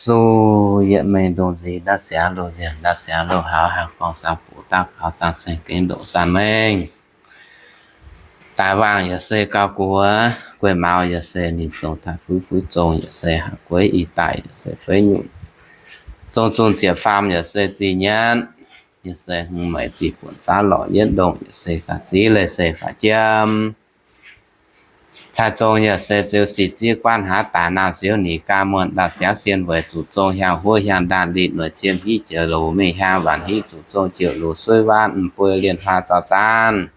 Zuqc yietc mengh ndongc nziex ndaauv siangx loz-nziaauc, ndaauv siangx loz-haux, haih gorngv saang-buoz daav kaux, saang-saeng gengh ndoqc saang-mengh. Daaih waangh yaac se gauh guoqv, gueiv maux yaac se ninh zong daaih fuiv, fuiv zong yaac se haih gueiv, ih daaih yaac se feix nyungc, zong zunh ziepc faam yaac se zih nyanv, yaac se hmz meic zih buonc zaav lorqc, yietv ndongh yaac se ga'ziex, leiz se faaux jiem. Cai zong yaac se ziux sic ziev guaatv haaix daaih, naamh ziouv ninh gaav muonh, ndaauv siangx sien weic zuqc zong, hiaang huov hiaang ndaanh, lih noic ciem hiv jiex loz, mengh hiaang waanc hiv zuqc zong, jiouc loz suiv waanv, m'buo lienh hlaax zaux zaanv.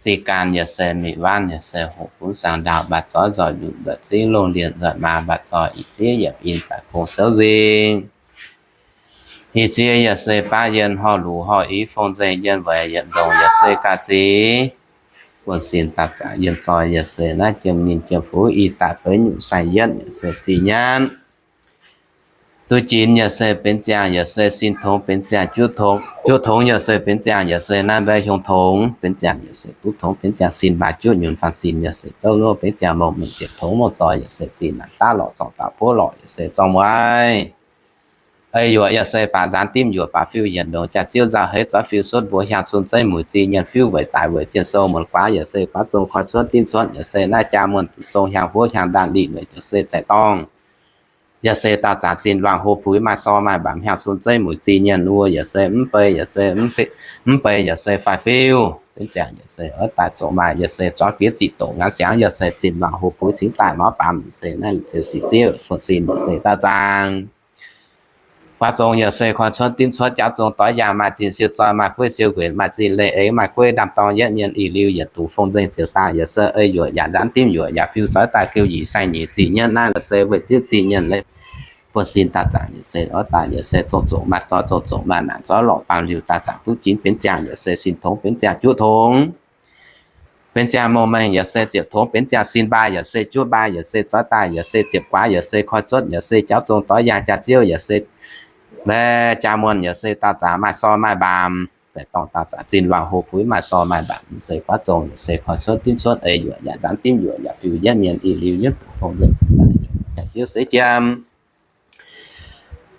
Sic gaanv yaac se mic waanv, yaac se hoqc gunv saang ndaauh, mbaac zoih nzoih nyutc nzoih zingv, longh lienh nzoih maa, mbaac zoih ih ziev yiemc in daaih gong souv nzing. Ih ziev yaac se baav yienh horh luc horh i, fong nzengc yienh weic yietc ndongh yaac se ga'ziex. Buonv-sin daaih zaangc yienh zoih yaac se naaiv jiem ninh jiem fuv, ih daaih feix nyungc saeng yietv yaac se zih nyanv. Duqv jinx yaac se benx ziangh yaac se sin tongx benx ziangh juqv tongx, juqv tongx yaac se benx ziangh yaac se naaiv mbaeqv hiong tongx benx ziangh yaac se duqv tongx benx ziangh sin mbaac juqv nyunc faanv sin yaac se douv ngouv benx ziangh mouh mengh ziepc tongx mouh zoih yaac se zinh naanc daav lorqc zorngc daaih puov lorqc yaac se zorngh mueiz. Ei yuoqc yaac se baac nzaanx dimv yuoqc baac fiuv yietc ndongx jaax-ziouv nzauh heix zoiv fiuv sutv mbuo hiaang cun zeiv mueic zih nyienx fiuv weic daic weic zienh sou muonc guaax yaac se guaav zong koi cuotv dimv cuotv yaac se naaiv jaa muonh duqv zong hiaang huov hiaang ndaanh lih noic yaac se zaeqc dorngh. Yaac se daauh zaangc zinh luangh ho puix maaih sor maaih mbaamc hiaang cun zeiv mueic zih nyienx wuov yaac se mv bei yaac se mv bei yaac se faix fiuv benx ziangh yaac se oix daaih zoqc maaih yaac se zuangx fiev ziqc doqc ngaanv siangx yaac se zinh luangh ho puix cingx daaih mauv baamz yaac se naaiv ziouc sic ziev buonv-sin yaac se daauh zaangc. Guaav zong yaac se koi cuotv dimv cuotv jauv zong doix yaangh maaih zinh siou zoih maaih gueiv siou nquenc maaih zinh leih eix maaih gueiv ndaam-dorng yietv mienh ih liuz yietc dungx fong nzengc ziouc daaih yaac se ei yuoqc yaac nzaanx dimv yuoqc yaac fiuv zoih daaih gouv yaac saeng nyeic zih nyienv naaiv laaix se weic ziouv zih nyienv leiz buonv-sin daauh zaangc yaac se oix daaih yaac se zong zoqc maaih zoih zong zoqc maaih naanc zoih lorqc baamz liuz daauh zaangc duqv jinx benx ziangh yaac se sin tongx benx ziangh juqv tongx. Benx ziangh mouh mengh yaac se ziepc tongx, benx ziangh sin mbaa yaac se juqv mbaa yaac se zoih daaih yaac se ziepc guaax yaac se koi cuotv yaac se jauv zong doix yaangh jaax-ziouv yaac se jaa muonh yaac se daauh zaangc maaih sor maaih mbaamz, zaeqc dorngh daauh zaangc zinh luangh ho puix maaih sor maaih mbaamz, se guaav zong yaac se koi cuotv dimv cuotv eix yuoqc yaac nzaanx dimv yuoqc yaac fiuv yietv mienh ih liuz yietv dungx fong nzengc jaax-ziouv seix jiemh.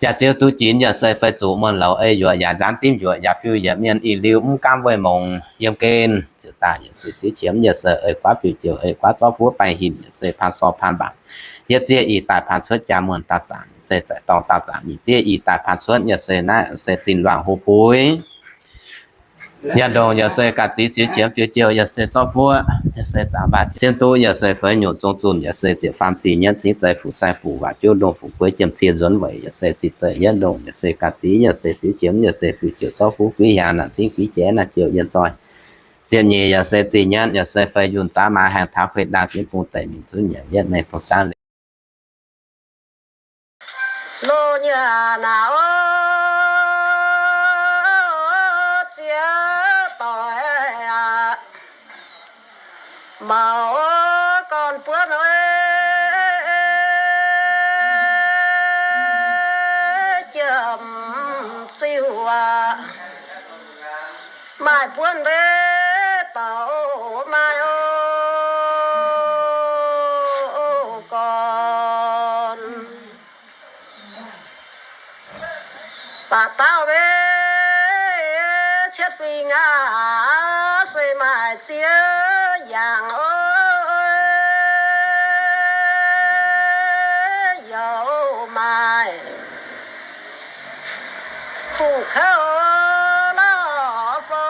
Jaax-ziouv duqv jinx yaac se feix zuqc muonh louz ei yuoqc yaac nzaanx dimv yuoqc yaac fiuv yietv mienh ih liuz mv gaamv weih mongc yiem gen ziouc daaih yaac se siev qiemx yaac se ei guaav fiuv jouh ei guaav zorqv fuov baengh hinc yaac se paan sor paan mbaamz. Yietv ziev ih daaih paan cuotv jaa muonh daauh zaangc se zaeqc dorngh daauh zaangc nyic ziev ih daaih paan cuotv yaac se naaiv se zinh luangh ho puix. Yietc ndongh yaac se ga'zix siux qiemx fiuv jouh yaac se zorqv fuov yaac se zaangc mbaah cien duqv yaac se feix nyungc zong zunh yaac se ziepc faam zih nyienv cingv zeiz fuqv saeng fuqv waac juqv ndongh fuqv gueix jiem cie nzuonx weic yaac se zinh zeiz yietv ndongh yaac se ga'zix yaac se siux qiemx yaac se fiuv jouh zorqv fuv guiv hiaangx naanc cingv guiv jiex naaiv jouh yienh zoih. Ziepc nyeic yaac se zih nyienv yaac se feix yunh zaav maaz haengh taux kueh ndaang jienv bung deic mingh zunv nyanc yietv mengh dongh zaangv liuz. Loz nyanc naaic oc, ziex doic aac, maux oc, gorn buonv oc, jiem ziuh aac, maaih buonv mbuo doic maaih oc, gorn. Baac dauh mbuo cietv fingx aac, se maaih ziex yaangh oc, yaac maaih hungh kouv lorh fou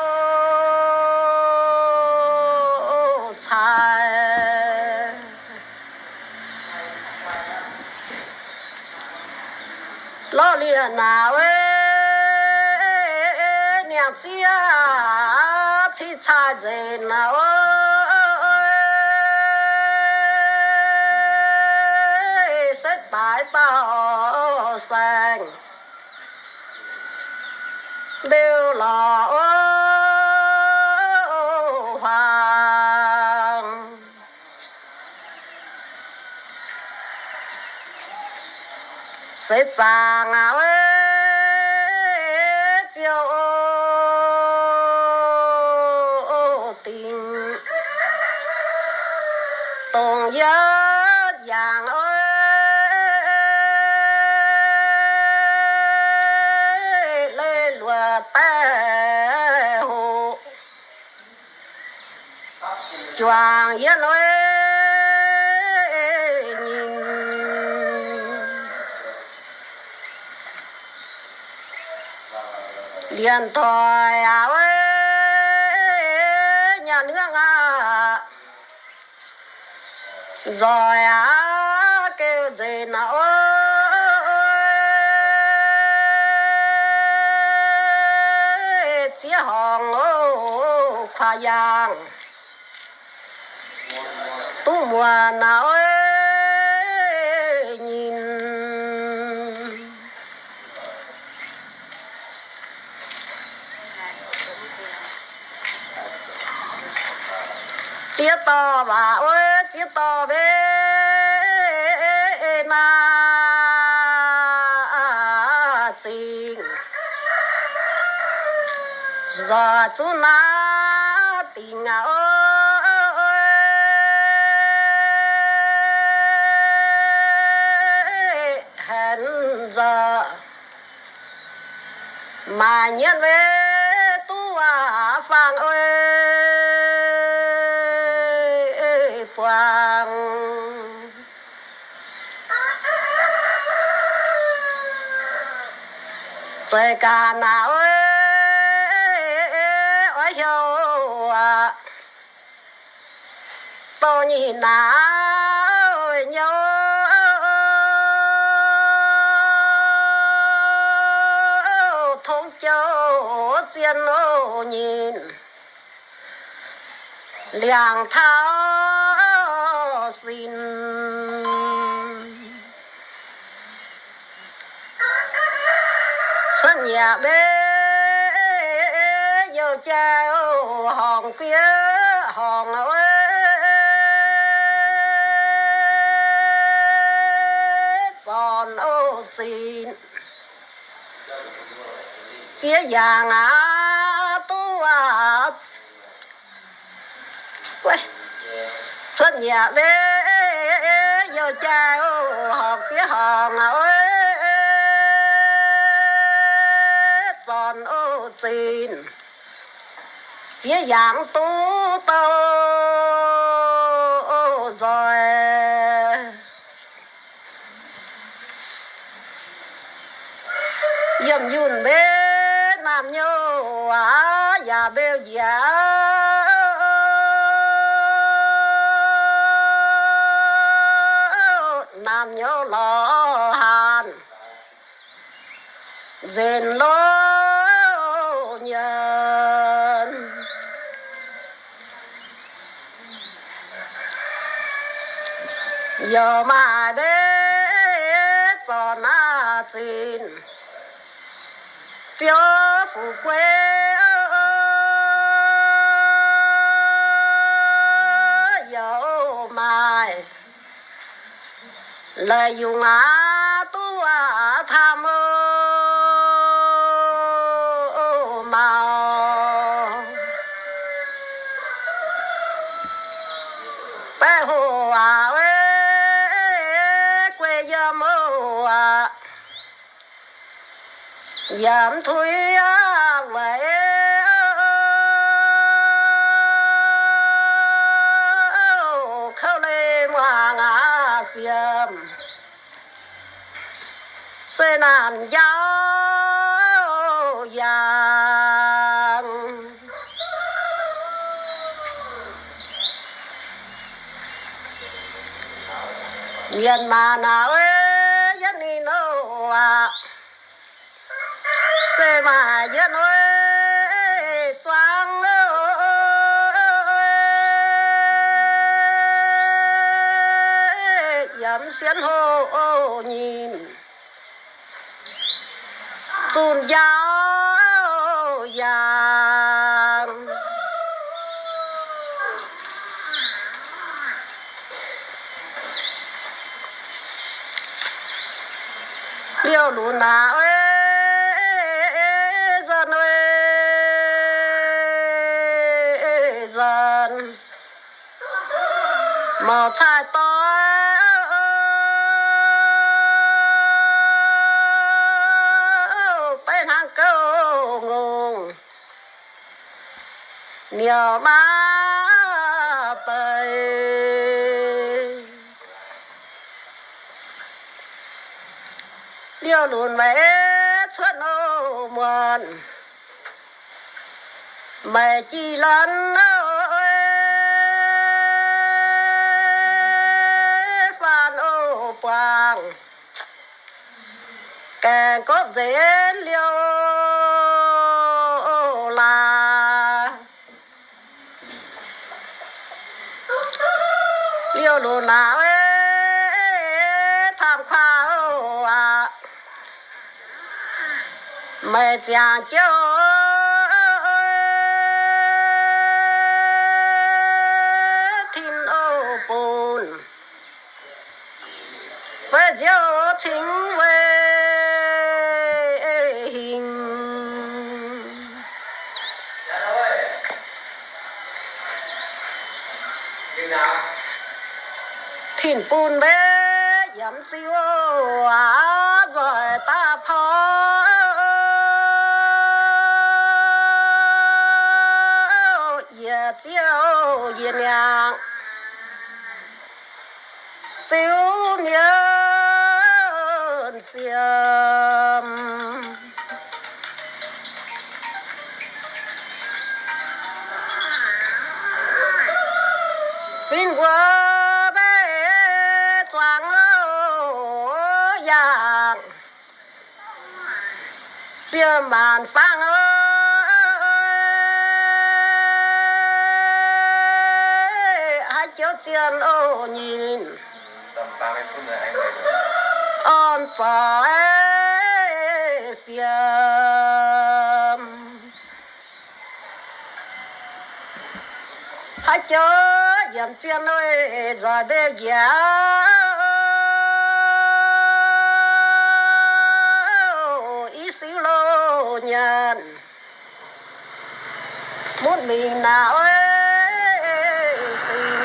cai. Lorh lienh naaic oc, niangh ziex cing cai nzengc naaic oc, setv baaix dauh saeng liuz lorz oc huaang. Seix zaangc aac, ziouc dingc dongh yietv yaangh oc. Yie oix nyinh lienz doic aqv, nyaanh hnyouv aqv, nzoih aqv, geu nzengc aqv, ziex horngc kuaix yaangh duqv muonc aqv, nyinh ziex dorh waac, ziex dorh mbenc naaiv zingh, nzoih zuqc naaiv dingc aqv, henv nzoih maaih nyienv mbenc duqv aqv, faang oix buangh zeih gaax naaic, oix heuc aqv, dorh nyinh naaic nyouv tongv jouh zien nyinh liangx taux sin. Cuotv nyieqc mbenc youh jai, horngc guieqc horngc zornc zinh, ziex yaangh aqv duqv aqv. Cuotv nyieqc mbenc youh jai, horngc guieqc horngc zornc zinh, ziex yaangh duqv douh nzoih. Yiem yunh mbenc naamh nyouz aqv, yaac mbeu njiec naamh nyouz lorz haanz nzenc loz nyienz. Yaac maaih mbenc zornc naaiv zinh, fiou fu'juv guei yaac maaih. Laaix yungz aqv duqv aqv, taamh mouc baeqc hoc aqv, guei yiem aqv, yaac mv tuix aqv, weic kouv leih muangx aqv, fiem se naanc njaaux yaangh. Mienh maanc naaic, yietv ninh aqv, se maaih yietv zuangx, yiem sienx hoc nyinh zunh njaaux yaangh. Liouh lunx naaic, nzunc nzunc mouc cai doix, beiv hnangv gouv ngongh niouh maa beiv. Liouh lunc meih cuotv o muonc, meih jiex lanv faanv o buangh, gaengh gopv nzenc liouh laaix. Liouh lunc laaix, tamv kuaaiv aqv, meih ziangh jiouv tin o bun, fai nziouv cingx weic hingh. Tin bun mbev yiem ziuh nzoih daaih porv, yie ziouv yie niangh ziouv mienh fiem. Fingx mbuo mbeih zuangx yangh, fiem maanc fangv, haaix joux zien o nyinh, orn zoix fiem. Haaix joux yiemc zien nzoih mbeih njiec, i siuv loz nyanc, mutv mingh naaiv oix sing.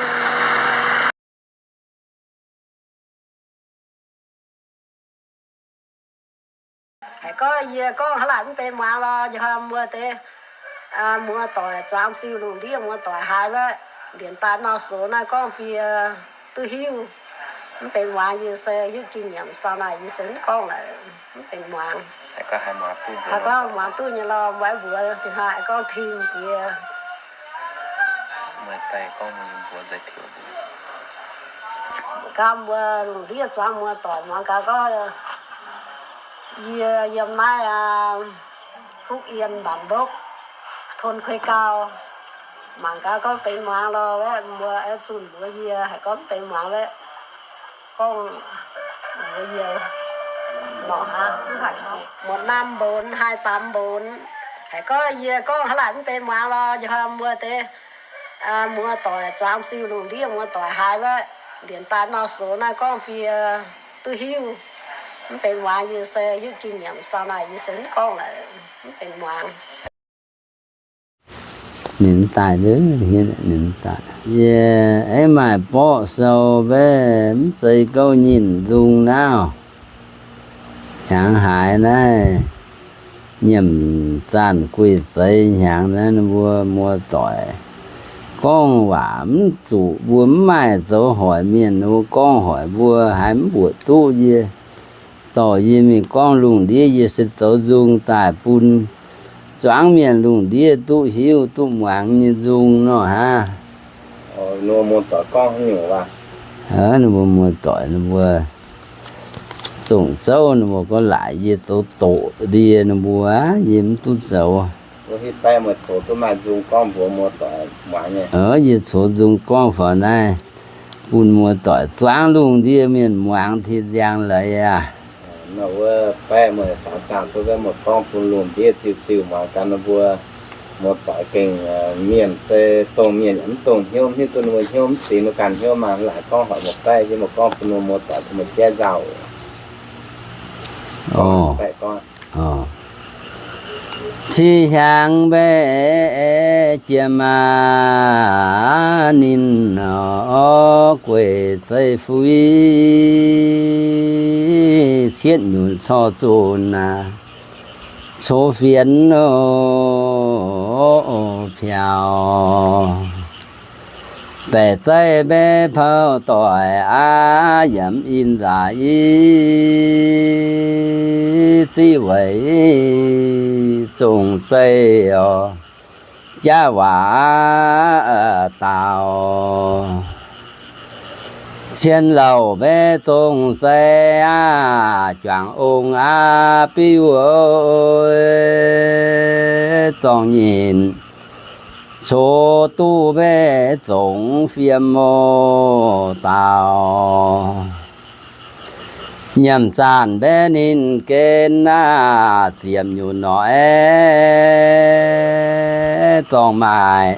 Haiz gorngv yie gorngv hnangv naaic mv benx muangx lorh, njoh mbuo deix muoz-doic zuangx ziuh lungh ndiev muoz-doic haiz wuov, ndienx daaih nor sox naaiv gorngv bun yie duqv hiuv. Mv benx muangx, yie se hiuv jiex nyiemc sau naaic yie se mv gorngv lorh, mv benx muangx. Haiz gorngv muangx duqv nyei lorh, mbuo mbuox dingc hnoi gorngv tim jiex. Gaax mbuo lungh ndiev zuangx muoz-doic muangx gaax gorngv yie yiem naaiv Phúc Yên, bản Lốc, thôn Khuê Cao, mangc gaax gorngv benx muangx lorh, mbuo aengx zunh mbuox yie. Haiz gorngv mv benx muangx, gorngv mbuox yie lorqc aqv. Một năm bốn, hai tám bốn. Haiz gorngv yie gorngv hnangv naaic mv benx muangx lorh, njoh mbuo deix muoz-doic zuangx ziuh lungh ndiev muoz-doic haiz wuov, ndienx daaih nor sox naaiv gorngv bun yie duqv hiuv. Mv benx muangx, yie se hiuv jiex nyiemc sau naaic yie se mv gorngv lorh, mv benx muangx. Ninh daaih, ninh daaih, yie aengx maaih borqv sou mbaeqv mv zeiz gouv nyinh nzung naaiv. Hnyangx haaix naaiv, nyiemc zaanh guih zeiz hnyangx naaiv, ninh mbuo muoz-doic gorngv waac mv zuqc, mbuo mv maaih zoux hoic mienh, ninh mbuo gorngv hoic mbuo haiz mv mbuoqc duqv. Yie dorh yie mingh gorngv lungh ndiev, yie se zoux nzung daaih bun zuangx mienh lungh ndiev duqv hiuv duqv muangx nyei nzung nor hnangv. Ninh mbuo muoz-doic gorngv haaix nyungc waac? Ninh mbuo muoz-doic ninh mbuo zongh zouv, ninh mbuo gorngv laaic yie zoux doqc ndie ninh mbuo, yie mv duqv zoux. Yie coux nzung gorngv faaux naaiv bun muoz-doic zuangx lungh ndiev mienh muangx tin nziang leiz aqv. Wuov baeqv meih saangx saangx duqv wuov, meih gorngv bun lungh ndiev diuh diuh muangx gaax, ninh mbuo muoz-doic gengh, mienh se dongh mienh yaac mv dongh hnyouv, mv hiuv duqv ninh mbuo hnyouv mv zingx, ninh ganh hnyouv maah. Laaic gorngv hoic meih baeqv, yie meih gorngv bun ninh mbuo muoz-doic bun meih jaiv nzauh. Qiex hnyangx mbaeqv jiex maac ninh, gueic zeiv fui cietv nyunc corc zunc aac, cox fienx piaux. Baeqc zeiv maiv pou doic aqv, yiem in nzaac i ziqv weic zong zeiv oc. Jaav waac daaux cien louc maiv zong zeiv aqv, juangc ong aqv biuv zorng nyinc, coc duqv maiv zongx fiem oc daaux. Nyiemc zanc mbaeqv ninh gen aqv, ziepc nyutc noic zorng maaih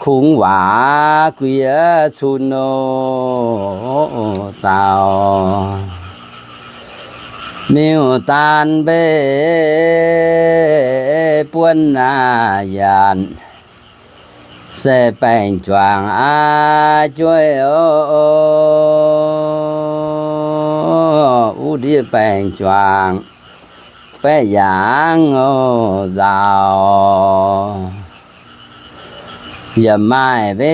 kungx waac guiex cun oc daaux. Miuc-daan mbaeqv buonv aqv, yaac se baengc juangc aqv, jueiv oc. Wuov ndiev baengc juangc baeqv yaangh oc nzaaux. Yaac maaih mbe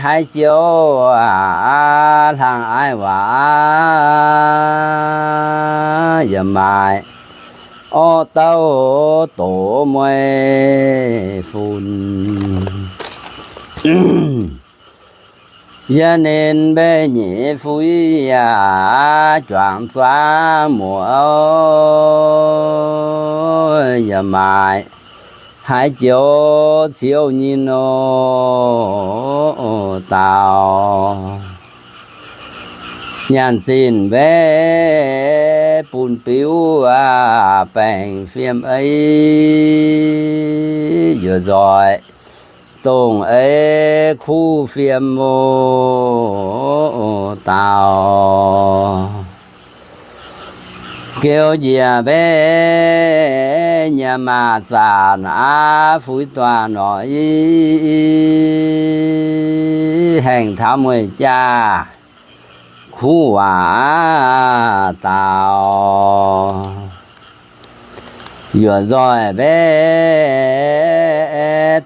haaix joux aqv, hlang aiv waac yaac maaih orv douv doz mueiz fun. Yie ninh mbaeqv nyei fuiv yaac juangc zuangx muoz, yaac maaih haaix joux ciouv nyei nor daaux. Nyanc zinh mbaeqv bun biuv aqv, baengc fiem ei yuoqc nzoih dongh ei kuv fiem oc daaux. Geux njiec mbaeqv nyiemc maac zanc aqv, fuix duaav norqc i haengh taux mueiz jaax kuv waac daaux. Yuoqc nzoih mbaeqv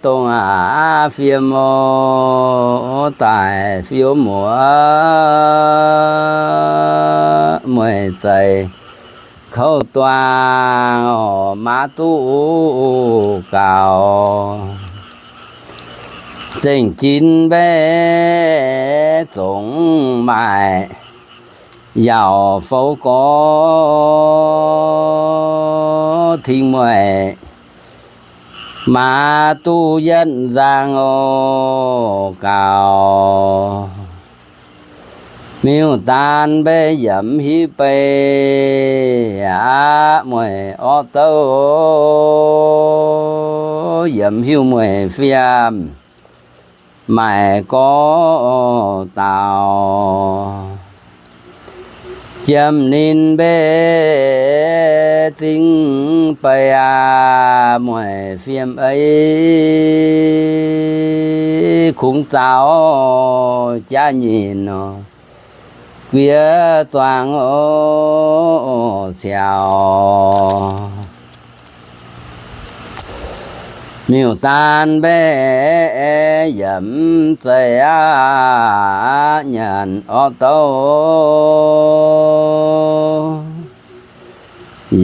dongh aqv fiem oc, daaih fiuv muoz mueiz zeih kouv duaang oc, maiv duqv gaux. Zengc jinv mbaeqv zongc maaih yaauc fouv gorx, ting mueiz maiv duqv yietv nzang oc gaux. Miuc-daan mbaeqv yiemc hiuv bei aqv, mueiz orv douv yiemc hiuv mueiz fiem maaih gorx daaux. Jiem ninh mbaeqv zingv bei aqv, mueiz fiem ei kungx zaux jaav nyinc nor, guiex zuangx oc ciaux. Miuc-daan mbaeqv yiemc zeiv aqv, nyanc orv douv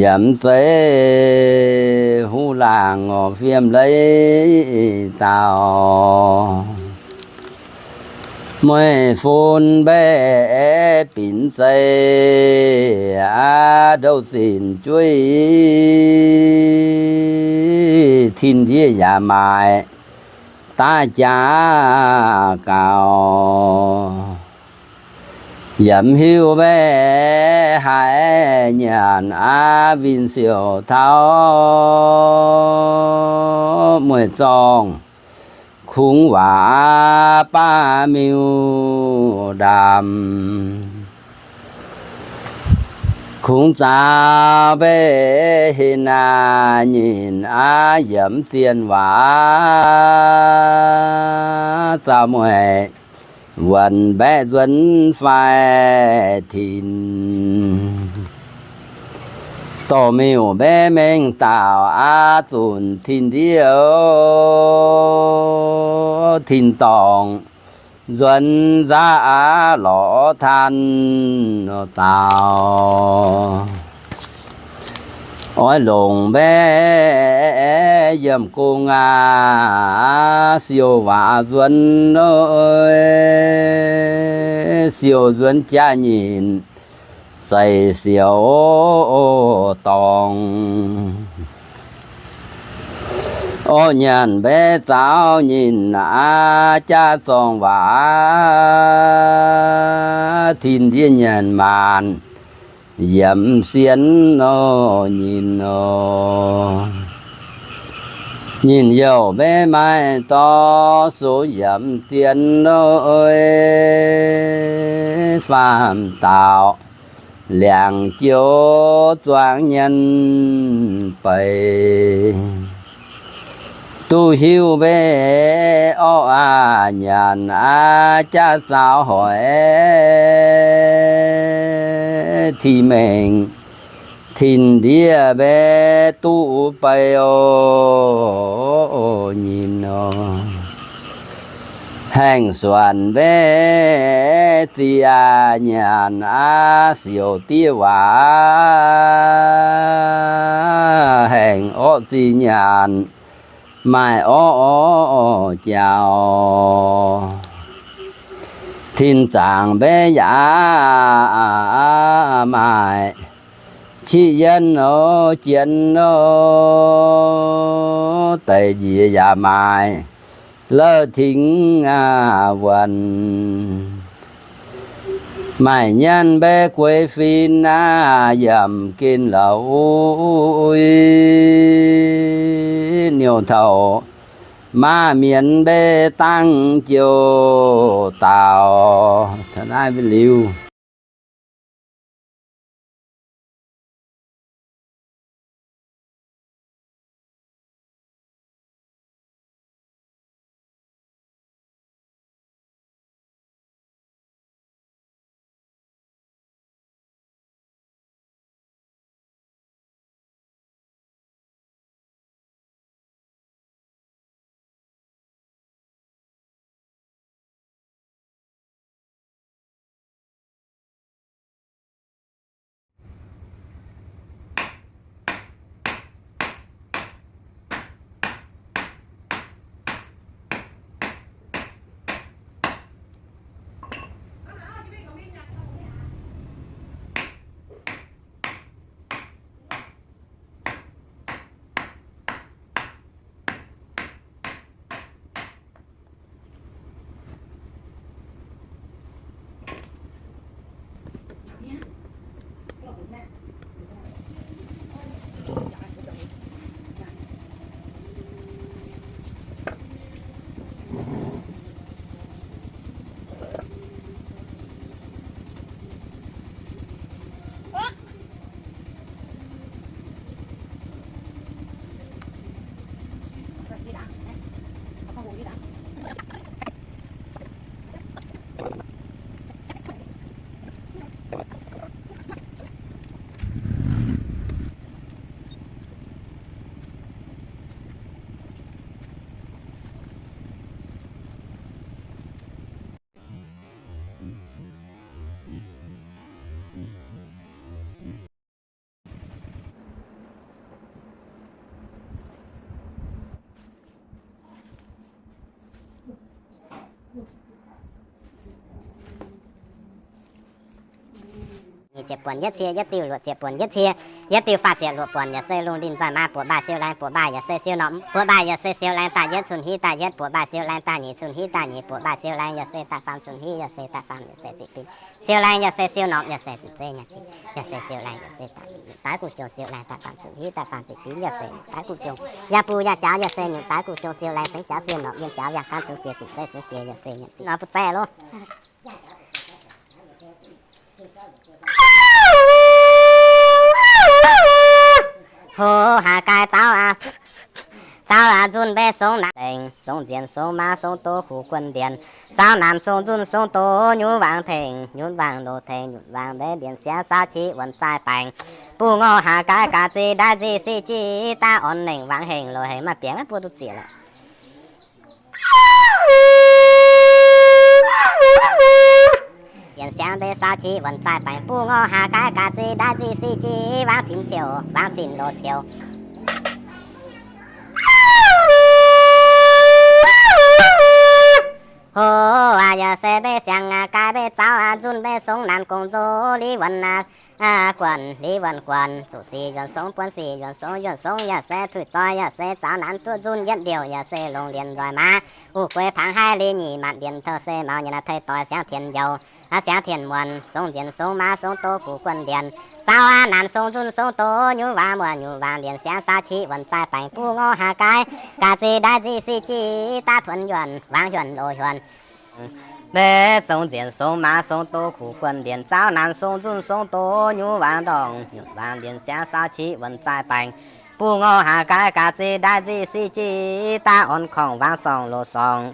yiemc zeiv huv laangc oc, fiem leiz daaux. Mueiz fun mbaeqv binc zeiv aqv, ndouh zinc jueiv tin ndiev yaac maaih daav jaax gaux. Yiemc hiuv mbaeqv haiz nyanc aqv, winh siouc taux mueiz zorngh kungx waac baav miuc-ndaamv. Kungx zaux mbaeqv heh naanc nyinc aqv, yiemc zienh waac zaux mueiz wuonc mbaeqv nzuonx fai tin. Dorh miuc mbaeqv mengh dauh aqv, zunc tin ndiev, tin-dorngh nzuonx nzaqv aqv, lorz taan dauh. Oix longc mbaeqv yiem gong aqv, siou waac nzuonx, siou nzuonx jaax nyinc, zeix siou dorngx. Orqv nyanc mbaeqv zaux nyinc aqv, jaax zorng waac tin ndiev nyanc maanc, yiemc sien nor nyinc nor. Nyinc youh mbaeqv maaih dorh sox yiemc sien nor, faam dauh liangx jiouv zuangx nyanc beic. Duqv hiuv mbaeqv orqv aqv, nyanc aqv, jaax zaux hoic, ti mengh tin ndiev mbaeqv duqv beiv oc nyinc nor. Haengh suonc mbaeqv ziec nyanc aqv, siouc diev waac haengh orqv ziec nyanc, maaih orqv orqv jaux. Tin zaangc mbaeqv yaac maaih, qiqv yienv nor, jienv nor, deix njiec yaac maaih, louv tengx wuonh. Maaih nyanv mbaeqv gueix fin aqv, yaac mv gen la'uix. Niouh taux maaih mienz mbaeqv dangv jiouh dauh. Naaiv liuz, Nyic ziepc buonc yietv cie, yietv diuh luoqc ziepc buonc yietv cie, yietv diuh faah ziepc luoqc buonc yaac se lungh linh nzoih maa buoqc mbaah siou laengz buoqc mbaah yaac se siou norqc buoqc mbaah yaac se siou laengz daaih yietv cun hiv daaih yietv buoqc mbaah siou laengz daaih nyic cun hiv daaih nyic buoqc mbaah siou laengz yaac se daaih faam cun hiv yaac se daaih faam yaac se ziqc bin siou laengz yaac se siou norqc yaac se ziqc zeiv nyic cin yaac se siou laengz yaac se daaih daaix guv jong siou laengz daaih faam cun hiv daaih faam ziqc bin yaac se daaix guv jong yaac buv yaac jaaux yaac se nyungc daaix guv jong siou laengz sengx jaaux siou norqc yiem jaaux yaac gaanv cun bieqc ziqc zeiv cun bieqc yaac se nyic cin norqc buv zeiv loh. Hoc haaix gaai zaux aqv, zaux aqv, nzunc mbe songx naaic. Baengc, song nzienx song maav song doz kuv guon ndienx, zaux naanc song nzunh song doz nyunv wangc tengx, nyunv wangc loz tengx, nyunc wangc mbeix ndienx siangx saau qiv wuonc zaih baengc, buv ngorc haax gaix gaax zih ndaix zih sic jiv daav orn nengc wangc hengx loz hengx maaih bienx maiv buov duqv ziec lorqc. Ndienx siangx mbeix saau qiv wuonc zaih baengc, buv ngorc haax gaix gaax zih ndaix zih sic jiv wangc cin ciouc, wangc cin loz ciouc. Hov aac, yaac se mbeix siangx aac, gaix mbeix zaux aac, nzunh mbeix song naanc gong nzoz, li wuonc aac, guonc, li wuonc guonc, zuqc sic yuonc song, buonv sic yuonc song, yuonc song yaac se tuix zoi, yaac se zaux naanc duqv nzunh yietv ndiouh, yaac se longc lienc nzoih maaz, uv guei pangx haiv li nyic maanc ndienx, tov se maux nyienx naaiv tei doix siangx tien njoux, aav siangx tien muonc, song nzienx song maav song doz kuv guon ndienx, zaux aac naanc song nzunh song doz nyunv wangc muonc, nyunc wangc ndienx siangx saau qiv wuonc zaih baengc, buv ngorc haax gaix gaax zih ndaix zih sic jiv daav tuonx yuonc, wangc yuonc loz yuonc. Mbeix song nzienx song maav song doz kuv guon ndienx, zaux naanc song nzunh song doz nyunv wangc ndorngc, nyunc wangc ndienx siangx saau qiv wuonc zaih baengc, buv ngorc haax gaix gaax zih ndaix zih sic jiv daav orn korngh wangc sorngh loz sorngh.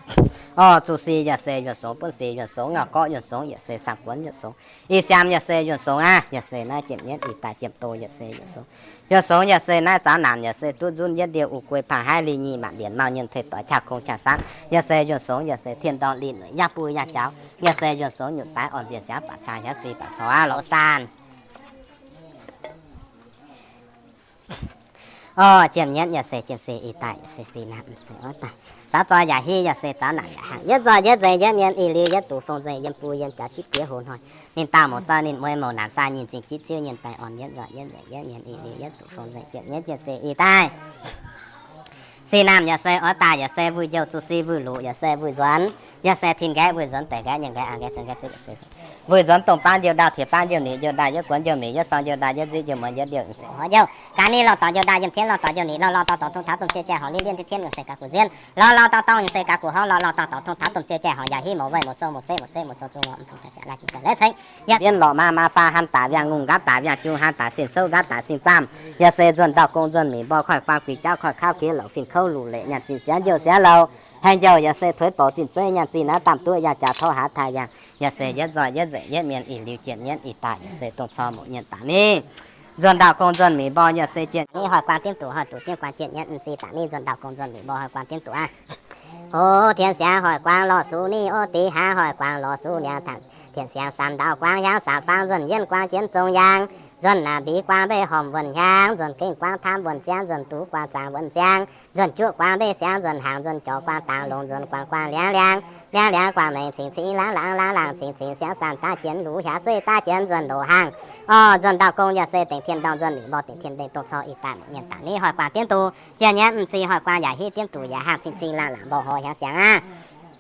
Orv, zuqc sic yaac se yuonc song, buonv sic yuonc song, ngauh gorqv yuonc song, yaac se saang-guonx yuonc song. Ih siaam yaac se yuonc song aqv. Yaac se naaiv jiem nyienv ih daaih jiem do yaac se yuonc song. Yuonc song yaac se naaiv zaux naanc yaac se duqv nzunv yietv ndiouh, uv guei pangx haiv li nyic maanc ndienx, maux nyienx tei doix qaqv kong qaqv saangv. Yaac se yuonc song yaac se tien ndorngh lih noic yaac buv yaac jaux. Yaac se yuonc song nyutc daaih orn nzienx siangx baac caa yaac sic baac cou aqv lorqc saanh. Orv, jiem nyienv yaac se jiem sic ih daaih, yaac se sic naamh m'sieqv orv daaih. Zaux zoi yaac hiv, yaac se zaux naanc yaac hangx. Yietv nzoih yietv nzengc, yietv mienh ih liuz yietv duqv fong nzengc, yiem buv yiem jaux jiv diev hoz hnoi. Ninh daauh mouc zoi ninh mueiz mouc naanc sai, ninh zingh jiv ziouv nyienh daaih orn. Yietv nzoih yietv nzengc, yietv mienh ih liuz yietv duqv fong nzengc, jiem nyienv jiem sic ih daaih. Sic naamh yaac se orv daaih, yaac se wuic njouh zuqc sic, wuic luqc yaac se wuic nzuonx. Yaac se tin nqaeqv wuic nzuonx, deix nqaeqv nyei nqaeqv, aa, nqaeqv se nqaeqv suiv. Wuic nzuonx dongh baav njiouv ndau, tiex baav njiouv nyic, njiouv ndau yietv guonx, njiouv mingh yietv sorng, njiouv ndau yietv nziqv, njiouv muonz yietv ndiouh, njiouv gaax ni lauh dorngx, njiouv ndau yiem tienv lauh dorngx, njiouv nyic lauh lauh dorngx, dorngx tong taux domh cie jai horngc, lin lin tien tien yaac se gaax gu'nziev, lauh lauh dorngx dorngx yaac se gaax gu'horngv, lauh lauh dorngx dorngx tong taux domh cie jai horngc, yaac hiv mouc weih mouc zong mouc zeqv mouc zeqv mouc zong zong lorqc, mv dungx ga'siec laaih jiex ga'leiz ceng. Yaac zien lorqc maa maa faa, han daaih wiangh ngongh nqaapv daaih wiangh jung, han daaih sin souv nqaapv daaih sin zaamh. Yaac se nzuonx ndau gong nzuonx mingh mborqv koiv guaang guix jauv koiv kauv kiev louc fin kouv luc leic nyaanh zinh siangx njiouv siangx louh. Haengh njiouh yaac se tuix bouc zinh zeiv nyaanh zinh naaiv, daamh duqv yangh jaax tov haav taaih yangh. Yaac se yietv nzoih yietv nzengc, yietv mienh ih liuz jiem nyienv ih daaih, yaac se dongh cor mouc nyienh daaih ni. Nzuonx ndau gong nzuonx mingh mborqv yaac se jiem nyienv hoic guaang diemv duqv, hoic duqv diemv guaang jiem nyienv m'sieqv daaih ni. Nzuonx ndau gong nzuonx mingh mborqv hoic guaang diemv duqv aqv. Hoz tien siangx hoic guaang lorz sux ni, ov deix haav hoic guaang lorz sux niangx tangx. Tien siangx saamv ndau guaang hiaangx saamv faang, nzuonx yienv guaang jienv zong yaang, nzuonx naaic mbic guaang mbei hormh wuonh hiaang, nzuonx gengh guaang taamv wuonh ziangx, nzuonx duqv guaang zaangc wuonh ziangx, nzuonx juoqv guaang mbei siangx, nzuonx hnaangx nzuonx jorc guaang dangx longx, nzuonx guaang guaang liangx liangx, liangx liangx guaang mengh cingx cingx laangz laangz laangz laangz cingx cingx siangx saamv daav jienv luv hiaangx sueih daav jienv nzuonx ndoqc hangh. Orv, nzuonx ndau gong yaac se dengh tien ndorngh nzuonx mingh mborqv dengh tien dengh dongh cor ih daaih mouc nyienh daaih ni hoic guaang diemv duqv. Jiem nyienv m'sieqv hoic guaang yaac hiv diemv duqv yaac hangh cing cing laangz laangz mborqv hov hiaangx siangx aqv.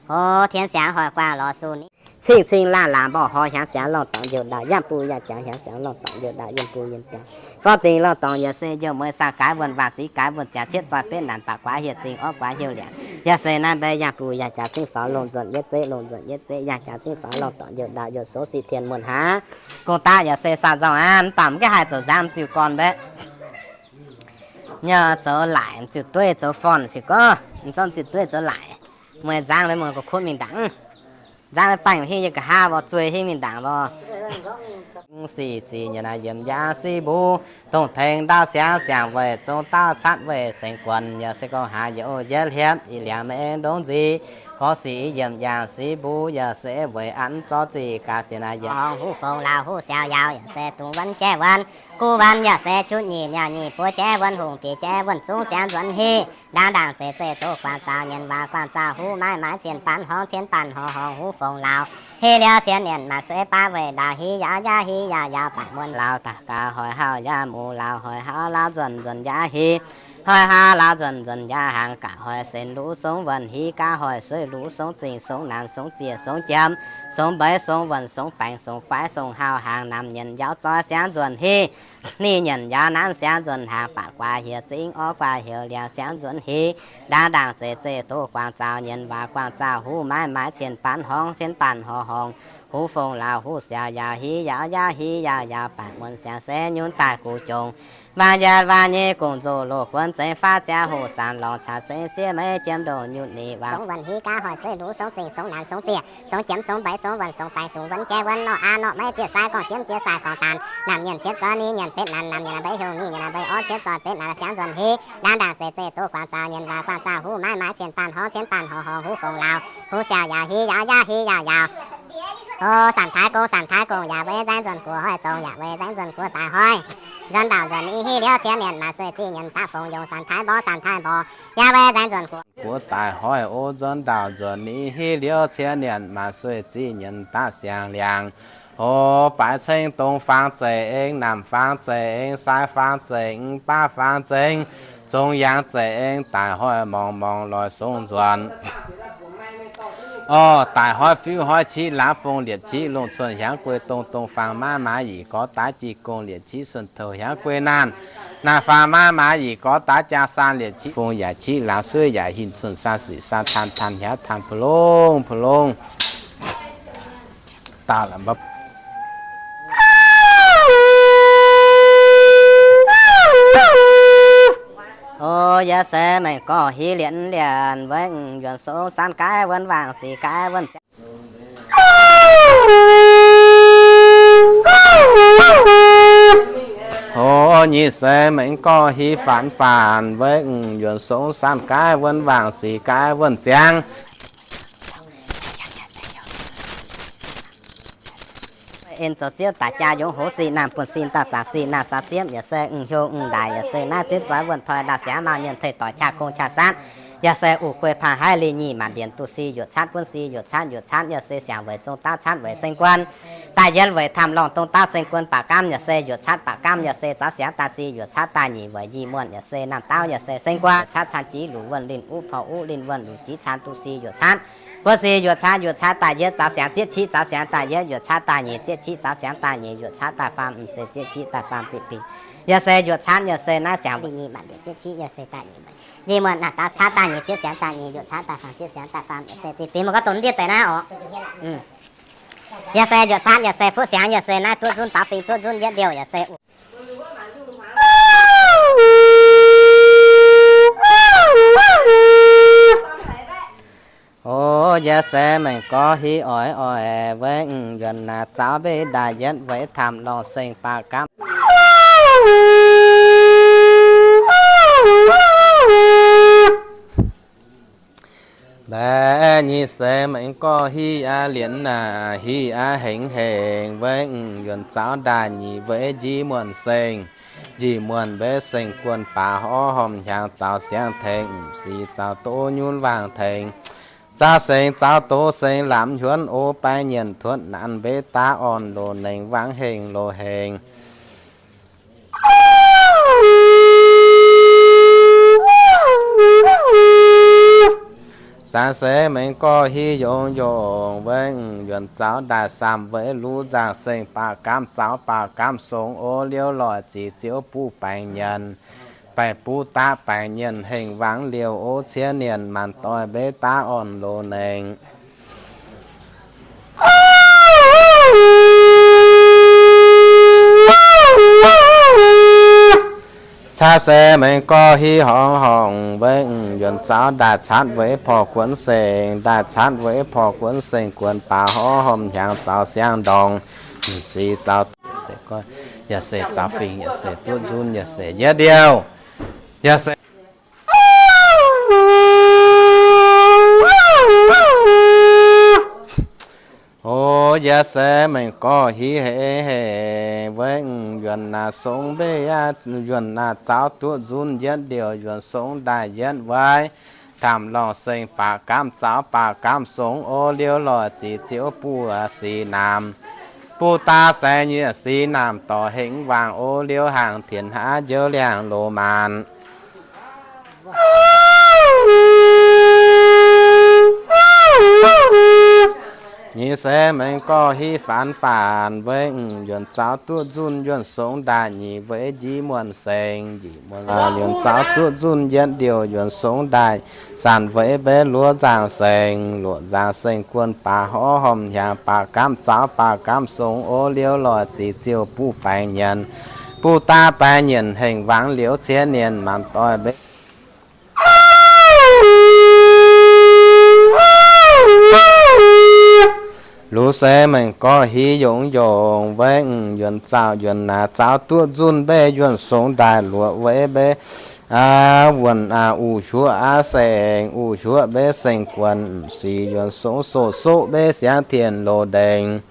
Hoz tien siangx hoic guaang lorz sux ni. Cing cing laangz laangz mborqv hov hiaangx siangx, lauh dorngx njiouv ndau yaac buv yaac jaux hiaangx siangx, lauh dorngx njiouv ndau yiem buv yiem jaux. Gorngv dingc lauh dorngx yaac se njiouv mueiz saang-gaix wuonh, waangc siqv gaix wuonh, ziangx cietv zoi betv naanc, baac guaax hieh zingh, orv guaax hieh liangc. Yaac se naaiv mbeix yaac buv yaac jaux cingv sorx, longx nzuonx yietv zeiv, longx nzuonx yietv zeiv, yaac jaux cingv sorx, lauh dorngx njiouv ndau yaac sou sic tien muonh haav. Gong daqv yaac se saah nzorng aqv, mv baac mv gaengh haih zoux nzangv ziux gorn mbaeqv. Nyei zoux laic, ziux dueiv zoux forn sic gorngv, mv zorqv ziux dueiv zoux laic. Mueiz nzangv mbaeqv mueiz ga'kutv mingh ndaangc. Nzangv mbaeqv baengh hingv yie nqa'haav mborqv zueih hingv mingh ndaangc lorh. Sic zic nyanc naaiv yiem yaangh sic mbuo, dongh tengx ndau siangx siangx weic zong dauh catv weic sengx guonc, yaac se gorngv haaix yaac o yietv hliepv ih liangx maiv ndongc nzic. Gorngv sic yiem yaangh sic mbuo yaac se weic an zorqv zic gaax sic naaiv yiem horngh huv fongc laauh huv siaaux yaauc, yaac se dungx wuonv jaiv wuonv guv wuonv, yaac se qutv nyic miauh nyic buov jaiv wuonv hungh diex jaiv wuonv zungv siangx nzuonx hiv. Ndaangc ndaangc zeiv zeiv doz guaang zaux nyienx waac guaang zaux huv maaiv maaiz cien baanv horngh cien baanv horngh horngh huv fongc laauh. Hiv liuz cien nienc maaih sueih baav weic ndaauh hiv yaauc yaac hiv yaauc yaauc baac muonc laauh daaih gaax hoic hauh yaac muv laauh hoic hauh laauh nzuonx nzuonx yaac hiv. Hoic hauh laauh nzuonx nzuonx yaac hangx gaax hoic senx luv songv wuonh hiv gaax hoic sueih luv songv zingh songv naanc songv ziec songv jiem songv mbeix songv wuonh songv baengx songv guaix songv hauh hangx naamh nyienc yaauc zoi siangx nzuonx hiv. Ni nyienc yaauc naanc siangx nzuonx hangx baac guaax hieh zingh orv guaax hieh liangx siangx nzuonx hiv. Ndaangc ndaangc zeiv zeiv doz guaang zaux nyienx waac guaang zaux huv maaiv maaiz cien baanv horngh cien baanv horngh horngh Huv fongc laauh huv siaauc yaauc hiv yaauc yaauv hiv yaauc yaauc, baeqc muonz siangx se nyunc daaih guv jongc. Waanc yietc waanc nyei gongc nzoh loz guonv zengx, faatv ziangx hoqc sanc lorngc caax seix siev meiv jiem ndoh nyutc niqc waanc. Songx wuonh hiv gaav hoic sueih luv, songx zingh songx naanc songx ziec, songx jiemx songx mbeix, songx wuonh songx baix, dungz wuonv jai wuonv norqc aa norqc meiv ziec sai gorngv jiemx ziec sai gorngv daanh, naamh nyienc cietv zorqv ni nyienc betv naanc, naamh nyienc mbeix hiuv ni nyienc mbeix orv cietv zorqv betv naanc, siangx nzuonx hiv ndaangv ndaangc zeiz zeiz doz guangc zaux nyienc waac guangc zaux huv maiv maaih cien daanh horv cien daanh horv horv huv fongc laauh huv siaauc yaauc hiv yaauc yaauv hiv yaauc yaauc. O, sanc taaix gong, sanc taaix gong, yaac weic nzaeng nzuonx guoqv hoic zong, yaac weic nzaeng nzuonx guoqv daaih hoic. Nzuonx ndaauh nzuonx i hiv liouh cien nienc maaih sueih zih nyienc daaih fongc yongc sanc taaix mborqv, sanc taaix mborqv, yaac weic nzaeng nzuonx guoqv daaih hoic. O, nzuonx ndaauh nzuonx i hiv liouh cien nienc maaih sueih zih nyienc daaih siangx liangx. O, baaix ceng dongh faang zeic eng, naamh faang zeic eng, sai faang zeic eng, baav faang zeic eng, zong yangh zeic eng, daic hoic morngx morngx loix song nzuonx. O, daic hoic fiuv hoic qiv laangz fong liepc qiv longh cuonh hiaangx guei dongh dongh faang maav maav yaac gorx daav jiv gong liepc qiv cuonh touh hiaangx guei naanh. Naanh faang maav maav yaac gorx daav jaa saan liepc qiv fong yaac qiv laangz sueiv yaac hinc cuonh saan sic saan taan taan hiav taan pu longx pu longx. Daaih la'mbapv. O, yaac se mengh gorx hiv lienv lienc weic yuonx song saan gaaiv wuonv waangc sic gaaiv wuonv ziangx. O, nyic se mengh gorx hiv faanx faanx weic yuonx song saan gaaiv wuonv waangc sic gaaiv wuonv ziangx. En zoux ziouv daaih jaa yungz hoz sic naamh buonv sin dauh zaangc sic naamh saax ziepv, yaac se mv hiuv mv ndaaix, yaac se naaiv zipv zoix wuonh toi ndau siangx maauh nyienh tei doic qaqv gong qaqv saatv, yaac se uv guei paan haiv lih nyic maanc ndienx duqv sic yuoqc caatv buonv sic yuoqc caatv yuoqc caatv, yaac se siangx weic zong daav caatv weic seng guon. Daaih yietv weic tamh lorngh dongh daav seng guon baac gaamv, yaac se yuoqc caatv baac gaamv, yaac se zaux siangx daaih sic yuoqc caatv daaih nyic weic nyic muonh, yaac se naamh daauv, yaac se seng guon yuoqc caatv caan jiv luc wuonh linh uv pou uv linh wuonh luc jiv caan duqv sic yuoqc caatv. Buonv sic yuoqc caatv, yuoqc caatv daaih yietv zaux siangx ziepv qiv zaux siangx daaih yietv yuoqc caatv daaih nyic ziepv qiv zaux siangx daaih nyic yuoqc caatv daaih faam, mv se ziepv qiv daaih faam ziepv fingx, yaac se yuoqc caatv, yaac se naaiv siangx nyic maanc ndienx ziepv qiv, yaac se daaih nyic nyic muonh naamh daauv caatv daaih nyic ziepv siangx daaih nyic yuoqc caatv daaih faam, yaac se ziepv fingx. Mv gorngv dongh ndiev deix naaiv oc. Yaac se yuoqc caatv, yaac se fuqv siangx, yaac se naaiv duqv nzunv zaux fingx duqv nzunv yietv liouh, yaac se O, yaac se mengh gorx hiv oix oix weic yuonx naaic zaux mbeix ndaaih yietv weic tamh lorngh seng baac gaamv. Mbaeqc nyic se mengh gorx hiv aqv lienv naaic hiv aqv hengx hengx weic yuonx zaux ndaaih nyic weic njiec muonh seng, njiec muonh mbeix seng guon baac horv hormh hiaangx zaux siangx tengx m'sieqv zaux doz nyunv waangh tengx, zaux seng zaux doz seng lamz hiuonv o baeng nyienh tuotv naanc mbeix daav orn loz-nengx wangv hengx loz-hengx. Saeng se mengh gorx hiv yongx yongx weic yuonx zaux ndaaih samh weic luv nzangc seng baac gaamv zaux baac gaamv song o liouh loic ziqc ziouv buv baengc nyienh, baengc buv daav baengc nyienh hengx wangv liouh o ciev nienh maanc doic mbeix daav orn loz-nengx. Caqv se mengh gorx hiv horngz horngh weic yuonx zaux ndaaih catv weic porv guonv seng, ndaaih catv weic porv guonv seng guonx baac horv hormh hiaangx zaux siangx ndorngx, m'sieqv zaux, yaac se zaux fingx, yaac se duqv nzunv, yaac se yietv liouh, yaac se O, yaac se mengh gorx hiv hengx hengx weic yuonx naaic song mbeix aqv, yuonx naaic zaux duqv nzunv yietv liouh, yuonx song ndaaih yietv weic tamh lorngh seng baac gaamv zaux baac gaamv song o liouh loic ziqc ziouv buv sic naamh, buv daav saeng nyieqc sic naamh dorc hengx waangc o liouh hnaangx tienx haav njoux liangx loz-maanc. Nyic seix mengh gorx hiv faanx faanx weiv yuonx zaux duqv nzunc yuonx songx ndaaih nyic weiv njiec muonh sengx njiec muonh, yuonx zaux duqv nzunc yietv ndiouh yuonx songx ndaaih sanc weiv mbeiv luoqc nzaangc sengx, luoqc nzaangc sengx guon baac horv hormh hiaangx baac gaamv zaux baac gaamv songx ov liouv lorh ziqc ziouh buv baengx nyienx, buv daav baengx nyienx hengh wangx liouv ciev nienh maanc doix mbeiv Luz seix mengh gorx hiv yongx yongx weiv yuonx zaux yuonx naaic zaux duqv nzunc mbeiv yuonx songx ndaaih luoqc weiv mbeiv wuonh uqc huoqv aav sengx uqc huoqv mbeiv sengx guon m'sic yuonx songx soqc soqv mbeiv siangx tien loz ndengx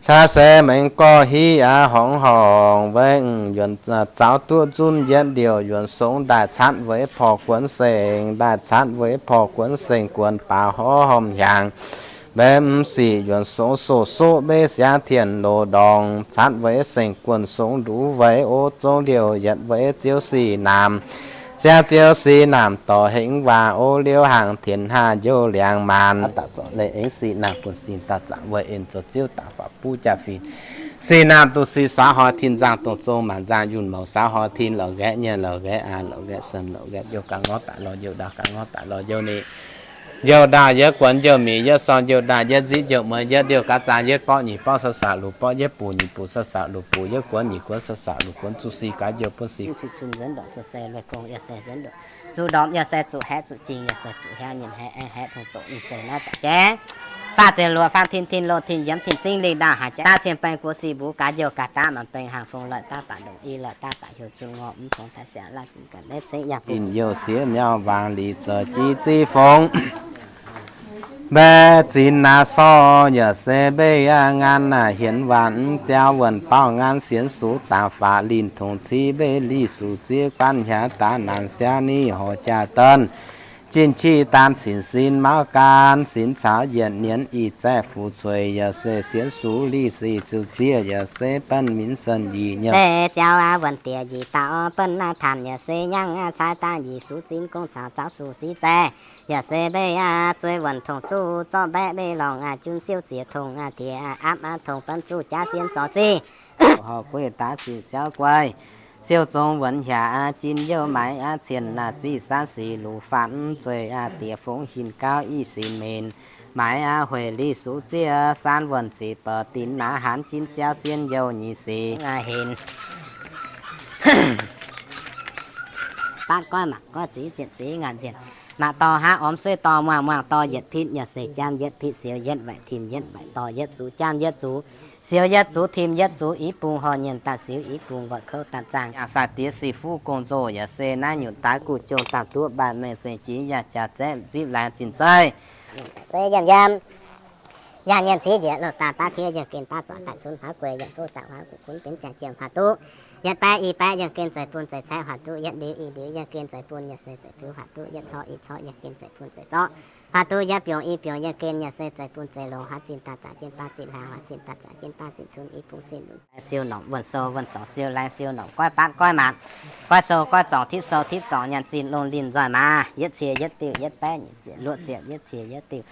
Caa seix mengh gorx hiv aav horngz horngz weiv yuonx zaux duqv nzunc yietv ndiouh yuonx songx ndaaih catv weiv porv guonv sengx, ndaaih catv weiv porv guonv sengx guon baac horv hormh hiaangx mbeiv m'sic yuonx songx soqc soqv mbeiv siangx tien loz ndorngx, catv weiv sengx guon songx nduqc weiv ov zongv liouh yietv weiv ziouv sic naamh, siangx ziouv sic naamh dorh hengx waac ov liouv hangx tien haav njouv liangx maanc. Daaih zorc leiz aengx sic naamh bun sin daaih zaangc weic en zoux ziouv daaih faaux buv jaa-fin. Sic naamh duqv sic saax hoz tin nzangc dongh zong maanc nzangc yunh mouz saax hoz tin la'gaeqv nyei la'gaeqv aa la'gaeqv sen la'gaeqv youh ga'ngorv daaih lorz youh ndau ga'ngorv daaih lorz youh ni. Youh ndaaih yietv guonx youh mic yietv sorng youh ndaaih yietv nziqv youh mueiz yietv ndiouh gaav zaang yietv borqv nyic borqv sa saac luc borqv yietv buc nyic buc sa saac luc buc yietv guonx nyic guonx sa saac luc guonx zuqc sic gaax youh buonv sic zuqc ndorngx yaac se zuqc haeqv zuqc jingh yaac se zuqc hiaang nyinh haeqv aengx haeqv tong doqc ninh se naaiv daaih jaiv faah ziepc luoqc faam tin tin loz tin yiemz tin zingv lingh ndaauv haaix jaav daav cien baeng guoqv sic mbuo gaax youh gaax daav maanc baeng haangh fong lorqc daav baac ndongc i lorqc daav baac heuc zuqc ngorc mv tongx taaix siangx laaih zingx ga'naaiv cengv yaac bun youh sieqv miauv waangc lic zoux jiv ziv fongx mbaeqc zinx naaiv sorh yaac se mbeiv aqv ngaan naaic hienx waanc mv diau wuonh baauh ngaan sienx sux dangx faatv linh tongx civ mbeiv lic sux ziev guanv hiaangx daaih naanc siangv ni horc jaa-donv jin qiex daan cin sin mauv gaan sin caux yietc nienz ih zaeqv fu'zueic yaac se sienx sux lic sic zuqc zieqv yaac se benv minc sen yic nyei leiz ziouv wuonh diex njiec dauh benv naaiv taanc yaac se nyangv cai daaih njiec sux zinh gong caux zaux sux sic zaeqv yaac se mbeiv aqv zueiz wuonh tongx zuqc zorqv mbaeqv mbeiv lorngh aqv jun siouv ziex tongx aqv diex aqv apv aqv tongx benv zuqc jaav sienx zorc zinh horc gueiv daav sic siauv guai siouv zong wuonx hiaangx aqv jin youh maaiz aqv cien naaic ziqv saanv sic luc faatv mv zueiz aqv diex fongx hinc gauv i sin menc maaiz aqv hueic lic sux ziev saan wuonh ziqc bouc dinx naaiv hanv jin siauv sienx youh nyic sic aqv hinc baatv goiv mangc goiv ziqv ziepc ziqv ngaanc nzienh mangc dorh haav ormx suiv dorh muangh muangh dorh yietc pitv yaac se jaamv yietv pitv siou yietv waaic tim yietv waaic dorh yietv zuqc jaamv yietv zuqc siou yietv zuqc tim yietv zuqc i bung horh nyienh daaih siou i bung nqoic kouv daaih zaangh yaac sai diex sic fuqv gong-nzou yaac se naaiv nyutc daaih guv jong daaih duqv mbaanh mengh zengc jiex yaac jaax zaeqv zipv laengz zinh zeiv zeiv yiem yiem yaac nyienh civ njiec loz daaih baav piev yienh gen baav zorc daaih cunx huaav gueix yienh fuqv daaih huaav guv gunv benx jaax jiem huaav duqv yietv baeqv i baeqv yienh gen zeiv bun zeiv caeqv huaav duqv yietv ndiux i ndiux yienh gen zeiv bun yaac se zeiv bun huaav duqv yietv corc i corc yienh gen zeiv bun zeiv zorqv huaav duqv yietv biongc i biongc yienh gen yaac se zeiv bun zeiv longx huaav zinh daaih zaqc jienv baav zinh hlaang huaav zinh daaih zaqc jienv baav zinh cunx i bung zinh siou norqc wuonh sou wuonh zorngc siou laengz siou norqc goiv baatv goiv maanc goiv sou goiv zorngc tipv sou tipv zorngc nyaanh zinh longh linh nzoih maaz yietv cie yietv diuh yietv baeqv nyic ziepc luoqc ziepc yietv cie yietv diuh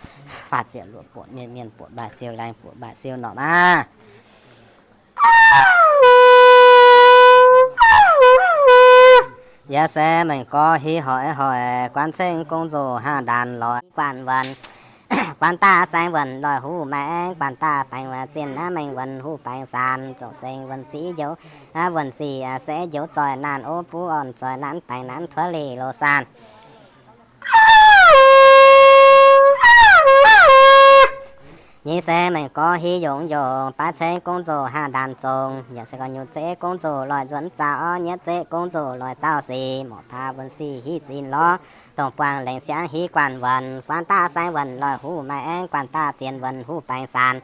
faah ziepc luoqc buoqc mienh mienh buoqc mbaaih siou laengz buoqc mbaaih siou norqc maaz Yaac se mengh gorx hiv hoic hoic guanv ceng gong nzoh haah ndaanc lorz guanh wuonc guanv daav saeng wuonh loih huv maengx guanv daav baengx wuonh zinh naaiv mengh wuonh huv baengx saanh zoqc seng wuonh sic njoux wuonh sic se njoux zoih naanh ov buv orn zoih naanv baengx naanv tuov lih loz saanh Nyic se mengh gorx hiv yongx yongx baav ceng gong nzoh haah ndaanc zong, yaac se gorx nyungc zeqv gong nzoh loih nzuonx zaux orv, nyietv zeqv gong nzoh loih zaux sic, morc paav wuonh sic hiv zinh lorz, dongh buangh lengc siangx hiv guanh wuonh, guanh daav saeng wuonh loih huv maaih aengx, guanh daav zien wuonh huv baengx saanh,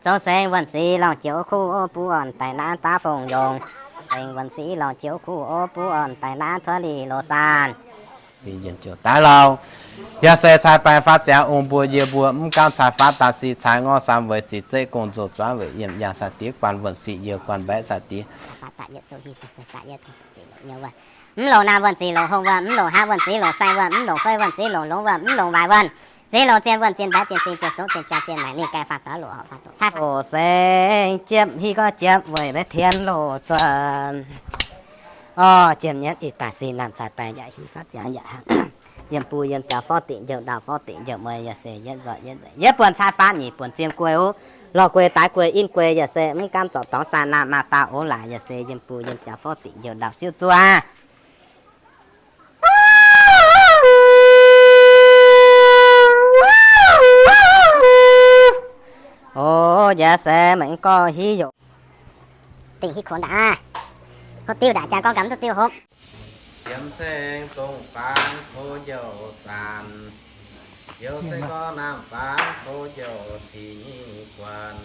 zoux seng wuonh sic lorngh joux kuv ov buv orn baengx naanv daav fongc yongc, seng wuonh sic lorngh joux kuv ov buv orn baengx naanv tuov lih loz saanh. Daaih lauh, yaac se cai baengh faatv ziangx ong mbuo yie mbuo mv gaamv cai faatv daaih sic cai ngorv saam weic sic zeqv gong nzoh zuangv weic yiem yangh sai diex guanh wuonh sic yie guanh mbaeqv sai diex. Mv longc naamh wuonh ziex longc hungh wuonh, mv longc haav wuonh ziex longc sai wuonh, mv longc fei wuonh ziex longc longx wuonh, mv longc waaic wuonh. Ziex longc zien wuonh, zien baeqv, zien fingx, zien sux, zien juangc, zien maengc, ninh gaengh faanh daaih loqc horpc faanh doqc caqv. Oc, se jiepv hiv gorngv jiepv weic maiv tien loz cuotv. Orv, jiem nyienv ih daaih sin naamh cai baeng yaac hiv faatv ziangx yaac hnangv. Yiem buo yiem jaux forv dingc njouh ndau, forv dingc njouh mueiz, yaac se yietv nzoih yietv nzengc, yietv buonc cai faatv nyic buonc zien guei oc. Lorh guei, daaix guei, in guei, yaac se mv gaamv zorc dorngx saah naamh maah daauh oc laaix, yaac se yiem buo yiem jaux forv dingc njouh ndau siouv zuov. Oc, yaac se maiv gorngv hiv yoc. Dingc hiv kuonx ndaangc aqv. Hopv diuh ndaangc jaa gorngv gaax mv duqv diuh hopv. Ziemx ceng dongh fangx coqv njouh saanc, youz se gorngv naamh fangx coqv njouh cih nyic guanh,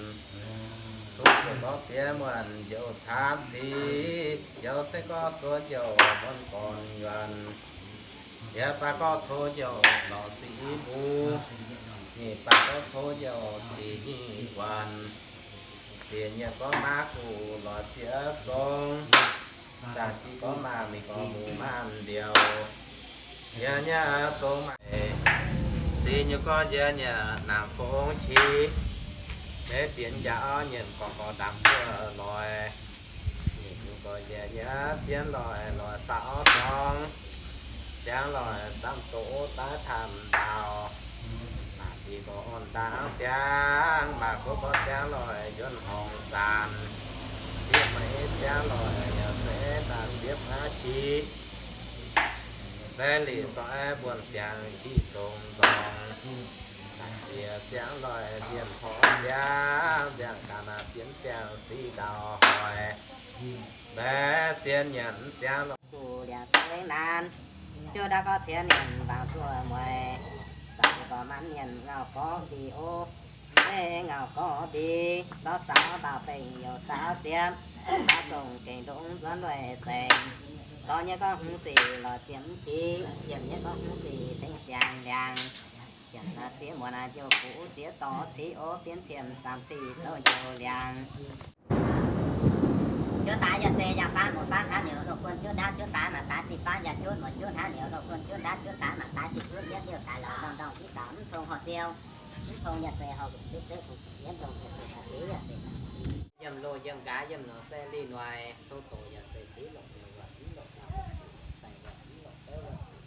suv njouh gorngv diev muonh njouh camv cih, youz se gorngv suov njouh muonh gorn yuonh, yietc baac gorngv coqv njouh lorz siqv mbuo, nyic baac gorngv coqv njouh cih nyic guanh, ziec nyei gorngv maav guv lorz ziex zong, zaangc qiex gorngv maaih mingh gorngv muv maanc mbiouh, yie nyei zong maaic, zic nyei gorngv yie nyei naamh fongx qiex, maiv bienx njaaux nyei gorngv gorngv ndaamv zuoqv loix, nyic nyei gorngv yie nyei bienx loix loix saauv dorngx, ziangx loix zamv doqc daaih taux ndaauh, maaih biei gorngv orn ndaangc siangx, maaih gorngv gorngv ziangx loix yuonv horngz saanc, sieqv maiv ziangx loix yaac se daaih ziepv aqv qiex, maiv lic zoih buonv siangx qiex zong nzorng, daaih ziex ziangx loix nzienh horngz siangx, nziangx gaax maaih bienx siangx siqv ndau hoic, maiv sien nyanc ziangx loix guv liangx zengx naanc, juov ndau gorngv cien nyanc mbaangc zuoqv mueiz, saauv gorngv maanc mienh ngauh gorngv mbic oc, maiv ngauh gorngv mbic, zorqv saauv mbaaux bengh youc saauv ziepv, saauv zongh gengh ndongc nzuonx lueic sengx, zorqv nyei gorngv hmz sic lorz ziepc qiex, ziepc nyei gorngv hmz sic tengx siangx liangx, ziepc naaiv ziex muonz naaiv njoux fuqv ziex dorngx civ ov bienv ziepc zaamc sic zouv njoux liangx. Juov daaix yaac se yaac faanv muoz faanv hnangv niouz loz guon juov ndaauv, juov daaix maac daaix sic faanv yaac juov muoz juov hnangv niouz loz guon juov ndaauv, juov daaix maac daaix sic juov yietv liouh daaix lorz ndorm ndorm jiv saauc mv tong horh ziou, mv tong yaac se horh ga'ziev zeiv gux yietv ndongc yaac se yiem loz yiem nqaaix yiem nor se lih noic tov doqc yaac se ziv longc niouz wuonh mv longc sai wuonh mv longc feiv wuonh longc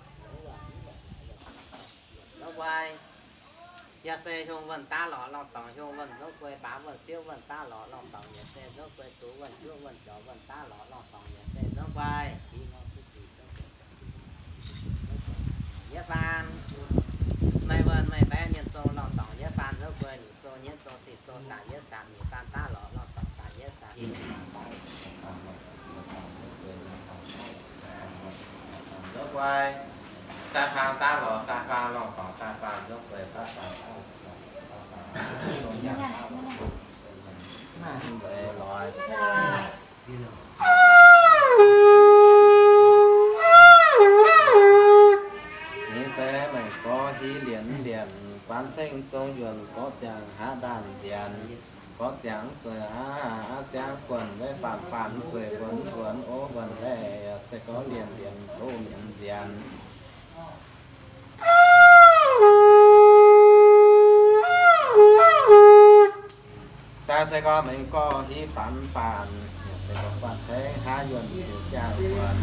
wuonh mv longc longc wuonh. Ndouv nqoi yaac se hiuang wuonh daav lorz lorh dorngx, hiuang wuonh ndouv guei, baav wuonh siouv wuonh daav lorz lorh dorngx, yaac se ndouv guei, duqv wuonh juov wuonh jaux wuonh daav lorz lorh dorngx, yaac se ndouv nqoi. Ih ngor kuv sic ndouv guei, yietv faanv meih wuonh meih mbaeqv mienh zong lorh dorngx, yietv faanv ndouv guei, nyic zong nyienv zong sic zong saanc, yietv saanc nyic faanv daav lorz lorh dorngx, saanc yietv saanc ndouv guei, sai faanv daav lorz sai faanv lorh dorngx, sai faanv ndouv guei, baav faanv daav lorz lorh dorngx, sai faanv zong yangh daav lorz lorh Ninh se meih gorx hiv lienc lienc, guan ceng zong yuonh gorqv ziangx haav ndaanh nzienx, gorqv ziangx zueiz aav siangv guonh maiv faanv faanv zueiz wuonx wuonx ov wuonh laeh, se gorngv lienc lienc tov mienz nzienx. Sai se gorngv mengh gorngv hiv faanv faanv, se gorngv guanh ceng haav yuonh ziouc ziangh wuonx,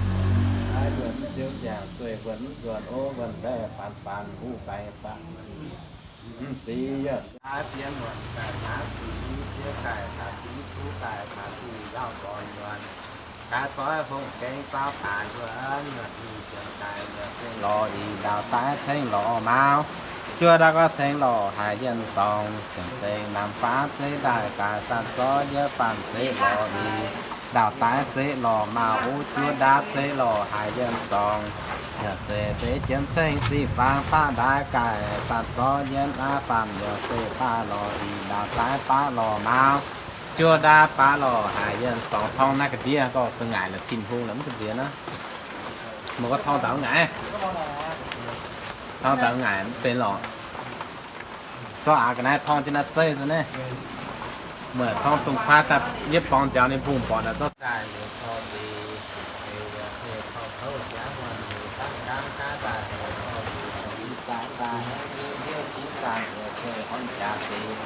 haav yuonh ziouc ziangh zueiz wuonx nzuonx ov wuonh laeh faanv faanv huv baeng saah. Mv sic yaac se haav bienx wuonc daaih haav sic, ziouv daaih caux sic, zuqv daaih caux sic, nzauh gorn yuonh. Daaih zoih hongh gengh zauv daaih yuonh, yuonh i ziouc daaih yuonh gengh lorz i ndaauh daaih ceng lorz maauh. Juov ndaauv gorngv ceng lorz haaix yienh zorngx, ziouc ceng namx faanv zeiv daaih gaax, sanh zorqv yietv faanv zeiv lorz i ndaauh daaih zeiv lorz maauh, juov ndaauv zeiv lorz haaix yienh zorngx. Yaac se deix jienv ceng sic faanv faanv ndaauv gaax, sanh zorqv yietv aav faanv yaac se baav lorz i ndaauh daaih baav lorz maauh. Juov ndaauv baav lorz haaix yienh zorngx. Torngv naaiv ga'ndiev gorngv da'ngaaic la'zinh hung la'mv ga'nziex naaiv. Meih gorngv torngv daaih ngaaic, torngv daaih ngaaic mv benx lorqc. Zorqv aqc ga'naaiv torngv jienv naaiv zeiv nzunc naaiv. Meih torngv dongh kuaaiv daaih yietv borngz nziaaux ninh mbungh mborqc naaic zorqv daaih liuz corc sic, liuz yaac se corc kouv daaih aeqv, ziouv ziouv qiex saanh yaac se horpc jaax sic.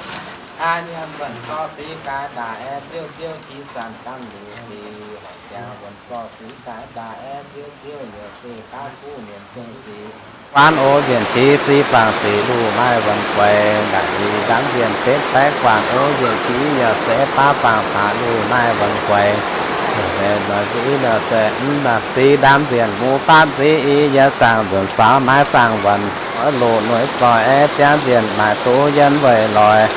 Aa, mienh wuonh zorqv sic daaih daaih aeqv, ziouv ziouv qiex saanh dangh liuz sic, horpc jaax wuonh zorqv sic daaih daaih aeqv, ziouv ziouv yaac se daav kuv mienh zong sic. Guanv o nzienh qiex sic faang sic luh maaih wuonh guaix, ndaangc liuz ndaamv nzienh betv baeqv guanv o nzienh qiex yaac se baav faang baav luh maaih wuonh guaix. Sic ndaamv nzienh muv baatv nziv i yaac saangv nzuonx saauv maiv saangv wuonh. Oix loz-nueiz zoih aeqv, ziangv nzienh maaic duqv yiem weic loix.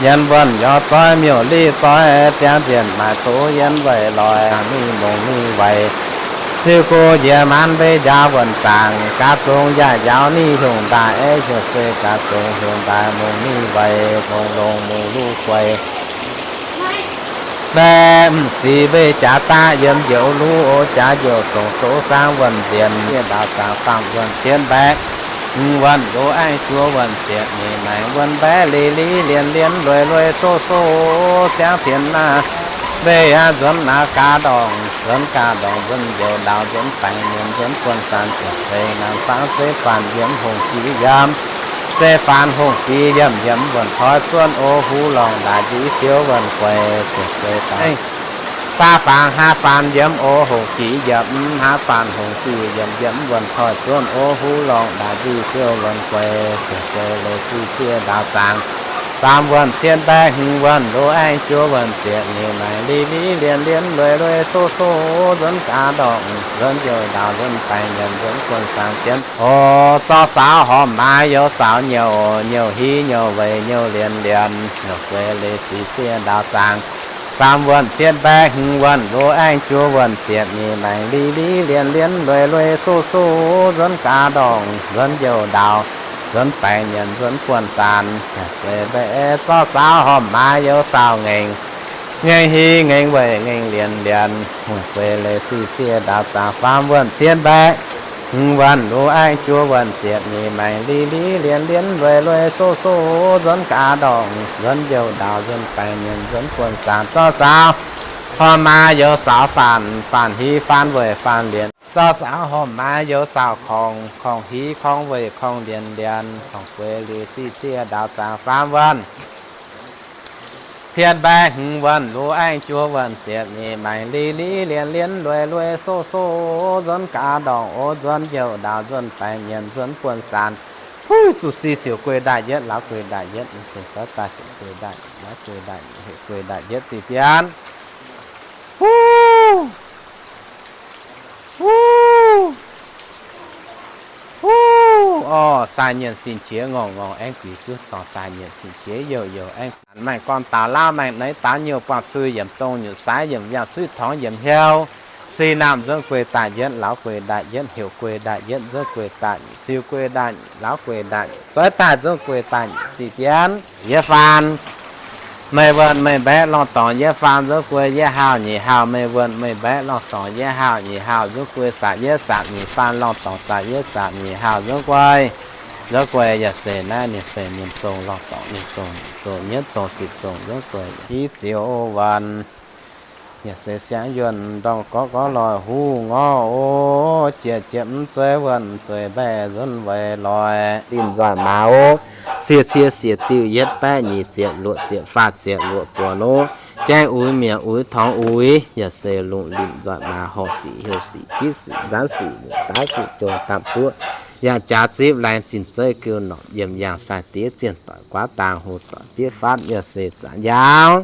Yiem wuonh nyorx zoih miuc liv zoih aeqv, ziangv nzienh maaic duqv yiem weic loix. Mingh mongx mingh weic, ziuh go njiec maanv mbei njaaux wuonh zaangc, gaax zongx yaac njaaux ninh hiungh ndaaih aeqv, hiuv se gaax zongx hiungh ndaaih mongx mingh weic, mongx longx mongx luv guaix. Mbaeqv m'sic mbeih jaax daqv yiem njoux luv o jaax njoux dongc doz saangv wuonh nzienx, yie ndaaux zaangc faam wuonh cietv mbaeqv, hmz wuonh loz aengx juov wuonh ziepc nyeic maengx wuonh mbaeqv li li lienx lienx lueiz lueiz soh soh ziangv pienx naaiv. Mbeih aqv nzuonx naaiv gaax ndorngc, nzuonx gaax ndorngc nzuonx njoux ndaaux nzuonx baengc mienh nzuonx buonv saanx ziepc seix naanc fangx zeiv faanx yiemx hungh jiex yiemx, zeiv faanx hungh jiex yiemx yiemx wuonh toi zuonv o huv lorngh ndaaix nziv siou wuonh guaix ziepc seix daaih. Baav faanx haav faanx yiemx o hungh jiex yiemx, haav faanx hungh jiex yiemx yiemx wuonh toi zuonv o huv lorngh ndaaix nziv siou wuonh guaix ziepc seix leiz sic cie ndaaux zaangc. Faam wuonh cietv mbaeqv hmz wuonh loz aengx juov wuonh ziepc nyeic maengx li li lienx lienx lueiz lueiz soh soh nzuonx gaax ndorngc nzuonx njoux ndaaux nzuonx baengc mienh nzuonx buonv saanx jienv. O, zorqv saaux horpc maaiz youz saaux nyouc, nyouc hiv nyouc weic nyouc lienx lienx, nyouc gueix leiz sic cie ndaaux zaangc. Faam wuonh cietv mbaeqv hmz wuonh loz aengx juov wuonh ziepc nyeic maengx li li lienx lienx lueiz lueiz soh soh nzuonx gaax ndorngc nzuonx njoux ndaaux nzuonx baengc mienh nzuonx buonv saanx. Seix mbaeqv zorqv saaux horpc maaiz youz saaux ngaengc, ngaengc hiv ngaengc weic ngaengc lienx lienx, hungh gueix leiz sic cie ndaaux zaangc. Faam wuonh cietv mbaeqv hmz wuonh loz aengx juov wuonh ziepc nyeic maengx li li lienx lienx lueiz lueiz soh soh nzuonx gaax ndorngc nzuonx njoux ndaaux nzuonx baengc mienh nzuonx buonv saanx. Zorqv saaux horpc maaiz youz saaux faanx, faanx hiv faanx weic faanx lienx. Zorqv saaux horpc maaiz youz saaux korngc, korngc hiv korngc weic korngc lienx lienx, hungh gueix leiz sic cie ndaaux zaangc. Faam wuonh cietv mbaeqv hmz wuonh loz aengx juov wuonh ziepc nyeic maengx li li lienx lienx lueiz lueiz soh soh nzuonx gaax ndorngc o nzuonx njoux ndaaux nzuonx baengc mienh nzuonx buonv saanx. Huv, zuqc sic siouc gueix ndaaih yietv, lauz gueix ndaaih yietv, sic zorqv daaih siouc gueix ndaaih, lauz gueix ndaaih, heuc gueix ndaaih yietv ziqc bianv. Huv, huv, huv, orv, sai nyienh sin qiex ngorngc ngorngc aengv guix duqv corc, sai nyienh sin qiex youh youh aengv zanc maengh gorn daux lauv maengh neiv daux nyouh buangh cui yiemc dongh nyutc saaix yiemc yangh suiv torngx yiemc hnyouv. Sic naamh nzuonx gueix daaih yietv, lauz gueix ndaaih yietv, heuc gueix ndaaih yietv, nzuonx gueix daaih nyic, ziux gueix ndaaih nyic, lauz gueix ndaaih nyic, zoiv daaih nzuonx gueix daaih nyic ziqc bianv. Yie faanx meih wuonh meih mbaeqv lorngh dorngc, yie faanx nzuonx gueix yie haauh nyic haauh, meih wuonh meih mbaeqv lorngh dorngc, yie haauh nyic haauh, nzuonx gueix saac yie saac nyic, faanx lorngh dorngc saac yie saac nyic haauh, nzuonx gueix, nzuonx gueix yaac se naaiv ninh se ninh zong lorngh dorngc, ninh zong nyic zong nyietv zong sic zong nzuonx gueix i ziouc wuonh. Yaac se siangx yuonh ndorngh gorngv gorngv loic huv ngorv o, jiex jiex mv zueiz wuonh zueiz mbaeqv nzuonx weic loic. Linh nzoih maaz o, cie cie siec diuh yietv baeqv nyic ziepc luoqc ziepc faah ziepc luoqc buonc o. Jaiv uix mietc uix torngx uix, yaac se lungh linh nzoih maaz horh sic heuc sic gitv sic nzanv sic nyungc daav guv jong dapv duqv. Yangh jaax zipv laengz zinh zeiv geu norqc yiem yangh sai diev zienh doic guaav daang hu doic bieqv fatv, yaac se zanc njaaux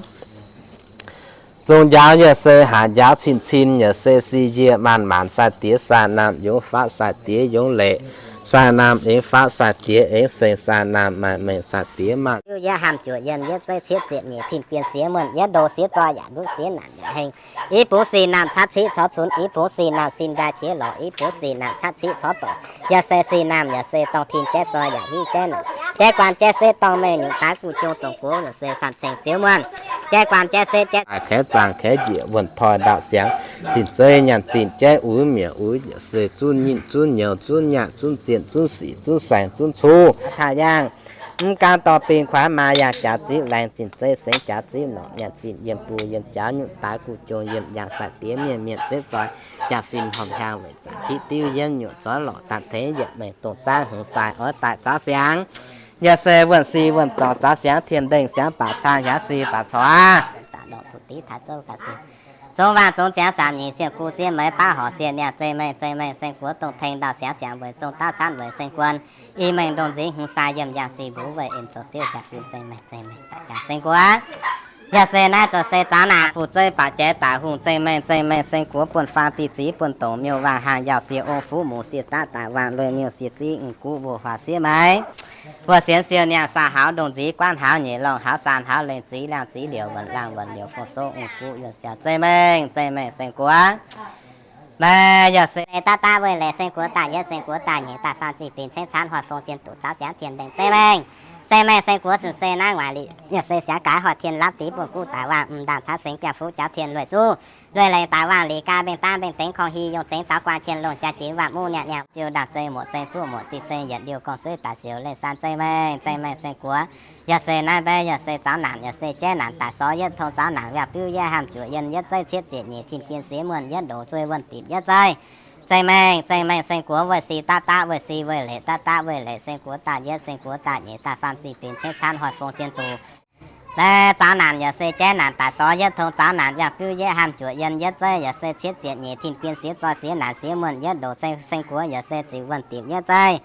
zong njaaux, yaac se haaix njaaux cin cin, yaac se si yie maanc maanc sai diev sai naamh yungz fatv sai diev yungz leqc, sai naamh aengx fatv sai diev aengx seng, sai naamh maaih mengh sai diev maaih. Yie hamh juoqc yienh yietv zeiv cietv ziepc nyeic tin bienh siex muonh yietv ndo siex zoi yaac nduqv siex naanc yaac heng. I bungx sic naamh caqv ciqv corc cunx, i bungx sic naamh sin nqaai qiex lorz, i bungx sic naamh caqv ciqv corc doic. Yaac se sic naamh yaac se dorngh tin jaiv zoi yaac hiv jaiv naanc. Jaiv guaan jaiv setv dorngh mengh nyungc daav guv jong zong gox yaac se samh ceng ziouv muonh. Jaiv guaan jaiv setv jaiv kaeqv zaangc kaeqv njiec wuonh toi ndaauv siangx. Zinh zeiv nyaanh zinh jaiv uix mietc uix yaac se zunv nyinh zunv nyouz zunv nyaanh zunv zienh zunv sic zunv saeng zunv cuv. Taaix yaangh mv gaang dorh bingh kuaaiv maaz yangh jaax zipv laengz zinh zeiv sengx jaax zipv norqc nyaanh zinh yiem bung yiem jaax nyungc daav guv jong yiem yangh sai diev mienh mienh zipv zoi. jaa-fin horpc hnyangx weic zanc qiex diuv yienv nyuoqc zorqv lorqc daaih tengx yietc mengh dongh zaangv hmz sai oix daaih zaux siangx. Yaac se wuonh si wuonh zorngx zaux siangx tien-ndengh siangx baac caa hiav si baac corc aqv. Zungv waangh zungv ziangx saamx nyeic siemv gu siev meix baav horc siev niangh zeiv mengh zeiv mengh seng guoqv dongh tengx ndau siangx siangx weic zong daav caanv weic seng guon. I mengh ndongh nzingx hmz sai yiem yangh si mbuo weic en zoux ziouv jaa-fin zeiv mengh zeiv mengh daaih jaa seng guoqv. Yaac se naaiv zoux se zaux naanc fu'jueiv baac jaaix daic hungh zeiv mengh zeiv mengh seng guoqv buonv faang diuh ziv buonv dongc miuc waangh haangh yauh sie ong fuqv muc sie daav daaih waangh lui miuc sie ziv mv guv mbuo huaax siev meix. Mbuo sienx siou niangh saah haux ndongh nzix guanv haux nyeic lorngh haux saan haux lengh ziv liangh ziv liouc wuonc laangh wuonc liouc fong sou mv guv yuonh siangx zeiv mengh zeiv mengh seng guoqv. Maiv yaac se daav daav weih leiz seng guoqv daaih yietv seng guoqv daaih nyeic daaih faam zih binc cengv caanv hoic fong sien duqv zaux siangx tien-ndengh zeiv mengh. Zeiv mengh seng guoqv zunh se naaiv waaic liqc yaac se siangx gaaix hoic tien lapv dix buonv guv daaih waangh mv ndaangc caux sengx biangh fuqv jaux tien lueic zuqv. Lueic leiz daaih waangh liqc gaa mbenc daav mbenc dengx korng hi yongh zengx daux guaang qien longh jaa jiex waamh muv niangh niangh ziouc ndaangc zeiv muoc zeiv duqv muoc zih zeiv yietc liuh gorngv suiv daaih siouc leiz saan zeiv mengh zeiv mengh seng guoqv. Yaac se naaiv mbaeqv yaac se zaux naanc yaac se jaiv naanc daaih sorv yietv tong zaux naanc wiangh biuv yietv hamh juoqc yienh yietv zeiv cietv ziepc nyeic tin-bien siev muonh yietv ndoqc zueih wuonh dipc yietv zeiv. Zeiv mengh zeiv mengh seng guoqv weih si daav daav weih si weih leiz daav daav weih leiz seng guoqv daaih yietv seng guoqv daaih nyeic daaih faam zih binc cengv caanv hoic fong sien duqv. Mbaeqv zaux naanc yaac se jaiv naanc daaih sorv yietv tong zaux naanc wiangh biuv yietv hamh juoqc yienh yietv zeiv yaac se cietv ziepc nyeic tin-bien siev zoi siev naanc siev muonh yietv ndoqc zeiv seng guoqv yaac se ziepc wuonh dipc yietv zeiv.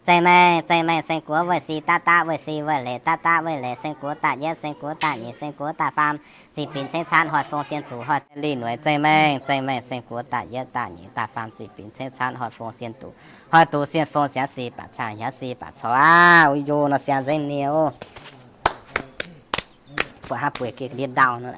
Zeiv mengh zeiv mengh seng guoqv weih si daav daav weih si weih leiz daav daav weih leiz seng guoqv daaih yietv seng guoqv daaih nyeic seng guoqv daaih faam zih binc cengv caanv hoic fong sien duqv hoic li nueiz zeiv mengh zeiv mengh seng guoqv daaih yietv daaih nyeic daaih faam zih binc cengv caanv hoic fong sien duqv hoic duqv sien fong siangx si baac cang hiav si baac corc aqv. Yo nor siang nzengc niu. Buatc haaix buic geh ndie ndau nor.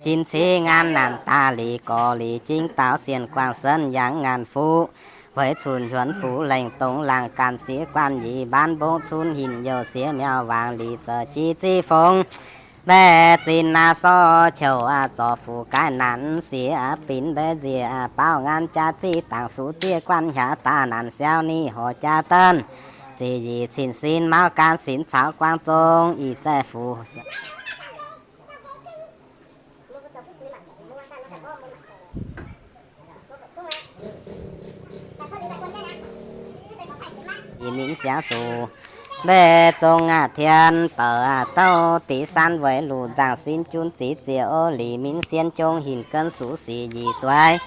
Jin cingv ngaanv naanc daaih liz gorx liz jingv daaux sienh guangc senv yangh ngaanc fuqv, hueix cunc hiuonv fuqv lengh dongh laangh ganh siev guanh yie mbaanv mbongv cunv hinc youh siev miauh waangc liz zoux jiv ziv fongx. Mbaeqc zinh naaiv sorv qouc zorc fuqv gaaiv naanc siev binc mbaeqc nziex baaux ngaanv jaax ziqv dangc fuqv zieqv guanh hiax daaih naanc siauv ni horc jaa deenv. Ziqc yie cin sin mauv gaanv sinx caux guaang zong ih zaih fuqv yie minc siangx suqv. Mbaeqc zong aqv tien bouc aqv douv dic san weic luqc nzangc sin junv ziqc ziec o lic minc sien jong hinc gen suqv sic yie suaiv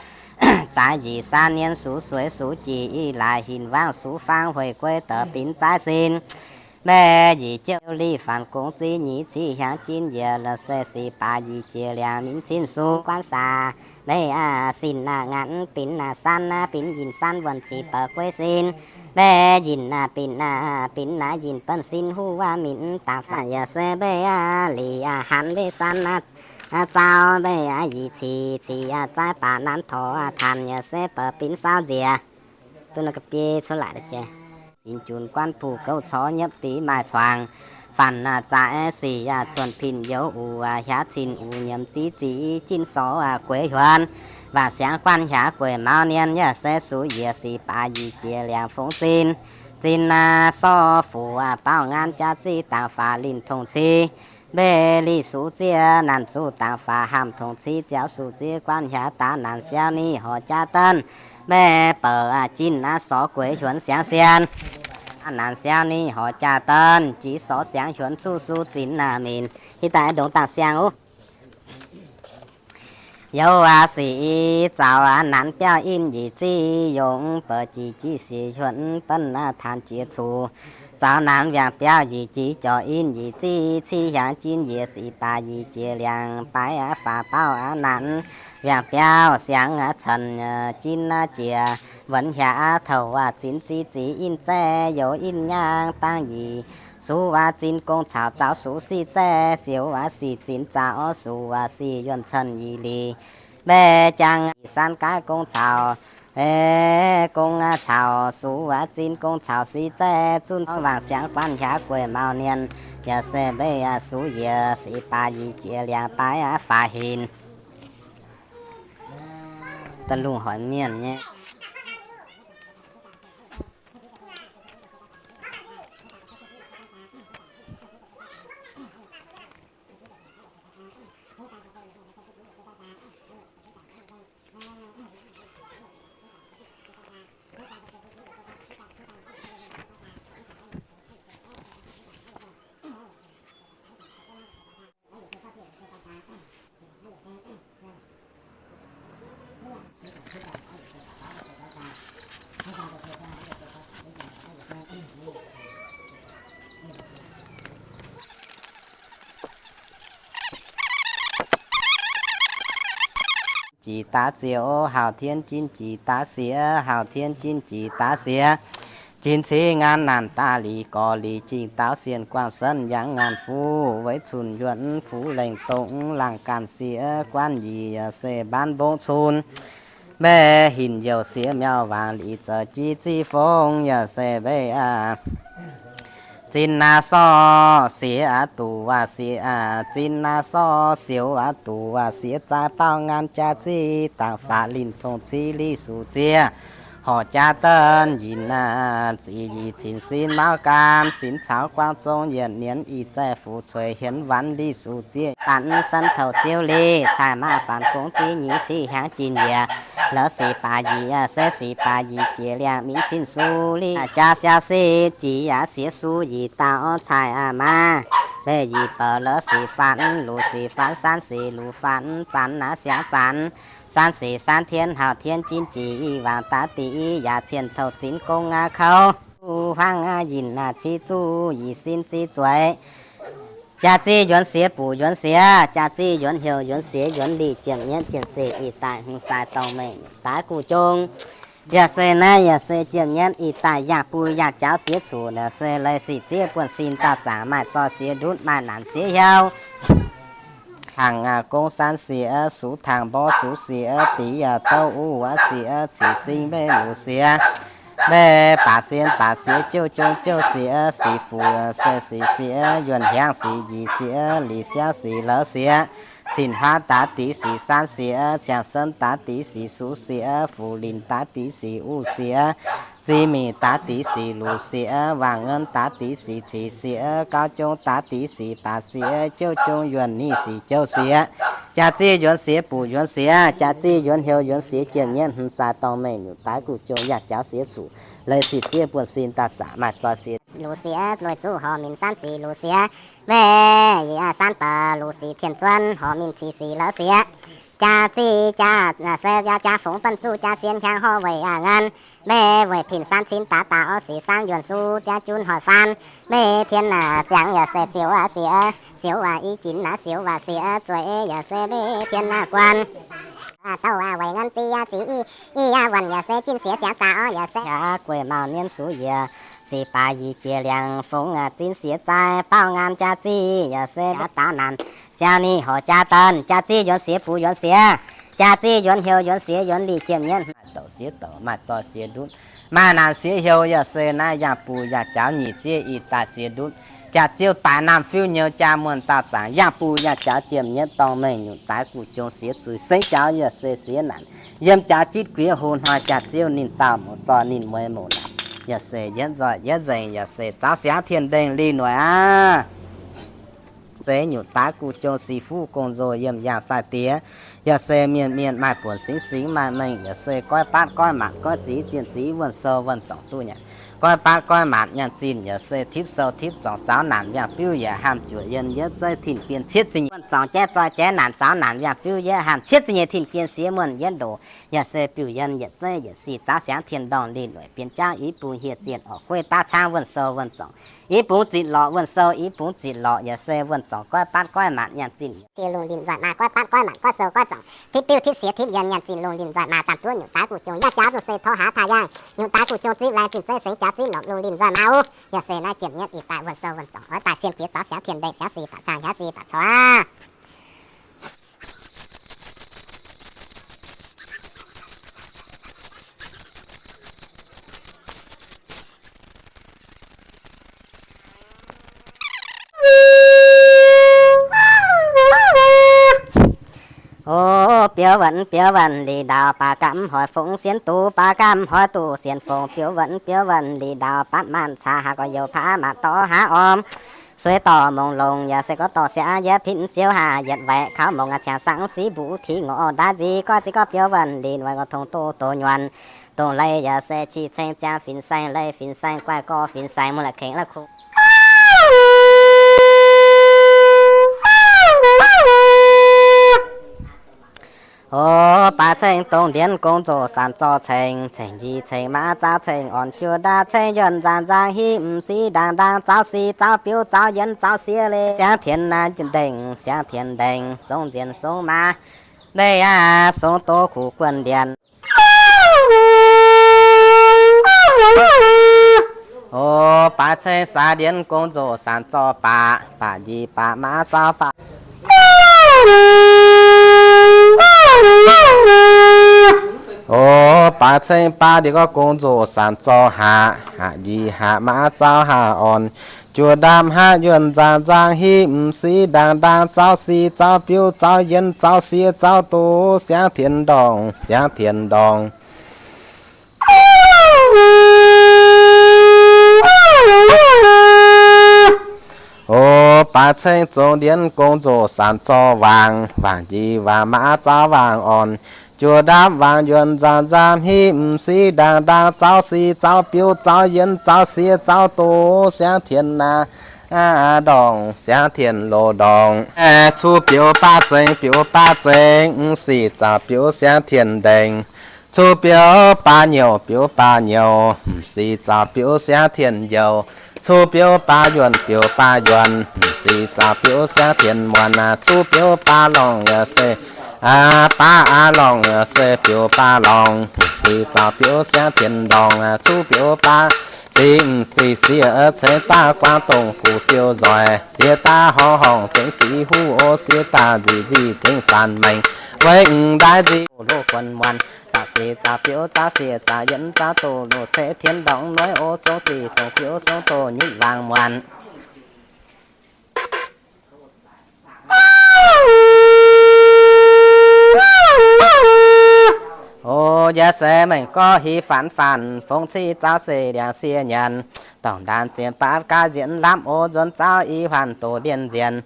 zaaix yie san nien suqv sueiv suqv jiex i laaix hinc wangv suqv faang hueic gueiv deix binc zaaiv sin. Mbaeqc yie jiouv liv faanx gongx ziv nyeic ciqv hiaangx jin yie la'se sic baac yie jiex liangx minc cin suqv guanv saax. Mbaeqc aqv sin aqv ngaanc binc aqv san aqv binc yinh san wuonh ziqc bouc gueiv sin. Mbaeqc yinh aqv binc aqv binc aqv yinh benv sin huv aqv minc dangx faanx yaac se mbaeqc aqv lic aqv hanc mbaeqc san aqv zaux mbaeqc aqv yie cic cic aqv zaaiv baac nanv torc aqv tanc yaac se bouc binc saauv nziex. Duqv naaiv ga'bieiv cuotv laaix jiex. Sinx junc guanv buv gouv corc nyiepv div maaih cuangx. Faanx zaaix sic cuonx pin youz uc hiav cin uc nyiemc ziv zic jin sorc gueix hiuonx. Waac siangx guanh hiax gueix maux nien yaac se suqv yiec sic baac yie jiex liangx fongx zin. Zin sorv fuqv baaux ngaanv jaax ziqv dangx faaux linh tongc ci. Mbaeqc lic suqv zieqv naanc zuqv dangx faaux hamh tongc ci ziouc suqv zieqv guanh hiax daax naanc siauv ni horc jaa deenv. Mbaeqc bouc jin sorc gueix hiuonx siangx sien. Naanc siauv ni horc jaa deenv jiex sorc siangx hiuonx zuqv suqv zin naanc minc. Hitv daaih ndongx dangh siang oc. Youz aqv sic zaux aqv naanc biauv in yic ziqv yongc bouc jiex jiqv sic hiuonx benv aqv tanc jiex cuc. Zaux naanc wiangh biauv yic jiex jorc in yic ziqv ciqv hiaangx jin yiec sic baac yic jiex liangx baaix aqv faaux baauv aqv naanc wiangh biauv siangx aqv cen jin aqv jiex wuonx hiaangx aqv touc aqv zinx ziqv ziqv in zaeqv youz in nyangv dangv yic. Suqv aqv zin gong caux zaux suqv siqv zaeqv sioux aqv siqv zinx zaux orv suqv aqv siqv yuonh cen yic lic. Mbaeqc jangx yic san gaaiv gong caux, gong caux suqv aqv zin gong caux siqv zaeqv zunv waangc siangx guanh hiax gueix maux nien. Yaac se mbaeqc aqv suqv yiec sic baac yic jiex liangx baaix aqv faaux hinc. Da'lungh hoic mienh nyei. jix daav ziex, hauh tien jin jix daav siex, hauh tien jin jix daav siex. Jin cingv ngaanc naanc daaih liz gorx liz jingh daauv sienh guangc senv yangh ngaanc fuv, weic cunc yuonh fuv lengc dongh laangh ganh siex, guanv yie yaac se mbaanv mbong cun. Mbaeqc hinc youc siex miauh waangc liz zoux jiex ziqv fongx yaac se mbaeqc aac, zinh naaiv sorv siex aac duqv waac siex aac, zinh naaiv sorv siex aac duqv waac siex zaaix baaux ngaanc jaax ziqv dangc faatv linh tongx civ liqv suqv ziex horc jaax daaih yinc aac, ziqc yie cin sin mauv gaam sin caux guaang zong yietc nienv ih zaih fuqv cueix hienx wanv liqv suqv ziex faatv san touc ziouv liqv caaix maaih faanx gong ziv nyeic ciqv hiaangx jin yiec la'sic baac yie se sic baac yie jiex liangx min cin su liqv jaax siaauc siqv jiex yaac siex su yie dauh caaix aac maaih mbeih yie bouc la'sic faatv luqc sic faatv san sic luqc faatv zanc naaiv siangx zanc san sic san tien hauh tien jin jiex i waangc daav diqc yaac cien touc zinx gong aac kouv huangv aac yinc aac civ zuqv yie sin ziqv zueiz. Jaax ziqv yuonx siex buc yuonx siex, jaax ziqv yuonx heuc yuonx siex yuonx liqc ziepc nyienv ziepc siec ih daaih hmz sai dorngh mengh daaix guv jong. Yaac se naaiv yaac se ziepc nyienv ih daaih yangh buo yangh jaux siex cuqv naaic se leiz sic zieqv buonv sin dauh zaangc maaih zoih siex ndutv maaih naanc siex hiuv. Tangx aac gong san siex, sux tangx mborqv sux siex, diqc yaac douv uv wuov siex, ziqc sing mbeih luqc siex, mbeih baac sien baac siex, jouv jong jouv siex, sic fuqv se sic siex, yuonh hiaangv sic nyic siex, lic siauv sic la'siec, cin huaav daav diqc sic san siex, ciangv senv daav diqc sic sux siex, fuqv linh daav diqc sic uv siex, ziex mingh daav diqc sic luqc siex, waangc nqen daav diqc sic cic siex, gauv jong daav diqc sic baac siex, jouv jong yuonh nyic sic jouv siex. Jaax ziqv yuonx siex buc yuonx siex, jaax ziqv yuonx heuc yuonx siex, ziepc nyienv hmz sai dorngh mengh nyutc daaix guv jong yaac jaux siex cuqv. Leiz sic zieqv buonv sin dauh zaangc maaih zoih siex luqc siex, lueic zuqv horc minc san sic luqc siex, mbeih yie san baac luqc sic tien zuonv horc minc cic sic la'siec. Jaax ziqv jaax se jaax fongx banh zuqv jaax sien hiaangx horv weic aac ngan, mbeih weic pin san cin daax daax orv sic sang yuonh su ziangx junv hoic faan, mbeih tien ziangx yaac se ziouc aac siex, ziouc waac i jinx naaiv siouc waac siex zueiz yaac se mbeih tien guan. Douh aac weic ngan ziqv yaac ziqv i, i yaac wuonc yaac se jin siex siangx zaax orv yaac se gueic mauh nienv sux yiec, sic baac yie jiex liangx fongx zin siex zaih baaux ngaan jaax ziqv yaac se daav naanc siangx nyic horc jaax daaih jaax ziqv yuonx siex buc yuonx siex, jaax ziqv yuonx heuc yuonx siex yuonx liqc ziepc nyienv maaih douc siex douc maaih zoih siex ndutv, maaih naanc siex heuc yaac se naaiv yangh buc yaac jaux nyic zieqv ih daaih siex ndutv, jaax ziouv daaih naamh fiuv nyouz jaa muonh dauh zaangc yangh buc yaac jaux ziepc nyienv dorngh mengh nyutc daaix guv jong siex zuiz sengv jaux yaac se siex naanc yiem jaux jitv guiex hoz hnoi jaax ziouv ninh dauh mouz zoih ninh mueiz mouz naanc yaac se yietv nzoih yietv nzengc yaac se zaux siangx tien ndengh lih noic aav. Zeiz nyutc daaix guv jong sic fuqv gong-nzoh yiem yangh sai diex, yaac se mienh mienh maaih buonc singx singx maaih mengh, yaac se goiv baatv goiv maanc goiv ziv zienh ziv wuonh sou wuonh zorngc duqv nyanc, goiv baatv goiv maanc nyanc zinh, yaac se tipv sou tipv zorngc zaux naanc yangh biuv yaac haamh juoqc yiem yietv zeiv tin-bien cietv zingh nyeic wuonh zorngc jaiv zoih jaiv naanc zaux naanc yangh biuv yietv haamh cietv zingh nyeic tin-bien siex muonh yietv ndoqc, yaac se biuv yiem yietc zeiv yietc sic zaux siangx tien ndorngh lih lueic bien jauv i bung hieh zienh orqc gueiv daav caangv wuonh sou wuonh zorngc, i bung zitc lorqc wuonh sou i bung zitc lorqc, yaac se wuonh zorngc goiv baatv goiv maanc nyanc zinh, lungh linh nzoih maa goiv baatv goiv maanc goiv sou goiv zorngc, tipv biuv tipv siex tipv yienh nyanc zinh lungh linh nzoih maa zaamc duqv nyutc daaix guv jong yaac jaux zuqc se tov haaix taaih yangh, nyutc daaix guv jong zipv lai zinh zeiv sengx jaux zipv lorqc lungh linh nzoih maa oc. Yaac se naaiv ziepc nyienv ih daaih wuonh sou wuonh zorngc oix daaih sien diex zaux siangx tien ndengh siangx sic baac cang siangx sic baac cor aav. O, biouv wuonh biouv wuonh lih ndaauh, baac gamh hoic fongx sienx duqv, baac gamh hoic duqv sienx fongx, biouv wuonh biouv wuonh lih ndaauh, batv maanc caax haaix gorx youz paav maanc dorh haav orm. Sueih dorh mongh longc yaac se gorngv dorh siangx yietv pin siouv haac yietv waeqc kaux mongh a'ciangx sang siv mbuo ti ngorc ndaaiv nzic gorngv ziex gorngv biouv wuonh lih noic ngorc tongx doz doz nyuonh. Dongh leiz yaac se qiex ceng ziangx fin-saeng, leiz fin-saeng guaih gorx fin-saeng mungh la'kengx la'kuqv. O, baac ceng dongh ndienv gong zoh sanc zorc ceng, ceng njiec ceng maa zaaux ceng orn juoh ndaauv ceng yuonh nzaanc nzaang hiv m'sic ndaang ndaang zaaux sic zaaux biouv zaaux yienx zaaux siex leiz siangx tien naaiv ndengh siangx tien ndengh songx nzienh songx maa. Mbeih aac, songx doz kuv guonh ndienx. O, baaix ceng saax ndienx gong nzoqc saanc zorqv baac, baac njiec baac maav zaux baac. O, baaix ceng baav ndienx gorngv gong nzoqc saanc zorqv haac, haac njiec haac maav zaux haac orn. Juoz ndaamv haac yuonh nzaangc nzaang hiv m'sic ndaangc ndaang zaux sic zaux biux zaux yienx zaux siex zaux doz siangv tien ndorngc, siangv tien ndorngc. O, baaix ceng zongx ndienx gong nzoqc saanc zorqv waangc, waangc njiec waangc maav zaux waangc orn. Juoz ndaamv waangc yuonh nzaangc nzaang hiv m'sic ndaangc ndaang zaux sic zaux biux zaux yienx zaux siex zaux doz siangv tien naaiv ndorngc, siangv tien loz ndorngc. Cuv biux baav zengx, biux baav zengx, m'sic zaux biux siangv tien ndengc. Cuv biux baav nyouc, biux baav nyouc, m'sic zaux biux siangv tien youc. Cuv biux baav yuonh, biux baav yuonh, m'sic zaux biux siangv tien muonc. Cuv biux baav lorngc yaac se, baav aav lorngc yaac se biux baav lorngc, m'sic zaux biux siangv tien ndorngc. Cuv biux baav sic, m'sic siex ceix daav guaang dongh guv siou nzoih, siex daav horngh horngh zengx sic huv o, siex daav nzic nzic zengx faanx maengx. Weic m'ndaaih nzic loz guonc muonc, zaux sic zaux biux zaux siex zaux yienx zaux doz loz ceix tien ndorngc nueiv o, song sic song biux song doz nyutc waangc muonc. O, yaac se mengh gorx hiv faanx faanx fongx civ zaux sic ndiangx siex nyanc, dorngc ndaanx zienx baatv gaav nzienx lamv o, nzuonx zaux i huaanh doz ndienh nzienx.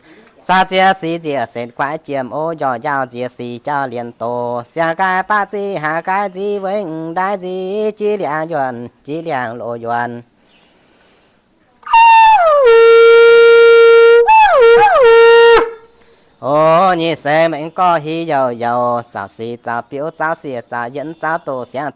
Saav ziex sic nziec setv guaix jiem o, njorc njaaux nziec sic jauv lienh doz, siang-gaaiv baav ziqv haav gaaiv nziv weic m'ndaaih nziv, jiex liangx yuonh jiex liangx loz yuonh. O, nyic se mengh gorx hiv youc youc, zaux sic zaux biux zaux siex zaux yienx zaux doz siangv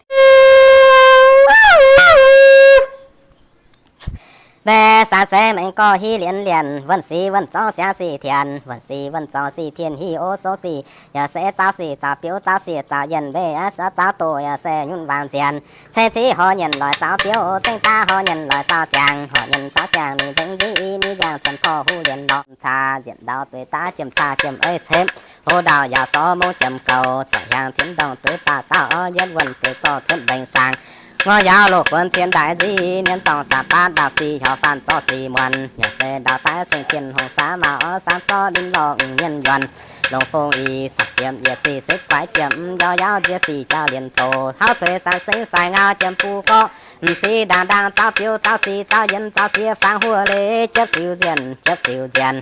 Mbe sanx se mengh gorx hiv lienx lienc, wuonh sic wuonh zorngv siangv sic tien, wuonh sic wuonh zorngv sic tien hiv o, song sic yaac se zaux sic zaux biux zaux siex zaux yienh, mbe aav zaux doz yaac se nyunv waangc nzienh. Ceng civ horh nyienc loic zaux biux, ceng daav horh nyienc loic zaux ziangh, horh nyienc zaux ziangh mingh nzengc nziv i, mingh ziangh cien porv huv lienh lorz caa nzienc ndau dueiv daav jiem caa jiem eiv cemv, hlo ndau yaauc zorqv mongv jiem goux, zorc hiaang tien ndorngh dueiv baac dauh orv yietv wuonh dueiv zorqv cuotv mbengx saang. Ngorc yaauv loz buonc cien ndaix nziv, mienh dorngh saah baatv ndau sic hnyouv faanv zorqv sic muonc, yaac se ndau daaih seng tien hungh saauv maauh orv saauv zorqv linh lorh mienh yuonh. Longc fong i sac jiem yietc sic setv guaix jiem, yaac yaauv nziex sic jauv lienh doz, tauv cueix saai seng saai ngau jiem buv gorqv, m'sic ndaangc ndaangh zaux biux zaux sic zaux yienx zaux siex fangx huoqv leiz jiepv siu nzienh jiepv siu nzienh.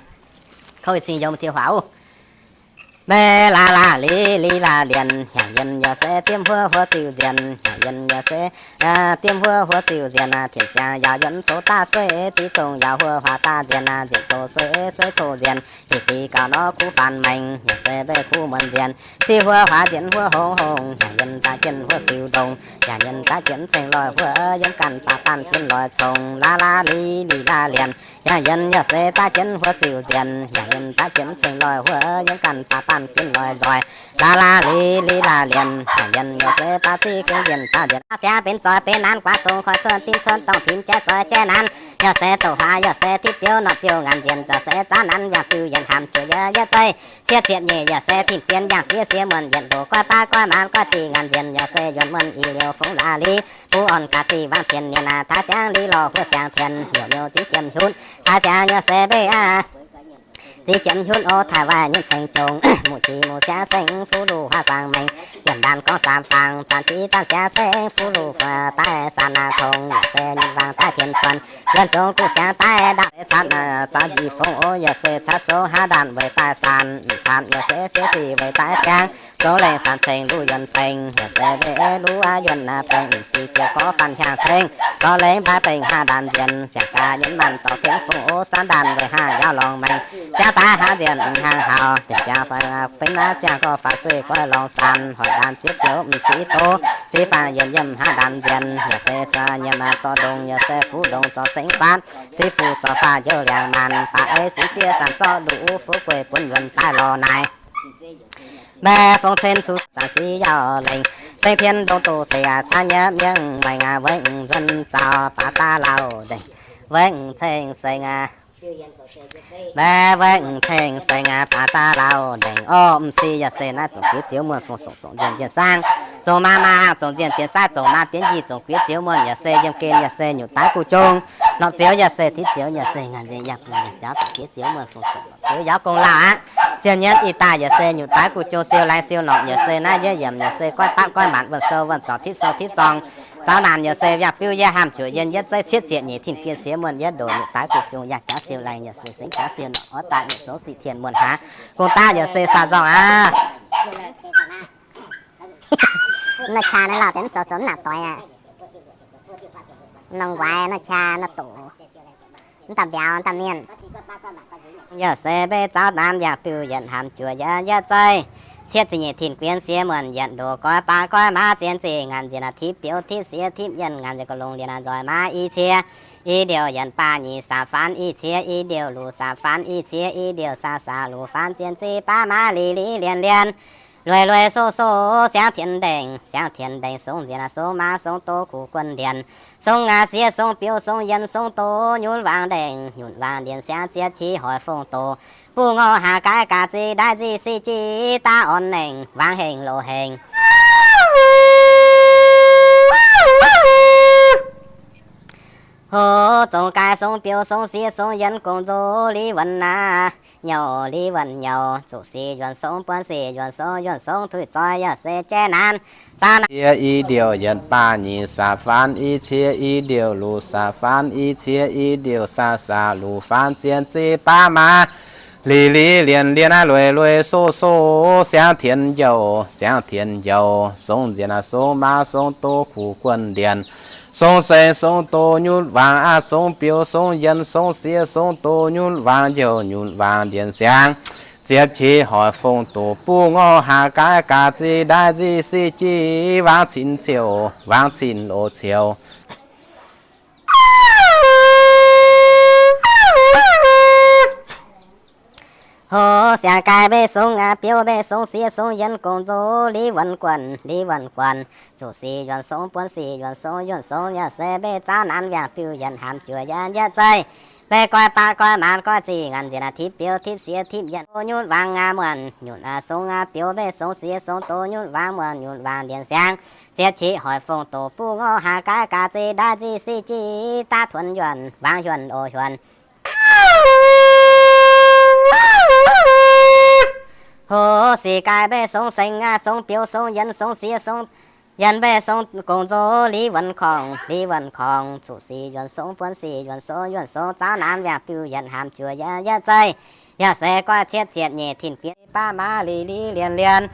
Kouv cing yiem ti huaax. Mbe laax laax liz liz laax lienc, hnyangx yienh yaac se diemv huoqv huoqv siu nzienh, hnyangx yienh yaac se diemv huoqv huoqv siu nzienh. Tien siangx yaauc yuonh coqv daav sueiv, div zongh yaauc huoqv huaax daav nzienh, nzienh coqv sueiv sueiv coqv nzienh. Yietc sic gauh nor kuv faanx maengx, yaac se mbeih kuv muonc nzienh. Div huoqv huaax nzienh huoqv hongx hongx, hnyangx yienh daav jienv huoqv siu ndongh, hnyangx yienh daav jienv ceng loih huoqv yiem ganh baac baanh jienv loih congx. Laax laax liz liz laax lienc, hnyangx yienh yaac se daav jienv huoqv siu nzienh, hnyangx yienh daav jienv ceng loih huoqv yiem ganh baac baanh jienv loih nzoih. Laax laax liz liz laax lienc, hnyangx yienh yaac se baav ziqv gengh nzienh zaux nzienh. Siangx benx zoih benx nanv guaax congx koi cuotv dimv cuotv dorngh pin jaiv zoih jaiv nanv, yaac se doqc huaax yaac se diqv biouv norm biouv ngaanc nzienh, zaux se zaux nanv yangh biuv yienx hamc ziouc yaac yietv zeih. Cietv ziepc nyeic yaac se dingh dien yangh siev siev muonh yietc ndoqc goiv baav goiv maanz goiv ziqc ngaanc nzienh, yaac se yuonh muonh i liouh fungx laax liz. Buv orn gaax ziqc waangc cien mienh aac, taaix siangx liz lorh huoqv siangx tien, hnyouv miuc ziqv jiem hiuv. Taaix siangx yaac se mbeih aac, ziqv jiem hiuv o, taaix waaic nyunc ceng jongx, muqv ziqc muqv siangx seng fuqv luqv huaax guangc mengh, yienh ndaamv gorngv saam fangx, zaanc ziqv zaanc siangx seng fuqv luqv huaax daaih saanx naaic tongx, yaac se nyunc waangc daaih tien cuonx, yuonh jongx guv siangx daaih ndaauv. Caqv naaic caqv njiec fongx o, yaac se caqv sou haav ndaanh weic daaih saanx, caqv yaac se siev sic weic daaih ziangx, zoux lengh saanx ceng luv yuonh bengx, yaac se weic luv aav yuonh naaic bengx, m'sic ziouc gorngv faanv hiaangx ceng, zorqv lengh mbaaix bengx haav ndaanh nzienh, siang gaax nyunc maanc dorh tengx fongx o, saanx ndaanh weic haav yaauv lorngx maengx, ziangx daaih haav nzienh hnaangx haux, bieqc ziangx faix benx naaiv ziangx gorx faix sueih goiv lorngx saanx, hoic ndaanh zieqv biouv m'sic doz, sic fangx yienh yiem haav ndaanh nzienh, yaac se nyiemc zorqv ndongh, yaac se fuqv ndongh zorqv cengx faatv, sic fuqv zorqv faatv njoux liangx maanc, baac ei sic zieqv saanx zorqv luv fuqv gueic bun yuonh daaih lorh naaic. Mbaeqc fong cen cuqv zanc sic yaac lengc, seng tien ndongc doqc zeic aqv, caanv nyei mienh maengx aqv, weic nzuonx zaux baac daav lauh ndengc, weic ceng-seng aqv. Mbaeqc weic ceng-seng aqv, baac daav lauh ndengc. Orv, m'sieqv yaac se naaiv zongc guiev ziouv muonh fong songc zongc nzienh nzienh saang, zongc maa maa haangh zongc nzienh bienx saav, zongc maa bienx njiec zongc guiev ziouv muonh yaac se yiem gen yaac se nyutc daaih guv jung. Norqc ziouv yaac se tiqv ziouv yaac se ngaanc nziex yaac bun yaac jauv zongc guiev ziouv muonh fong songc norqc ziouv yaac gong lauh aqv. Ziouc nyienz ih daaih yaac se nyutc daaih guv jung siou laengz siou norqc yaac se naaiv yietv yiemc yaac se goiv baatv goiv maanc wuonh sou wuonh zorngc tipv sou tipv zorngh. Zaux naanc yaac se yaac biuv yietv haamh juoqc yienh yietv zeiv cietv ziepc nyeic tin-bien siex muonh yietv ndoqc nyutc daaih guv jung yaac jauv siou laengz yaac se sengx jauv siou norqc orv daaih nyutc sou sic tien muonh haaix. Gong daav yaac se saa nzorngh aqv. Naaiv qaqv naaiv lauh deix mv zoux zoux mv nangc doix aqv. Nongh waaic naaiv qaqv naaiv doqc, mv daaih mbiauz daaih mienh. Yaac se mbe zaux naanc yaac biuv yietc haamh juoqc yietv yietv zeiv cietv ziepc nyeic tin-bien siex muonh yietv ndoqc goiv baatv goiv maac zien ziqc ngaanc nziex aqv, tipv biouv tipv siex tipv yienh ngaanc nziex ga'longx ndiev aqv, nzoih maav i cie i ndiouh yietc baah nyic saam faanv i cie i ndiouh luc saam faanv i cie i ndiouh saah saah luc faanv zien ziqc baav maav li li lienh lienh lueiz lueiz soqv soqv siangv tien ndengc, siangv tien ndengc songx nziex aqv, songx maav songx doz kuv guon ndienx, songx aqv siex songx biouv songx yienh songx doz nyunv waangc ndengc, nyunv waangc ndienx siangv ziepv qiex hoic fong doz buv ngorc haac gaaiv gaax ziqc ndaaiv nzic sic jiv daav orn nengc waangc hengx loz hengx. Hoc zongx gaaix songx biouv songx siex songx yienh gong nzoz li wuonc aqv, nyouc li wuonc nyouc, zuqc sic yuonc songx buonv sic yuonc songx yuonc songx tuix zoih yaac se jaiv naanc. Zaux naanc i ndiouh yietc baah nyic saam faanv i cie i ndiouh luc saam faanv i cie i ndiouh saah saah luc faanv zien ziqc baav maav li li lienh lienh aqv, lueiz lueiz soqv soqv siangv tien njouc, siangv tien njouc songx nziex aqv, songx maav songx doz kuv guon ndienx, songx sengx songx doz nyunv waangc aqv, songx biouv songx yienh songx siex songx doz nyunv waangc njouc nyunv waangc ndienx siangv ziepv qiex hoic fong doz buv ngorc haac gaaiv gaax ziqc ndaaiv nzic sic jiv waangc cin ciouc waangc cin loz ciouc. Hoc siangx gaaix mbe songx aqv, biouv mbe songx siex songx yienh gong nzoz li wuonc guonc, li wuonc guonc. Zuqc sic yuonc songx buonv sic yuonc songx yuonc songx yaac se mbe zaux naanc yaac biuv yietc haamh juoqc yietv yietv zeiv. Mbe goiv baatv goiv maanc goiv ziqc ngaanc nziex aqv, tipv biouv tipv siex tipv yienh doz nyunv waangc aqv muonh, nyunv aqv songx aqv biouv mbe songx siex songx doz nyunv waangc muonh, nyunv waangc ndienx siangv ziepv qiex hoic fong doz buv ngorc haac gaaiv gaax ziqc ndaaiv nzic sic jiv daav tuonx yuonc waangc yuonc oc yuonc. Hoc sic gaaix mbe songx sengx aqv, songx biouv songx yienh songx siex songx yienh mbe songx gong nzoz li wuonc korngc, li wuonc korngc. Zuqc sic yuonc songx buonv sic yuonc songx yuonc songx zaux naanc yaac biuv yietc haamh juoqc yietv yietv zeiv. Yaac se goiv cietv ziepc nyeic tin-bien baav maav li li lienh lienh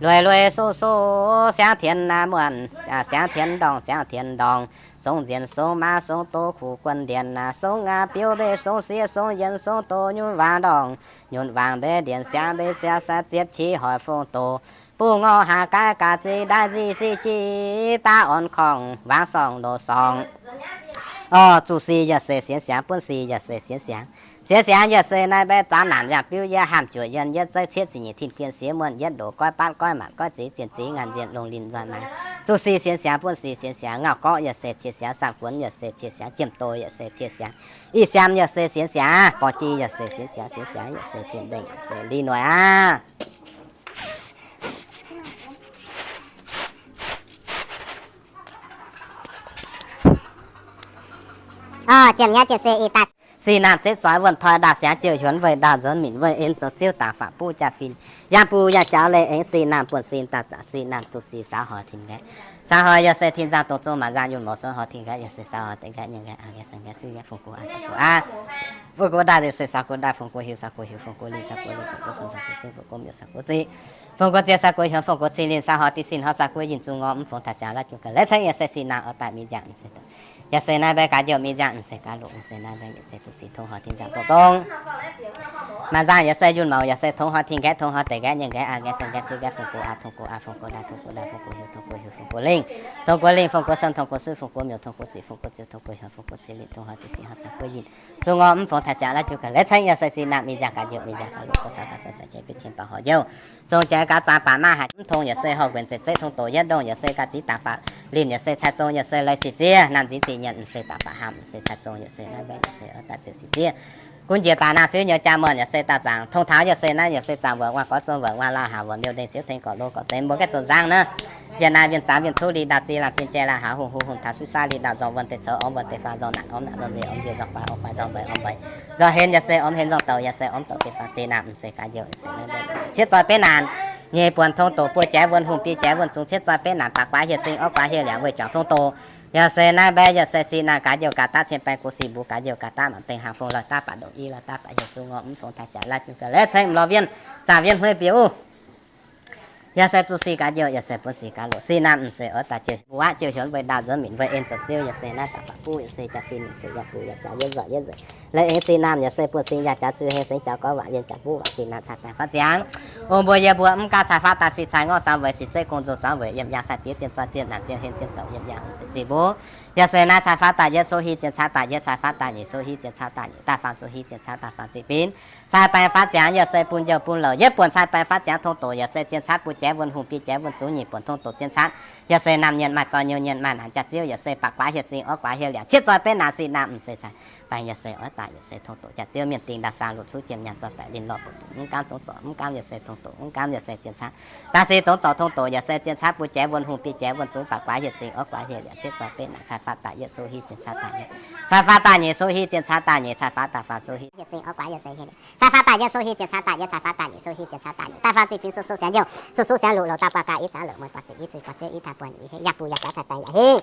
lueiz lueiz soqv soqv siangv tien muonh, siangv tien ndorngc, siangv tien ndorngc. Songx nziex songx maav songx doz kuv guon ndienx aqv, songx aqv biouv mbe songx siex songx yienh songx doz nyunv waangc ndorngc, nyunv waangc mbe ndienx siangv mbe siangv saah ziepv qiex hoic fong doz buv ngorc haac gaaiv gaax ziqc ndaaiv nzic sic jiv daav orn korngc waangc sorngc loz sorngc. Orv, zuqc sic yaac se sienx siangx, buonv sic yaac se sienx siangx. Sienx siangx yaac se naaiv mbaeqv zaux naanc yaac biuv yietv haamh juoqc yienh yietv zeiv cietv ziepc nyeic tin-bien siex muonh yietv ndoqc goiv baatv goiv maanc goiv ziex zienh ziex ngaanc nziex longc linh nzoih maaih. Zuqc sic sienx siangx, buonv sic sienx siangx, ngauh gorqv yaac se cie siangx, saang-buonv yaac se cie siangx, jiem-doz yaac se cie siangx, ih siaam yaac se sienx siangx, borng-jei yaac se sienx siangx, sienx siangx yaac se tien ndengc yaac se li noic aqv. Orv, jiem nyei jien se ih daaih sic naamh zipv zoix wuonh toi ndaauh siangx jiouh hiuonx weih ndaauh nzuonx minc weih en zoux ziouv dangc faatv buv jaa-fin, yangh buv yangh jaux leih aengx sic naamh buonv sin daaih zaqc sic naamh zuqc sic saux hoic tin ngaeqv. Saux hoic yaac se tin nzangc dongh zungh maanc nzangc yunh mouz saux hoic tin ngaeqv yaac se saux hoic deix ngaeqv nyei ngaeqv aqv, ngaeqv se ngaeqv suiv ngaeqv fungx gox aqv, fungx gox aqv. Fungx gox ndaaih yaac se saux gox ndaaih, fungx gox hiuv saux gox hiuv, fungx gox lingh saux gox lingh, fungx gox sun saux gox sun, fungx gox mienh saux gox mienh, fungx gox ziex saux gox hiuonx, fungx gox cing lingh saux hoic deix sin hoic saux gox yinh zuqc ngorc mv fungx taaih siangx laav jungx ga'leix ceng yaac se sic naamh oix daaih mingh nziangh se daaih Yaac se naaiv mbaeqv gaax njoux mingh nzangc, mv se gaax loqc, mv se naaiv mbaeqv yaac se duqv sic tongx horc Tin nzangc doqc zong. Maaih nzangc yaac se yunh mouc, yaac se tongx horc Tin nqaeqv, tongx horc deix nqaeqv, nyei nqaeqv aa, nqaeqv se nqaeqv suiv nqaeqv, fungx gox aa, tongx gox aa, fungx gox ndaa, tongx gox ndaa, fungx gox hiuv, tongx gox hiuv, fungx gox lingh, tongx gox lingh, fungx gox sen, tongx gox suiv, fungx gox miuc, tongx gox ziqc, fungx gox ziuh, tongx gox hiuv, fungx gox cin lingh, tongx horc deix sic horc saax guov yinh, zungh ngorc mv fungx taaix siangx laav jiu ga'leix cengv, yaac se sic naamh mingh nzangc gaax njoux mingh nzangc gaax loqc, se saux gaax se saux jiex bieqc tien baac horc njoux. Zong jaaix gaax zaang baac maaih haic mv tongx, yaac se horh nquenc zeiv zeiv tongx doqc yietv ndongh, yaac se gaax ziv dangx faatv linh, yaac se cai zong, yaac se leiz sic ziev naamh nziex zic nyienz, mv se baac baac haam, mv se cai zong, yaac se naaiv mbaeqv, yaac se oix daaih ziouc sic ziev. Gunv njiec daaih naaiv fiuv nyouz jaa muonh, yaac se daaih zaangc tongx taux, yaac se naaiv, yaac se zaangc wuoqc waac gorx zong wuoqc waac lauh haac wuoqc miuc ndeic siouv tengx gorqv lo gorqv zeiv mbuo gaeqv zoux nzangc naaiv. Wienh naaiv wienh zaangc wienh cuv li ndau zi laanh fien jai laanh haav hungh hungh hungh taux suiv saav li ndau nzorng wuonh deic coux orm wuonh deic faanh nzorng naanc orm naanc nzorng nziex orm nziex nzorng faav orm faav nzorng mbeix orm mbeix nzorng henv, yaac se orm henv nzorng douc, yaac se orm douc deix faanh sic naamh mv se gaax njoux, yaac se naaiv mbaeqv ciev zoi betv naanc. Nyeic buonc tongx doqc buo jaaix wuonh hungh, biei jaaix wuonh zungx, ciev zoi betv naanc daaih guaav hieh zingh orv guaav hieh liangc weih juangc tongx doqc. Yaac se naaiv mbaeqv yaac se sic naamh gaax njoux gaax daav cien baeng gu sic mbuo gaax njoux gaax daav maanc bengh hnaangx fong lorh daav baac ndongc i lorh daav baac hieh zungh ngorc mv fungx taaix siangx laav jiu ga'leix cengv mv lorh wienh zaangc wienh huei biouv. Yaac se zuqc sic gaax njoux, yaac se bun sic gaax loqc. Sic naamh mv se oix daaih jiouh mbuo waac jiouh hiuv mbeix ndaauh nzuonx minc mbeix en zoux ziouv, yaac se naaiv daaih faaux buv, yaac se jaax fin, yaac se yaac buc yaac jaax yietv nzoih yietv nzoih leiz aengx sic naamh, yaac se bun sing yaac jaax cui hei sengx jaax gorx waac yienh jaax buv waac sic naamh cai baeng faatv ziangx. O mbuo yie mbuo mv gaav cai faatv daaih sic cai ngorc samv weic sic zeiv gong nzung zuangx weic yiem yangh sai diev zien zoi zien naanc zien hen zien douc yiem yangh se sic mbuo. Yaac se naaiv cai faatv daaih yietv sou hiv zien caatv daaih yietv cai faatv daaih nyic sou hiv zien caatv daaih nyic daaih faanh sou hiv zien caatv daaih faanh sic bin cai baeng faatv ziangx, yaac se bun njoux bun louc yietv buonc cai baeng faatv ziangx tongx doqc, yaac se zien caatv buo jaaix wuonh hungh biei jaaix wuonh zungx nyic buonc tongx doqc zien caatv, yaac se naamh nyienc maaih zoi nyiu nyienc maaih naanc jaax ziouv, yaac se baac guaav hieh zingh orv guaax hieh liangc ciev zoi betv naanc sic naamh mv se cai baeng, yaac se oix daaih yaac se tongx doqc jaax ziouv mienh dingh ndau saa luc cuv jiem nyaanh zoi baeqc linh lorh buoqc mv gaamv dongh zorc mv gaamv, yaac se tongx doqc mv gaamv, yaac se zien caatv daaih se dongh zorc tongx doqc, yaac se zien caatv buo jaaix wuonh hungh biei jaaix wuonh zungx baac guaav hieh zingh orv guaav hieh liangc ciev zoi betv naanc cai faatv daaih yietv sou hiv zien caatv daaih nyic, cai faatv daaih nyic sou hiv zien caatv daaih nyic, cai faatv daaih faanh sou hiv cai faatv daaih yietv sou hiv zien caatv daaih yietv cai faatv daaih nyic sou hiv zien caatv daaih nyic daaih faanh sic bin sou sou siangx youh, sou sou siangx luc louc daaih buatc gaax i zaqv louc mueiz buatc ziepc i cui buatc ziouv i taaih buonc i heh yaac buc yaac jaax cai baeng yaac hiv.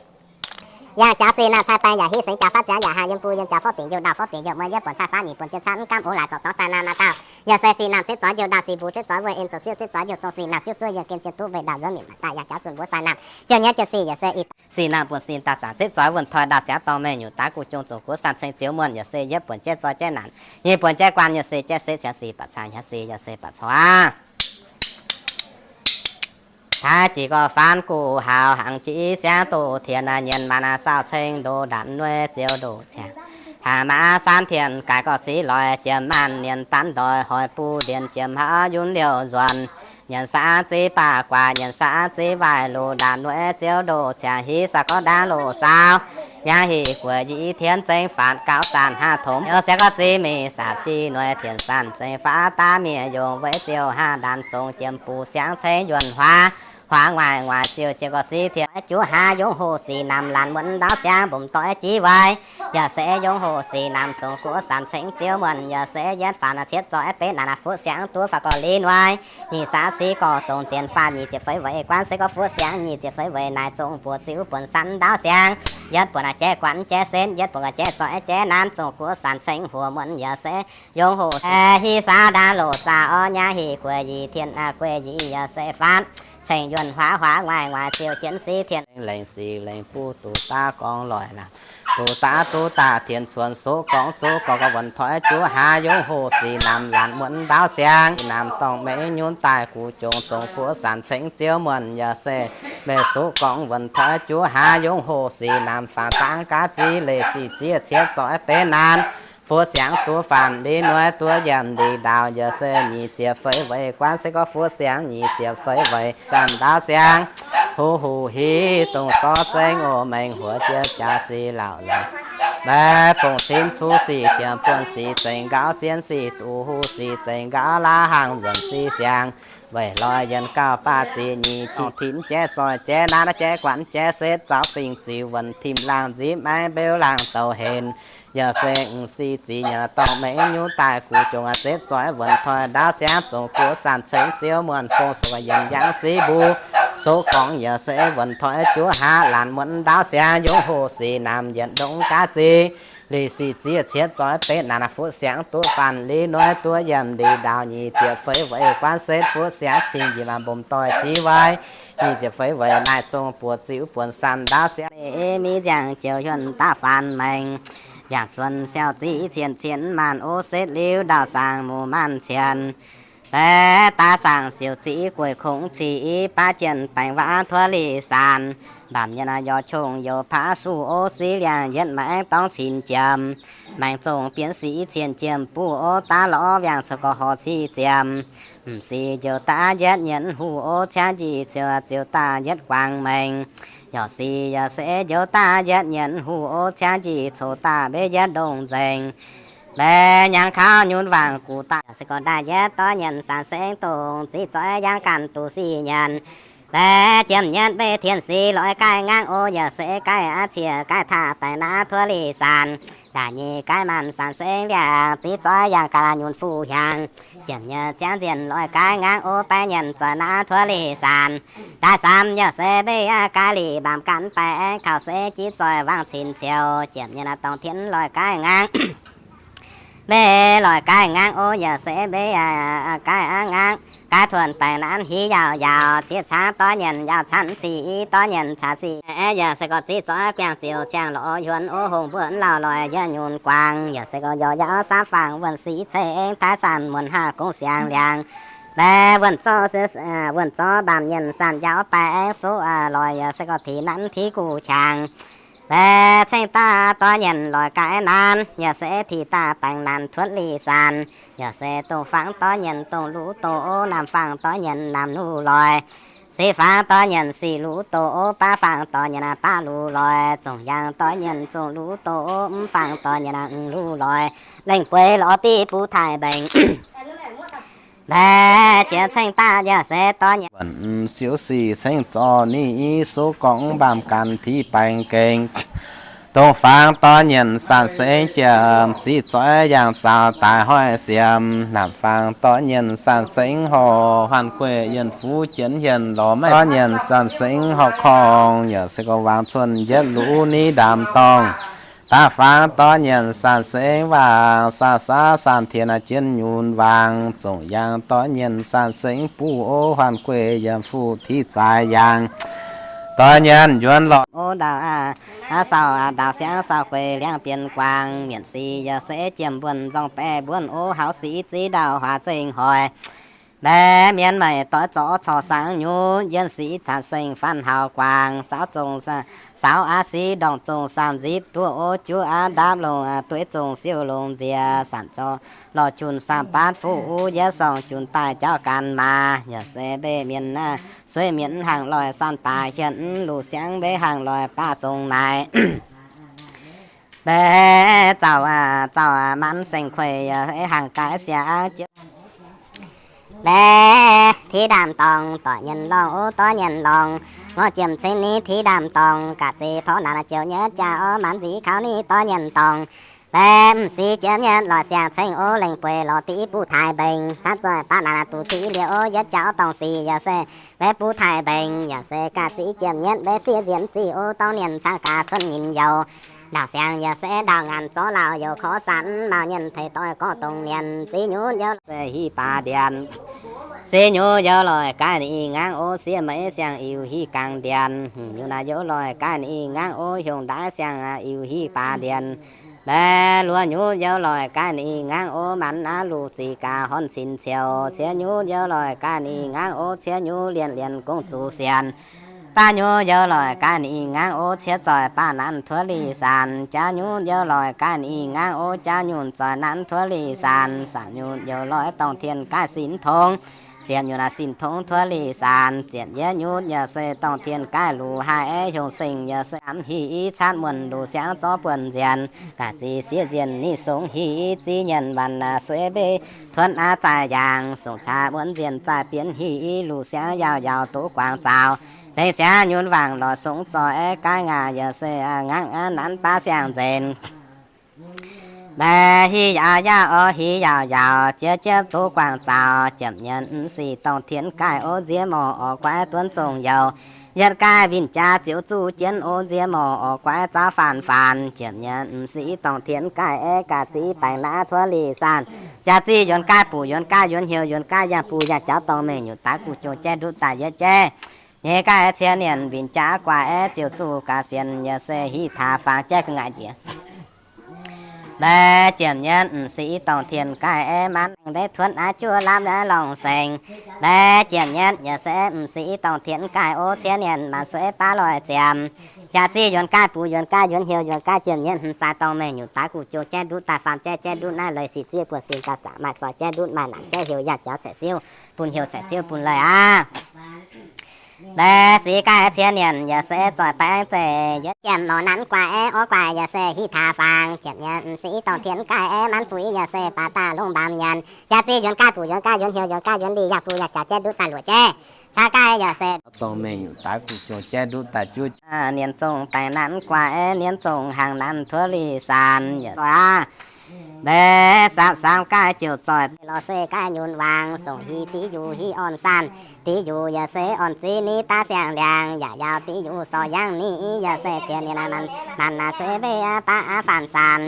Yaac jaax sic naamh cai baeng yaac hiv sengx jaax faatv ziangx yaac haah yiem buo yiem jaax forv dingc youh ndau forv dingc youh mueiz yietv buonc cai faatv nyic buonc zien caatv mv gaamv ox laaix zorc dorngx sai naamh naaiv dauh. Yaac se sic naamh ciev zoi youh ndau sic mbuo ciev zoi wuov en zoux ziouv ciev zoi youh zong sic naamh siouv zuov yiem gen zien duqv weih ndau nzuonx minc maaih daaih yaac jaax zunh mbuo sai naamh jiex nyienv jiex sic yaac se i sic naamh buonc sin daaih zaangc ciev zoi wuonh toi ndau siangx dorngh mengh nyungc daav guv jong zongc guov san ceng ziouv muonh yaac se yietv buonc jaiv zoi jaiv naanc, nyic buonc jaiv guan yaac se jaiv setv siangx sic baac cang hnyangx sic yaac se baac cor aqv. Taaix jic gorx faanv guv haux hnaangx jiv siangx doqc tien nyienx maanc sauh ceng ndoh ndanc nueiv ziouv ndoh ciangx, haac maav saanv tien gaaix gorx siv loix jiem maanc nyienx danv ndoih hoic buv ndienh jiem haav yunv liouh nzuonx, nyienx sav ziv baac guaax nyienx sav ziv waaih loz ndanc nueiv ziouv ndoh ciangx hiv sav gorngv ndaangc loz saauv, yangh hih guoqv yie tien zengv faatv gauv zanc haav tongx, siang gorngv ziv mingh saapv jiv nueiv tien zanc zengv faatv daav mienh yongh weic ziouh haav ndanc zong jiem buv siangx ceng yuonh huaav, huaav nguaaic nguaaic ziouh jiem gorx siv tien juv haav yongh hoc sic naamh laanh muonc ndaauv siangx mbomc doic jiv waaic, yaac se yongh hoc sic naamh zong guov san ceng ziouv muonh, yaac se yietv faanv ciev zoi betv naanc fuqv siangx duqv faaux gorx liv nueiv, nyic sav siv gorx dongh zien faanv nyic ziepc feix weic guanv se gorngv fuqv siangx nyic ziepc feix weic naaic zong buoz ziux buonc san ndaauv siangx, yietv buonc jaiv guanv jaiv setv, yietv buonc jaiv zoi jaiv naamv zong guov san ceng huoc muonc, yaac se yongh hoc hiv saauv ndaangc loz saauv orv nyangv hih gueiv yie tien gueiv yie yaac se faanv ceng yuonh huaav huaav nguaaic nguaaic ziouh jienv siv tien lengc sic lengc buv duqv daav gorngv loic laangc, duqv daav duqv daaih tien cuonx soqv gorngv soqv gorngv gorngv wuonc toi juv haav yongh hoc sic naamh laanh muonc ndaauv siangx, sic naamh dorngh mengh nyunv daaih guv jongx zong guov san ceng ziouv muonh, yaac se meih soqv gorngv wuonc toi juv haav yongh hoc sic naamh faanv dangv gaav ziv leiz sic ziev ciev zoi betv naanc fuqv siangx duqv faanv liv nueiv duqv yiem ndih ndaauh, yaac se nyic ziepc feix weic guanv se gorngv fuqv siangx nyic ziepc feix weic zanc ndaauv siangx, huv huv hiv dongh zorv zengv oc mengh huox jiex jaax sic laauc lorqc. Mbaeqv fongc simv cuv sic jiem buonc sic zengc nqaauv sienv sic duqv huv sic zengc nqaauv laav hnaangx nzuonc sic siangx, weic lorz yienh gauh baac zic nyic qiex tinx jaiv zoih jaiv naaiv jaiv guanc jaiv setv zaux fingx ziux wuonh tim laangh nzipv maiv mbeu laangh douz henc, yaac se m'sic zic nyanc dorngh mengh nyunv daaih guv jongx setv zoi wuonh toi ndaauv siangx zong guov san ceng ziouv muonh fong soqv yienh yangh siv mbuo soqv gorngv yaac se wuonh toi juv haav laanh muonc ndaauv siangx yongh hoc sic naamh yietc ndongc gaav zic leiz sic ziev ciev zoi betv naanc fuqv siangx duqv faanv liv nueiv duqv yiem ndih ndaauh nyic ziepc feix weic guanv setv fuqv siangx cing njiec mbomc doic jiv waaic, Ninh ziepc feix weic naaic zong buoz ziux buonc sanh ndaauv siangx, mi nziangh joux yuonh daav faanx maengx. Yaac suonc siau ziqv cien cien maanh ov, setv liuz ndau saangx muoz maanh cien. Baeqv daav saangx siouc ziqv gueic kongx ciqv, baav jienh baengc waac tuov li saanx. Mbaamh mienh yaac qongx youz paav suv ov, siqv liangx yietv maengx dorngx cin jiem. Maengx zongh bienx siqv cien jiem buv ov, daav lorz wiangh cuotv gauh horc ciqv ziemx. M'sic njoux daav yietv nyienz huv ov, ciangv njiec ziouc ziouc daaih yietv guangc mengh. Yaac sic yaac se njoux daav yietv nyienz huv ov, ciangv njiec coux daaih mbenv yietv ndongh nzengc. Mbaeqv nyangx kaux nyunc wangc gux daaih, se gorngv daaih yietv dorv nyienc saanx sengv dongh ziqv zoiv yangh ganh duqv sic nyienc. Mbaeqv jiem nyienz mbenv tien sic loix gaih ngangv ov, yaac se gaih aqv ciex gaih taaih baengc naaiv tuov li saanx. Daaih nyic gaih maanh saanx sengv liangh, ziqv zoiv yangh ganh nyunc fuqv hiaangx. Jiem nyienz ciangv nzienh loix gaih ngangv ov, baeqv nyienz zoih naaiv tuov li saanx. Daaih samx yaac se mbenv aqv gaih lic mbaamh ganh baengc aengx kaux se jiv zoih wangc cin ciouc. Jiem nyienz dongh tien loix gaih ngangv. Mbenv loix gaih ngangv ov, yaac se mbenv gaih aqv ngangv. Gaih tuonx baengc naaiv hiv yaauc yaauc, ziex caangv dorv nyienc yaauc caangv sic, dorv nyienc caax sic. Yaac se gorngv ziqv zoiv guangc ziouc ziangh lorz yuonx ov, hongh mbuo lauh loix yietv nyunc guangc. Yaac se gorngv yaac yaac samv fangx wuonh sic ceng taaix sanh muonc haav gong siangx liangx. Mbaeqv wuonh zorqv, wuonh zorqv mbaamh nyienc sanh njaaux baengc aengx soqv loix, yaac se gorngv tix nanv tix guv qangx. Mbaeqv ceng daav dorv nyienc loix gaih nanv, yaac se tix daaih baengc nanc tuotv li saanx. Yaac se dongh fangx dorv nyienc dongh luv doz ov, namx fangx dorv nyienc namx luv loix. Sic fangx dorv nyienc sic luv doz ov, baav fangx dorv nyienc baav luv loix. Zongc yangh dorv nyienc zongc luv doz ov, mv fangx dorv nyienc mv luv loix. Lengh bueix lorz div buv taaih mbenc. Mbaeqv jiex ceng daav yaac se dorv nyienc, siouv sic ceng zorqv ninh i soqv gorngv mbaamh ganh tix baengc gengh. Dongh fangx dorv nyienc sanh sengv jiem, ziqv zoiv yangh zaux daaih hoic siemx. Namx fangx dorv nyienc sanh sengv horc huaanh gueiv yienh fuv jienv yienh lorz maiv dorv nyienc sanh sengv horc korngh, yaac se gorngv wangc cuotv yietv luv ni ndaamv dorngh. Daav fangx dorv nyienc sanh sengv wangc, saa saa sanh tien jienv nyunc wangc, zongc yangh dorv nyienc sanh sengv buv ov, huaanh gueiv yienh fuv tix zaaix yangh. Dorv nyienc yuonx lorz ov ndau, aa, sau, aa, ndau siangv sau gueiv liangv bienx guangc, mienc sic yaac se jiem mbuonx nzorng baeqc mbuonx ov, hauv sic ziv ndau huaax zengh hoic. Mbaeqv mienh meih doix zorqv corc saangv nyunc, yienh sic caax sengh faanv hauv guangc, saauv zongh, saauv aav sic ndorngc zongh saam nzipc duqv ov, juv aav ndaapv longc, aa, dueiv zongh siouv longx nziex, sanc zorqv lorh junc saam baatv fuqv uv, yietv sorngh junc daaih jauv gan maaz, yaac se mbeih mienh, aa, sueiv mienh hangx loic sanh baaix hienx, luc siangv mbeih hangx loic baav zongh naaic. Mbaeqv zaux, aa, zaux, aa, manv seng kueih, aa, hangx gaaix siang jienv. Mbaeqv tiv ndaamv-dorngh, dorc nyienc lorngh ov, dorc nyienc lorngh, ngorc jiem ceng ni tiv ndaamv-dorngh, ga'zeix porv naanc joux nyei jaa orv, manv nziv kaux ni dorc nyienc dorngh. Mbaeqv m'sieqv jiem nyei loic siang ceng ov, lengh bueix lorz div buv taaix mbengx, caqv zoih baav naanc duqv tiv liouh ov, yietv jaa orv dorngh sic yaac se mbaeqv buv taaix mbengx, yaac se ga'zeix jiem nyei mbaeqv sieqv nzienx ziqv ov, dorngh nyienc cangv gaax cuotv nyinh youz. Ndaauh siangx yaac se ndaauh ngaanc zorqv lauh youz korv sanc, mauh nyienc teix doix gorngv dongh nyienc ziv nyunc youz se hiv baax ndienx. Ziv nyunc youz loic gaaix ninh i ngangv ov, sieqv meix siang-iux hiv gangx ndienx. Hngc nyunc naaiv youz loic gaaix ninh i ngangv ov, hiongx ndaaiv siang-iux hiv baax ndienx. Mbaeqv luoqc nyunc youz loic gaaix ninh i ngangv ov, manv aav luqc zic gaax horn cin ciouc. Ciex nyunc youz loic gaaix ninh i ngangv ov, ciex nyunc lienh lienh gong zuqc sienx. Baav nyunc youz loic gaaix ninh i ngangv ov, ciex zoih baav nanv tuov li saanx. Jaav nyunc youz loic gaaix ninh i ngangv ov, jaav nyunc zoih nanv tuov li saanx. Saamv nyunc youz loic dorngh tien gaaih sin tongx. Ziepc nyunc naaiv sin tongx tuov li saanx. Ziepc yietv nyunc yaac se dorngh tien gaaih luc haaix hiongx sengh yaac se amv hiv i catv muonc luc siangv zorqv buonc nzienx. Ga'zeix sieqv nzienx ni songx hiv i ziv nyienc waanc sueiv mbeiv tuonv aav zaih yaangh. Songx caax muonc nzienx zaih bienx hiv i luc siangv yaauc yaauc doqv guangc zaux. Lengh siangv nyunc wangc lorz songx zoih aeqv, gaaix ngaah yaac se ngangv aav nanv baav siang-nzenc. Mbaeqv hiv yaac yaac orv hiv yaauc yaauc, jiex jiepv doqv guangc zaux. Jiem nyienc m'sic dorngh tien gaaih ov, nziex morc orv guaiv duonv zongh youz. Yietv gaaih winh jaa ziouc zuqc jienv ov, nziex morc orv guaiv zaauv faanx faanx. Jiem nyienc m'sic dorngh tien gaaih aeqv, ga'zeix baengc naaiv tuov li saanx. Jaax zih yuonx gaaih buc yuonx gaaih yuonx hnyouv yuonx gaaih yangh buc yangh jauv dorngh mengh nyutc daaih guv jong jaiv nduqv daaih yietv jaiv. Nyei gaaih cie nienh mbic jaax guaax aeqv, ziouc zuqc gaax sienx yaac se hiv taax fangx jaiv ga'ngaaic njiec. Mbaeqc ziepc nyeic m'sieqv dorngh tien gaaih aeqv, manv mbaeqc tuotv aqv juov lamh lorngh sengx. Mbaeqc ziepc nyeic yaac se m'sieqv dorngh tien gaaih ov, cie nienh maanc sueih baav loic ziemx. Jaax zinh yuonx gaaih buix, yuonx gaaih yuonx heuc, yuonx gaaih ziepc nyeic m'sieqv dorngh mengh nyungc daaih guv jong jaiv ndutv daaih faam jaiv, jaiv ndutv naaiv leiz sic ziev buonv sin gauh zaqc maaih zoih jaiv ndutv maaih naanc jaiv heuc yangh jauv caeqv siuv bun heuc caeqv siuv bun leiz aqv. Mbaeqc sic gaaih cie nienh yaac se zoih baengv zeiv yietv jiem lorz nanv guaax aeqv, orv guaax yaac se hiv taax fangx. Ziepc nyeic m'sieqv dorngh tien gaaih aeqv, manv fuix yaac se baac daaih longc mbaamz nyanc. Jaax zinh yuonx gaaih buc, yuonx gaax yuonx heuc, yuonx gaaix yuonx lih, yangh buc yangh jaux jaiv ndutv daaih luoqc jaiv. Caa gaaih yaac se dorngh mengh nyungc daaih guv jong jaiv ndutv daaih juov. Nienx zongh baengc nanv guaax aeqv, nienx zongh haangh nanv tuov lih saanx yaac zoih aqv. Mbaeqc saamv saamv gaaih ziouc zoih lorz se gaaix nyunc wangc, songc hiv div yuc hiv orn saanh. Div yuc yaac se orn ziex ni daav siang-liangx, yaac yaauc div yuc sorc yangv ni yaac se ziex ni naaiv, naanc naaiv sueih mbei aqv, baav aqv, faanh saanh.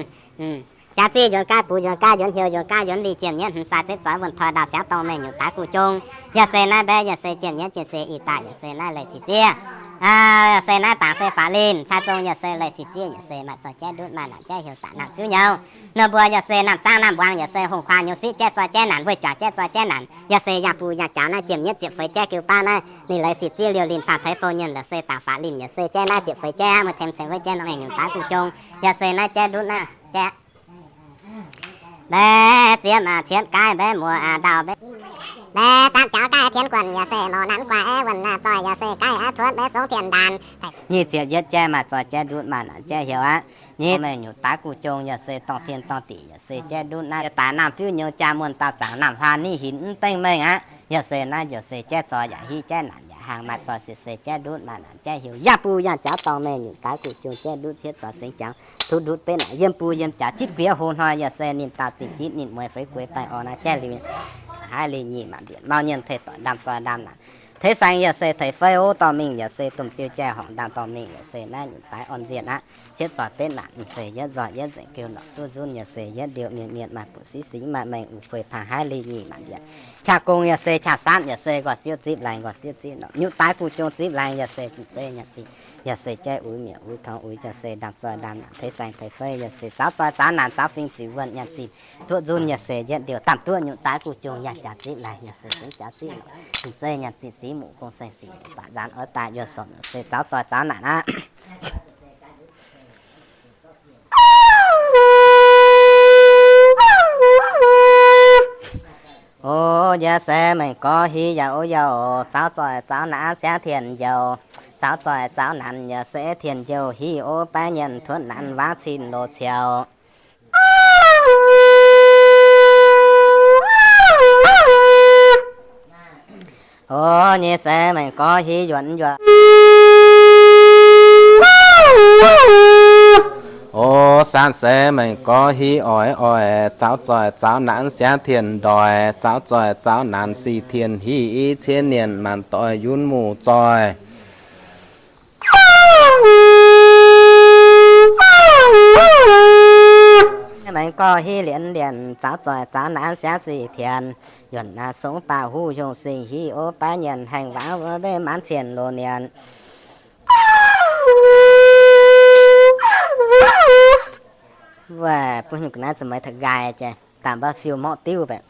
Jaax zinh yuonx gaax buix, yuonx gaax yuonx heuc, yuonx gaax yuonx lih, ziepc nyeic m'sieqv zoih wuonh toi ndaauh siangx dorngh mengh nyungc daaih guv jong. Yaac se naaiv mbaeqc yaac se ziepc nyeic, ziepc se ih daaih yaac se naaiv leiz sic ziev. Yaac se naaiv dangc se faatv linh cai zong yaac se leiz sic ziev, yaac se maaih zoih jaiv ndutv maaih naanc jaiv heuc daaih naamh fiuv nyouz. Ninh mbuo yaac se naamh zaangv naamh mbuangz, yaac se hungh kuaang nyouz siqv jaiv zoih jaiv naanc, weih juangc jaiv zoih jaiv naanc, yaac se yangh buc yangh jaux naaiv ziepc nyeic ziepc feix jaiv geu baav naaiv ninh leiz sic ziev liouh linh faanh teix fou nyienh, yaac se dangc faatv linh yaac se jaiv naaiv ziepc feix jaiv aqv, mueiz tengx ceix weiv jaiv nor mengh nyungc daaih guv jong. Yaac se naaiv jaiv ndutv naaiv jaiv. Mbaeqc ziex maaih cietv gaaih mbaeqc muoz a'ndaauh mbaeqc. Mbaeqc saamv jaux gaaih tien guonc yaac se lorz nanv guaax aeqv, wuonh naaiv zoih yaac se gaaih aqv tuotv mbaeqc songv tien ndaanx. Nyic ziepc yietv jaiv maaih zoih jaiv ndutv maaih naanc jaiv heuc aqv. Nyei mengh nyungc daaih guv jong yaac se dorngh tien dorngh diqc yaac se jaiv ndutv naaiv daaih naamh fiuv nyouz jaa muonh daauh zaangc naamh hlaax ni hinc mv dengv mengh aqv. Yaac se naaiv yaac se jaiv zoih yaac hiv jaiv naanc yaac haangh maaih zoih se se jaiv ndutv maaih naanc jaiv heuc yangh buc yangh jaux dorngh mengh nyungc daaih guv jong jaiv ndutv cietv zoih sengx jaux. Tov ndutv benx naaic yiem buo yiem jaax jitv guiex hoc hnoi yaac se ninh daauh zinh jitv ninh mueiz feix gueix baengh orn naaiv jaiv liuz, haiv lingh nyic maanc mbienc mau nyienh teix doic ndaamv zoih ndaamv naanc, teix saeng yaac se teix feiv ov dorh mingh yaac se domh ziu jai horngc ndaamv dorh mingh yaac se naaiv nyungc daaih orn nzienh aqv. Cietv zoih benx naanc m'seix yietv nzoih yietv nzengc geu norqc duqv nzunv yaac se yietv ndiouh mienh mienh maaih buoc siqv siqv maaih mengh uix kuei pang haiv lingh nyic maanc mbienc. Qaqv gong yaac se qaqv saamv yaac se nqoi siouv zipv laengz nqoi siouv zipv norqc nyungc daaih guv jong zipv laengz yaac se zinh zeiv nyanc zinh, yaac se jaiv uix mietc uix tongx uix yaac se ndaamv zoih ndaamv naanc teix saeng teix feiv yaac se zaux zoih zaux naanc zaux fingx ziqc wuonh nyanc zinh duqv nzunv yaac se yietv ndiouh daamh duqv nyungc daaih guv jong yaac jaax zipv laengz yaac se zingv jaax zipv norqc zinh zeiv nyanc zinh siqv muqc gong saeng sic baac nzaanx oix daaih yuoh sorc se zaux zoih zaux naanc aqv. O, yaac se mengh gorx hiv yaac o yaac zaux zoih zaux naanc siangv tien njoux, zaux zoih zaux naanc yaac se tien njoux hiv o baav nyienc tuotv naanc waav cin loz ciaux. O, nyei se mengh gorx hiv yuonc yuonc. O, saanv se mengh gorx hiv oix oix zaux zoih zaux naanc siangv tien ndoih, zaux zoih zaux naanc sic tien hiv i cien nienh maanc doix yunv muc zoih. Mengh gorx hiv lienz lienc zaux zoih zaux naanc siangv sic tien, yuonc naaiv sungv baac huv hiungh singx hiv o baav nyienc haengh waav wuov mbenc maanc cien loz nienc. Wuov, bun hnyouv ga'naaiv za'maeqc taux nqaai jiex, daaih mbaa siou morqv diuv baeqc.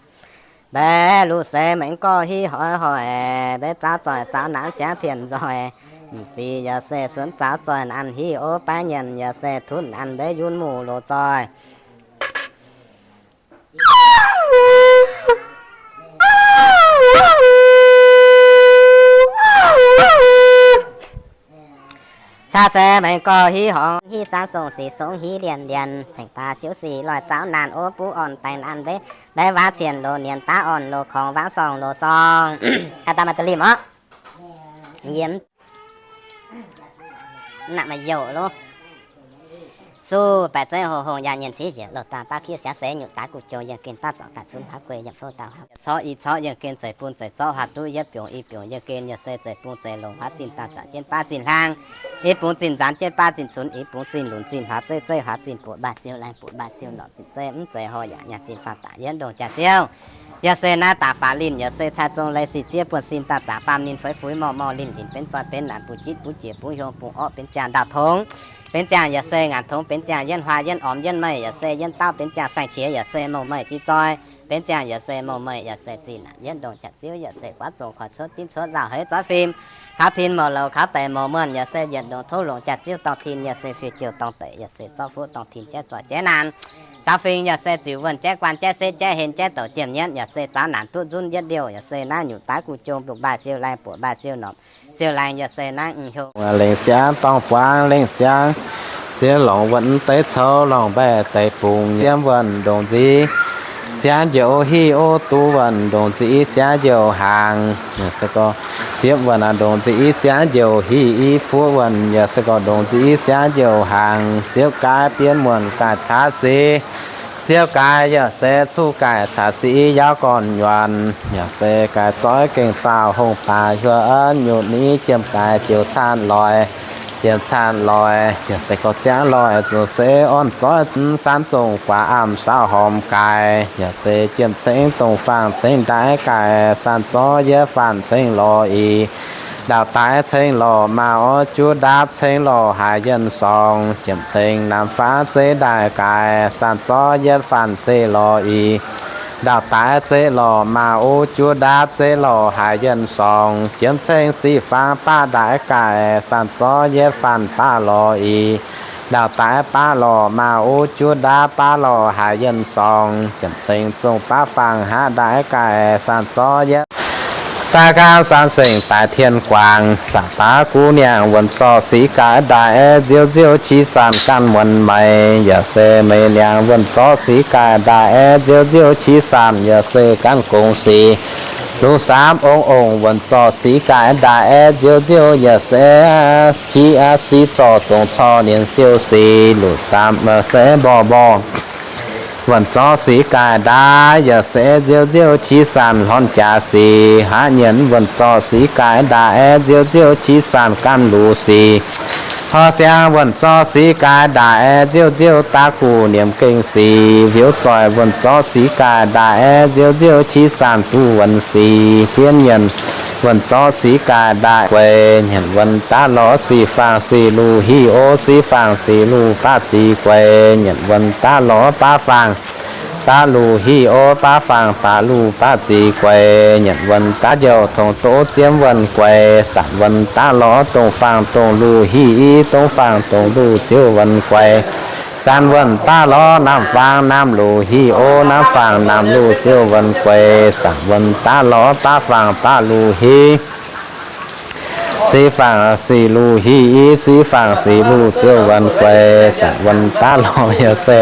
Mbaeqc luc seix mengh gorx hiv hoic hoic, mbaeqc zaux zoih zaux naanc siangv tien nzoih. M'sieqv yaac se sunv zaux zoih naanc hiv o baav nyienc yaac se tutv naanc mbaeqc yunv muc loz zoih. Caa se mengh gorx hiv horngz hiv saangv songh sic songx hiv lienc lienc, cengx baac siouv sic loih zaux naanc o buv orn baengh naanc mbaeqc, mbaeqc waav cien loz nienc daav orn loz korngx waav sorngh loz sorngh. Aa, daaih maaih da'limh orqc. Yiem naaic maaih youc loh. Zuqc baeqc zeiv hoc hongh yaac nyienh civ njiec, louh daaih baav kiev siangx seix nyutc daaih guv jou, yienh gen baav zorc daaih cunx hlaax guei, yiem fouv dauh hlaax, corc i corc yienh gen zeix bun zeix zorqv, huaax duqv yietv biungc i biungc yienh gen, yaac se zeix bung zeix longc, huaav zinh daaih zaqc jienv baav zinh hlaang, i bungx zinh nzaanx jienv baav zinh cunx, i bungx zinh lunc zinh hlaax, zeiv zeiv huaav zinh buoqc mbaih siou laengh buoqc mbaih siou norqc, zinh zeiv mv zeiz horh yaac nyaanh zinh faang daaih yietv ndongc jaax ziouv. Yaac se naaiv daaih faaux linh, yaac se cai zong leiz sic ziev buonv sin daaih zaqc faam ninh fuix fuix morh morh linh linh benx zoih benx naanc, bungx jitv bungx jiex bungx hiong bungx orqv benx ziangh ndau tongx, benx ziangh yaac se ngaanc tongx, benx ziangh yienv huaa yienv ormx yienv meih, yaac se yienv dauv, benz ziangh saeng-qiex yaac se mouh meih ziex zoi, benz ziangh yaac se mouh meih yaac se zinh naanc yietv ndongc jaax ziouv, yaac se guaav zongc koi cuotv dimv cuotv nzauh heix zoiv fim, kaux tin mouc louc kaux deic mouc muonh, yaac se yietc ndongc tov longc jaax ziouv dorng tin, yaac se fih jouh dorng deic, yaac se zorqv fuqv dorng tin jaiv zoih jaiv naanc, caux fing yaac se ziux wuonh jaiv guaan jaiv setv jaiv hen jaiv douc jiem nyienv, yaac se zaux naanc duqv nzunv yietv liouh, yaac se naaiv nyutc daaih guv jou, mbuoqc mbaih siou laengh buoqc mbaih siou norqc, siou laengh yaac se naaiv mv hiuv. Lengc siangx dorng buangv lengc siangx ziex longc wuonh deix coux longc mbaih deix bungx, ziepv wuonh ndongc nziv siangx njoux hiv o, duqv wuonh ndongc nziv siangx njoux hnaangx, ziepv wuonh ndongc nziv siangx njoux hiv i, fuqv wuonh yaac se gorngv ndongc nziv siangx njoux hnaangx, ziepv gaaix bienv muonh gaaih caax sic, ziepv gaaix yaac se cuqv gaaix caax sic i, yaauv gorn nyuonh yaac se gaaix zoiv gengh faaux hongh baac hiuv en nyutc ni, jiem gaaix jiex caanh loix, jiem caanh loix yaac se gorngv ziangv loix zuqc se orn zoiv zunv, san zongh guaax amv saauv hormh gaaix, yaac se jiem ceng dongh faang ceng ndaix gaaix, san zorqv yietv faanh ceng lorz i, ndaauv daaix ceng lorz maaz orv juv ndaapv ceng lorz haaix yienh sorng, jiem ceng naamh faanv zeiv ndaix gaaix, san zorqv yietv faanh zeiv lorz i, ndaauv daaix zeiv lorz maaz orv juv ndaapv zeiv lorz haaix yienh sorng, jiem ceng sic faang baav ndaix gaaix, san zorqv yietv faanh baav lorz i, ndaauv daaix baav lorz maaz orv juv ndaapv baav lorz haaix yienh sorng, jiem ceng zongh baav faang haav ndaix gaaix, san zorqv yietv daaih gaamv san sengc daaih tien guangc, sac baav guv niangh wuonh zorqv sic gaaix ndaix aeqv, nziouv nziouv qiex sanc ganh muonc meix, yaac se meix niangh wuonh zorqv sic gaaix ndaix aeqv, nziouv nziouv qiex sanc yaac se ganh gongx sic, lungh saamv ong-ongc wuonh zorqv sic gaaix ndaix aeqv, nziouv nziouv yaac se qiex sic zorqv dongh corc nienx siou sic, lungh saamv se mborqv mborqv wuonh zorqv sic gaaix ndaix yaac se nziouv nziouv qiex sanc hlorn jaax sic, haav nyienx wuonh zorqv sic gaaix ndaix aeqv, nziouv nziouv qiex sanc ganh luc sic, horh siang wuonh zorqv sic gaaix ndaix aeqv, nziouv nziouv daav guv niemx gengh sic, wiuv zoih wuonh zorqv sic gaaix ndaix aeqv, nziouv nziouv qiex sanc duqv wuonx sic, bienv nyienx wuonh zorqv sic gaaix ndaix gueix, nyienx wuonh daav lorz sic faang sic luc hiv o, sic faang sic luc baav zic gueix, nyienx wuonh daav lorz baav faang baav luc hiv o, baav faang baav luc baav zic gueix, nyienx wuonh daav njouh tongx doqv ziepv wuonh gueix, saanc wuonh daav lorz dongh faang dongh luc hiv i, dongh faang dongh luc ziouv wuonh gueix, saanc wuonh daav lorz naamh faang naamh luc hiv o, naamv faang naamh luc ziouv wuonh gueix, saanc wuonh daav lorz baav faang baav luc hiv sic faang sic luc hiv i, sic faang sic luc ziouv wuonh gueix, saanc wuonh daav lorz yaac se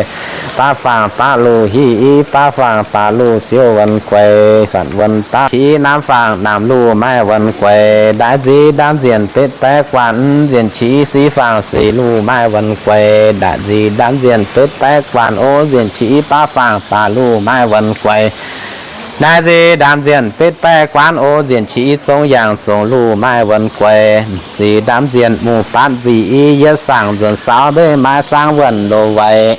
baav faang baav luc hiv i, baav faang baav luc ziouv wuonh gueix, saanc wuonh daav qiex naamv faang naamh luc maaih wuonh gueix, ndaix nzic ndaamv nzienh betv baeqv guanh nzienh qiex sic faang sic luc maaih wuonh gueix, ndaix nzic ndaamv nzienh betv baeqv guanh o, nzienh qiex baav faang baav luc maaih wuonh gueix, ndaix nzic ndaamv nzienh betv baeqv guanh o, nzienh qiex zong yaangh zong luc maaih wuonh gueix, sic ndaamv nzienh muh baatv nzic i, yietv saangc nzuonx saauv mbeih maaih saangv wuonh loz-weic.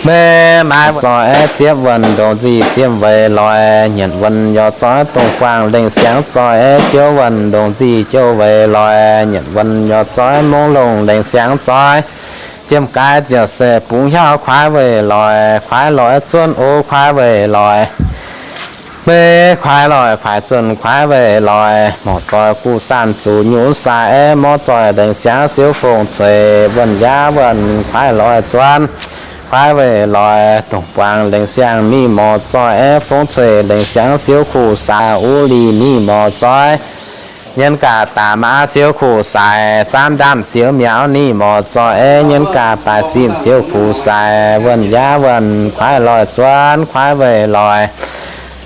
Mbeih maaih zoih aeqv, ziepv wuonh ndongc nzic ziepv weic loix, nyienx wuonh yorc zoih dongh guangc lengh siangx zoih aeqv, jouv wuonh ndongc nzic jouv weic loix, nyienx wuonh yorc zoih mongh longh lengh siangx zoih. Jiem gaaix ziouc se bungx hiauv kuaaiv weic loix, kuaaiv loix zuonv o kuaaiv weic loix. Mbeih kuaaiv loix kuaaiv zuonv kuaaiv weic loix, morc zoih guv saanh zuqc nyutc sai aeqv, morc zoih lengh siangx siouv fong cueiv, wuonh yaav wuonh kuaaiv loix zuonv kuaaiv weic loix, dongh buangh lengh siangx mingh morc zoih aeqv, fong cueiv lengh siangx siouv kuv sai, uv lih mingh morc zoih nyienz gaax daaih maa siouv kuv sai, saamv ndaamv siouv miaux ninh morc zoih aeqv, nyienz gaax baaix sin siouv kuv sai, wuonh yaav wuonh kuaaiv loix zuonv kuaaiv weic loix.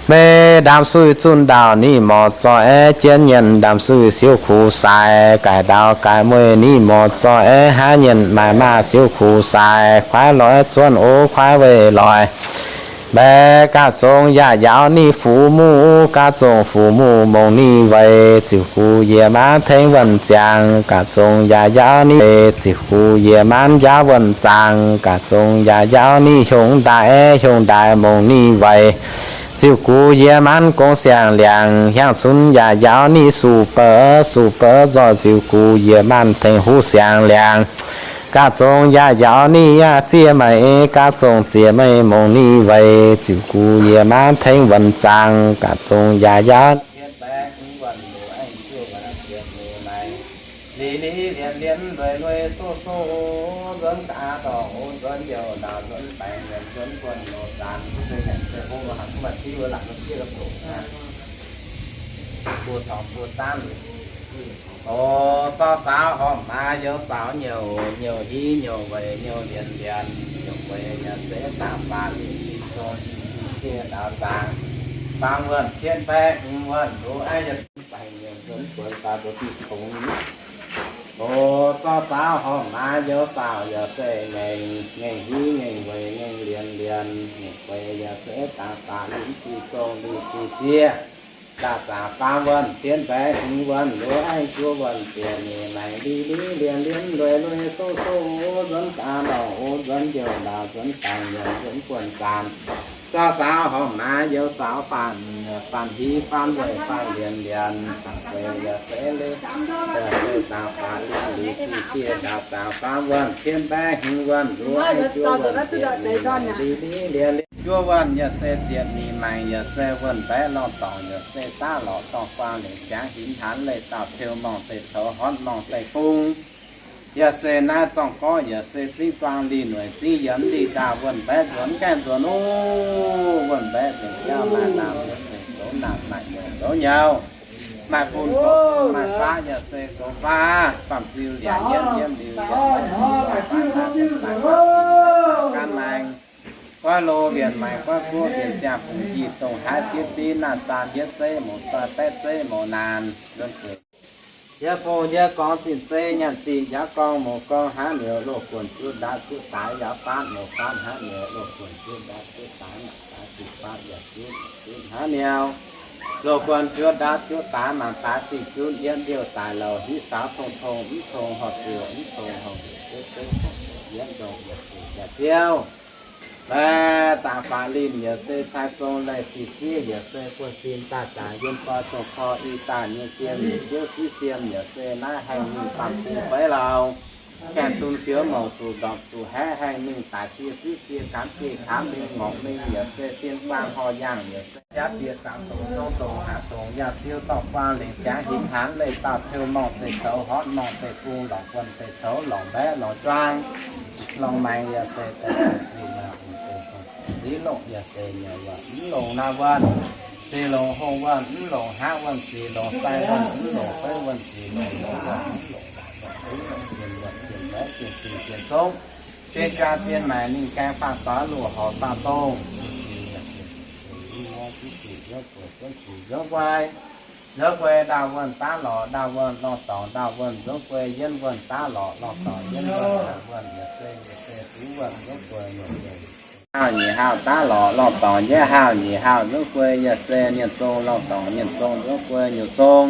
Mei ndaamv-suiv zunh ndaauh ninh morc zoih aeqv, jienv nyienh ndaamv-suiv siouv kuv sai, gaaic ndaauh gaaic mueiz ninh morc zoih aeqv, haav nyienh maaih maah siouv kuv sai, kuaaiv lorz cuonv ov kuaaiv weih lorz. Mbaeqc gaax zong yaac yaauv ninh fuqv muqv, gaax zong fuqv muqv mongc ninh weic, ziux gux yie maanv tengx wuonh ziangx, gaax zong yaac yaauv ninh weic, ziux gux yie maanv njaaux wuonh zaangc, gaax zong yaac yaauv ninh hiongx ndaaix aeqv, hiongx ndaaix mongc ninh weic, ziux gux yie maanv gong siang-liangx, hiaang cunx yaac yaauv ninh suqc beuv, suqc beuv nzoih ziux gux yie maanv tengx huv siang-liangx. Gaax zong yaac yaauv ninh yaac ziex meic, gaax zong ziex meic mongc ninh weic, ziux gux yie maanv tengx wuonh zaangc, gaax zong yaac yaauv O, zorqv saauv horpc maaz youz saauv nyouc, nyouc hiv nyouc weic nyouc lienz lienz, nyouc weic yaac se dangh faatv lingh sic zong sic cie ndaaux zaangc, faam wuonh cien baeqv hmz wuonh nduov aeqv, yaac baengh nyouc nzuonx buonc faaux mbuo diuh tongx. O, zorqv saauv horpc maaz youz saauv yaac se ngaengc, ngaengc hiv ngaengc weic ngaengc lienz lienz, nyouc weic yaac se dangh faatv lingh sic zong lingh sic cie ndaaux zaangc, faam wuonh cien baeqv hmz wuonh nduov aeqv, juov wuonh ziepc nyeic maengc lingh lingh lienz lienz lueiz lueiz sou sou, nzuonx daaih lorngc o nzuonx youh ndaaux nzuonx baengh nyouc nzuonx buonc zaanc. Zorqv saauv horpc maaz youz saauv faatv, faatv hiv faatv weic faatv lienz lienz, faatv weic yaac se leiz, yaac se dangh faatv lingh sic cie ndaaux zaangc, faam wuonh cien baeqv hmz wuonh nduov aeqv, juov wuonh ziepc nyeic maengc lingh lingh lienz lienz, juov wuonh yaac se ziepc nyeic maengc yaac se wuonh baeqv lorh dorngc yaac se daav lorqc dorh guaang lengc ziangx hinc hanc leih dauh ceu morngh deic coux horpc morngh deic bung. Yaac se naaiv zorng gorqv yaac se zingv duang lih nueic zingv yiemz lih ndaauh wuonh mbaeqv nzuonx gaengh nzuonx oc. Wuonh mbaeqv nzengc jauv maaih naamh yaac se goux naamh, maaih nyouc goux nyouc, maaih bun goux bun, maaih faav yaac se goux faav, faam-ziu liangc yiemv yiemv liuz yaac se gan maengx, goiv lo mbienc maengx, goiv guoqv mbienc ziangh, fungx njiec dongh haaix sieqv div naamh zaam yietv zeiv mouz doix baeqv zeiv mouz naanc, nzuonx gueic Yie fungx yie gorngv zinh zei nyanc zinh njaaux gorngv mouz gorngv hnangv niouz loz guonc juv ndaatv juv daaix yaac faanv mouz faanv hnangv niouz loz guonc juv ndaatv juv daaix maanc daaix sic faanv yaac juv juv hnangv niouz. Loz guonc juv ndaatv juv daaix maanc daaix sic juv yietv liouh daaih louh hiv saaux tong tong mv tong horpc ziouc mv tong horpc ziouc juv juv horpc ziouc yietv ndongh yietc ziouc jaax ziouv. Laeh dangx faatv linh yaac se cai zong laih sic ziev yaac se buonv sin daaih zangx yiem goi dongh kor i daaih nyei siem yietc ziouv siv siem yaac se naaiv haengh mingh faam-fu feix lauh. Gaengh zunc fioux mouc zuqc ndorpc zuqc haeqv haengh mingh daic cie ziv cie kanx cie kanx mingh ngorc mingh yaac se sien guaang horh yaangh yaac se jaav bieqc zaangc dongc zong dongc haac dongc yaac siou dorh guaang lengc ziangx hinc hanx leih dauh ceu morngh deic coux horpc morngh deic bung lorngc buonc deic coux lorngc mbaeqv lorngc juang lorngc maengx yaac se deix zic longc yaac se nyouc wuonh mv longc naaiv wuonh, zic longc hongh wuonh mv longc haav wuonh, zic longc sai wuonh mv longc feiv wuonh, zic longc longc wuonh mv longc laaix wuonh, zic longc zien wuonh zien mbaeqv zien sic zien zong, zien jaa zien maengc ninh gaengh faam doix loz horc faam dongh. Nzorng guei, nzorng guei ndaauh wuonh daav lorqc, ndaauh wuonh lorh dorngc, ndaauh wuonh nzorng guei yienv wuonh daav lorqc, lorh dorngc yienv wuonh, wuonh yietc se yietc se fuv wuonh nzorng guei nyungc nyungc. Haauh nyic haauh daav lorqc, lorh dorngc yietv haauh nyic haauh nzorng guei yaac se nyeic zong, lorh dorngc nyeic zong nzorng guei nyungc zong,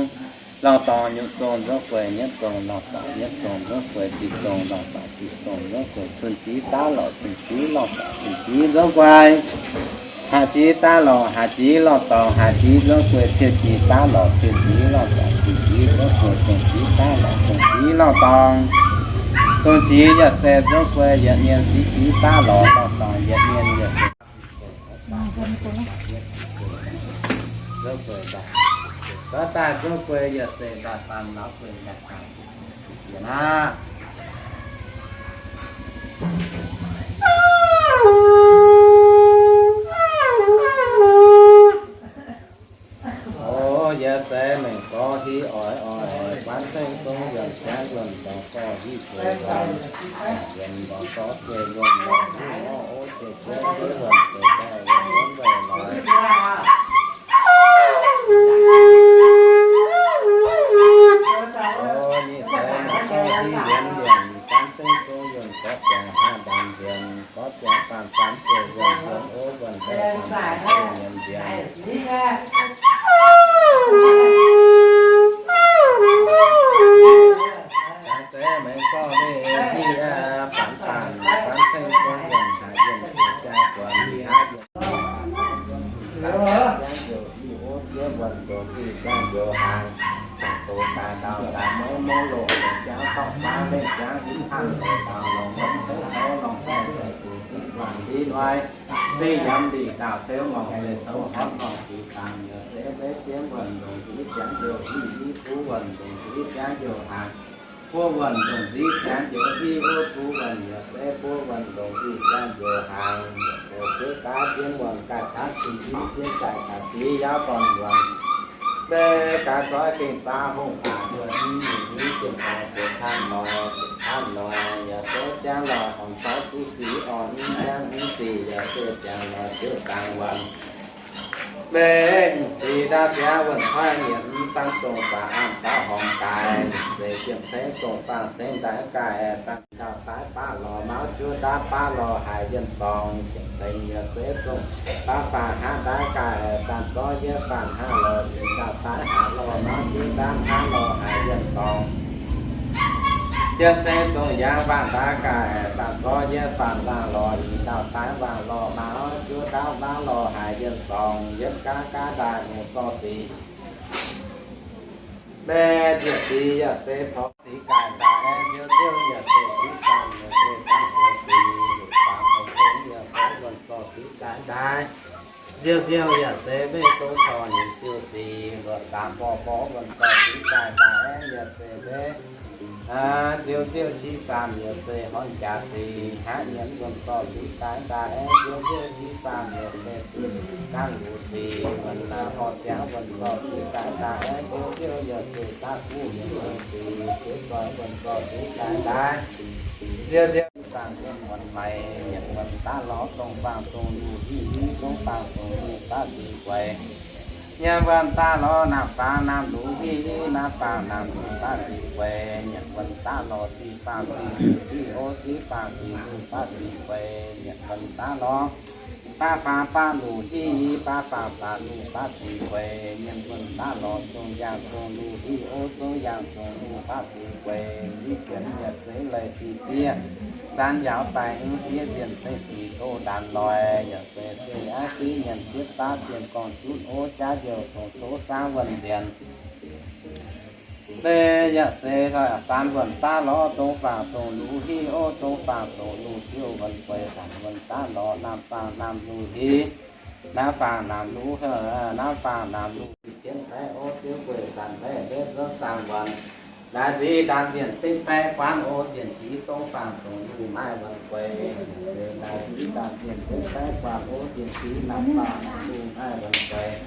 lorh dorngc nyungc zong nzorng guei nyietv zong, lorh dorngc nyietv zong nzorng guei zic zong, lorh dorngc zic zong nzorng guei cun-jix daav lorqc, cun-jix lorh dorngc cun-jix nzorng guei. Haaix jix daav lorqc, haaix jix lorh dorngc, haaix jix nzorng guei ciou jix daav lorqc, ciou jix lorh dorngc, ciou jix nzorng guei dongh jix daav lorqc, dongh jix lorh dorngc, dongh jix yaac se nzorng guei yietc mienh ziv jix daav lorqc, lorh dorngc yietc mienh yaac se nzorng guei daaih, nzorng daaih nzorng guei yaac se daaih faam laaix guei daaih faam jiex aqv. O, yaac se mengh gorx hiv oix oix, guanv ceng zong yuonc siangx yuonc dorngx gorx hiv zueiz yuonc, yuonc dorngx gorx zueiz yuonc, yuonc hiv orv ov zueiz juov juov yuonc zueiz daaih yuonc wuonv weic lorz. Gorngv ziangx faanh faanx ziouc wuonh zuangx ov wuonh daaih faanh faanx ziouc nyiemz nziaaux. Daaih se meih gorngv mingh hiv faanx faanx faanx ceng zuangx wuonh haaix yienh ziouc jaa guanc haaix yienh. Jangv njoux hiv ov jiex wuonh ndongc hiv jangv njoux hnaangx. Daaih doz daaih ndau daaih mouv mouv loh, lengc jangv dorngh faav lengc jangv hiv hnangv loz daux longc mouv tengx tov longc baengh daaih gu'nyuoz gu'nguaaic ndiev nduov. Se yiem ndiev dauh ceux ngorc se tov horpc ngorc jiex dangx yaac se mbev jiex wuonh ndongc hiv jangv njoux hiv, hiv buv wuonh ndongc hiv jangv njoux hnaangx. Buov wuonh ndongc hiv jangv njoux hiv ov, buv wuonh yaac se buov wuonh ndongc hiv jangv njoux hnaangx. Yaac se zuov daaih jienv wuonh gaaih daaih sic, jienv gaaih daaih sic yaav gorn wuonh. Mbev gaax zoix gengh zaax hungh daaih wuonh i nyungc nyei jienh daaih ziepc hnangv noic, ziepc hnangv noic, yaac se jangv lorh horngc zaux zuqc sic orn i jangv i sic, yaac se jangv lorh ziouc dangx wuonh. Mbev sic ndaauv ziangx wuonh koiv nyiemc, san zong baac an zaux horngc daaih, se jiem ceng zong faang ceng ndaix gaaih san ndau daaih baav lorh mauv juov ndaauv baav lorh haic yienh sorngx, jiem ceng yaac se zong baav faang hnangv ndaix gaaih san zorv yiev faang hnangv lorh i ndau daaih hnangv lorh mauv juov ndaauv hnangv lorh haic yienh sorngx. Jiem ceng zong yangh faang ndaix gaaih san zorv yiev faang laangh lorh i ndau daaih waangh lorh mauv juov ndaauv mauv lorh haic yienh sorngx, yietv gaav gaav ndaaih longc zorqv sic. Mbev njiec sic yaac se corc sic gaaih ndaaih aengx nziouv nziouv yaac se sic saanh yaac se dangv buoz sic, luoqc saanh dongh dongh yaac se wuonh zorqv sic gaaih ndaaih. Nziouv nziouv yaac se mbev dongh corc nyei siou sic, luoqc saanh borv borv wuonh zorqv sic gaaih ndaaih aengx yaac se mbev nziouv nziouv sic saanh yaac se horngh jaax sic, hnangv nyiemc wuonh zorqv sic gaaih ndaaih aengx nziouv nziouv sic saanh yaac se dangv luoqc sic, wuonh naaic horh siangx wuonh zorqv sic gaaih ndaaih aengx nziouv nziouv yaac se daav guv mienh wuonh sic, ziex zoih wuonh zorqv sic gaaih ndaaih nziouv nziouv saanh yiem wuonh maic, nyiemc wuonh daav lorz dongh faang dongh luh hiv, dongh faang dongh luh baav sic gueix. Nyiemc wuonh daav lorz naamh faang naamh luh hiv, naamh faang naamh luh baav sic gueix. Nyiemc wuonh daav lorz sic faang sic luh hiv ov, sic faang sic luh baav sic gueix. Nyiemc wuonh daav lorz baav faang baav luh hiv, baav faang baav luh baav sic gueix. Nyiemc wuonh daav lorz zong yaangh zong luh hiv ov, zong yaangh zong luh baav sic gueix. Liv jienv yaac se leiz sic zieqv, zaanx yaauc daic mv sieqv nzienh se sic goux ndaanx loix, yaac se se aav siqv nyiemc jiepv daav zienh gorngv junv ov, jaav youh dongh tov saangv wuonh nzienh. Mbev yaac se san wuonh daav lorz dongh faang dongh luh hiv ov, dongh faang dongh luh siou wuonh gueix. San wuonh daav lorz naamh faang naamh luh hiv, naamh faang naamh luh, naamh faang naamh luh hiv, cienv taiv ov, siou gueix san taiv mbev nzuonx saang wuonh. Naaiv nziex ndaamv-nzienh betv baeqv guaanv ov, nzienh jiex dongh faang dongh luh naaiv wuonh gueix. Naaiv nziex ndaamv-nzienh betv baeqv guaanv ov, nzienh jiex naamh faang naamh luh naaiv wuonh gueix.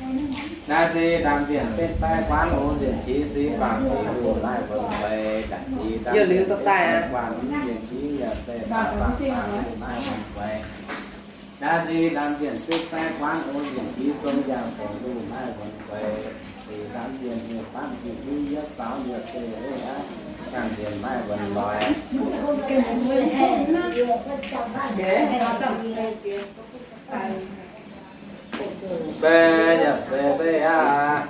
Naaiv nziex ndaamv-nzienh betv baeqv guaanv ov, nzienh jiex sic faang sic luh naaiv wuonh gueix. Naaiv nziex ndaamv-nzienh betv baeqv guaanv, nzienh jiex yaac se naamh faang naamh luh naaiv wuonh gueix. Naaiv nziex ndaamv-nzienh betv baeqv guaanv ov, nzienh jiex zong yaangh zong luh naaiv wuonh gueix. Nziex ndaamv-nzienh nyei baamv nziex luv yietv saaux yaac se aav, ndaamv-nzienh naaiv wuonh loix. Mbev yaac se mbev aqv.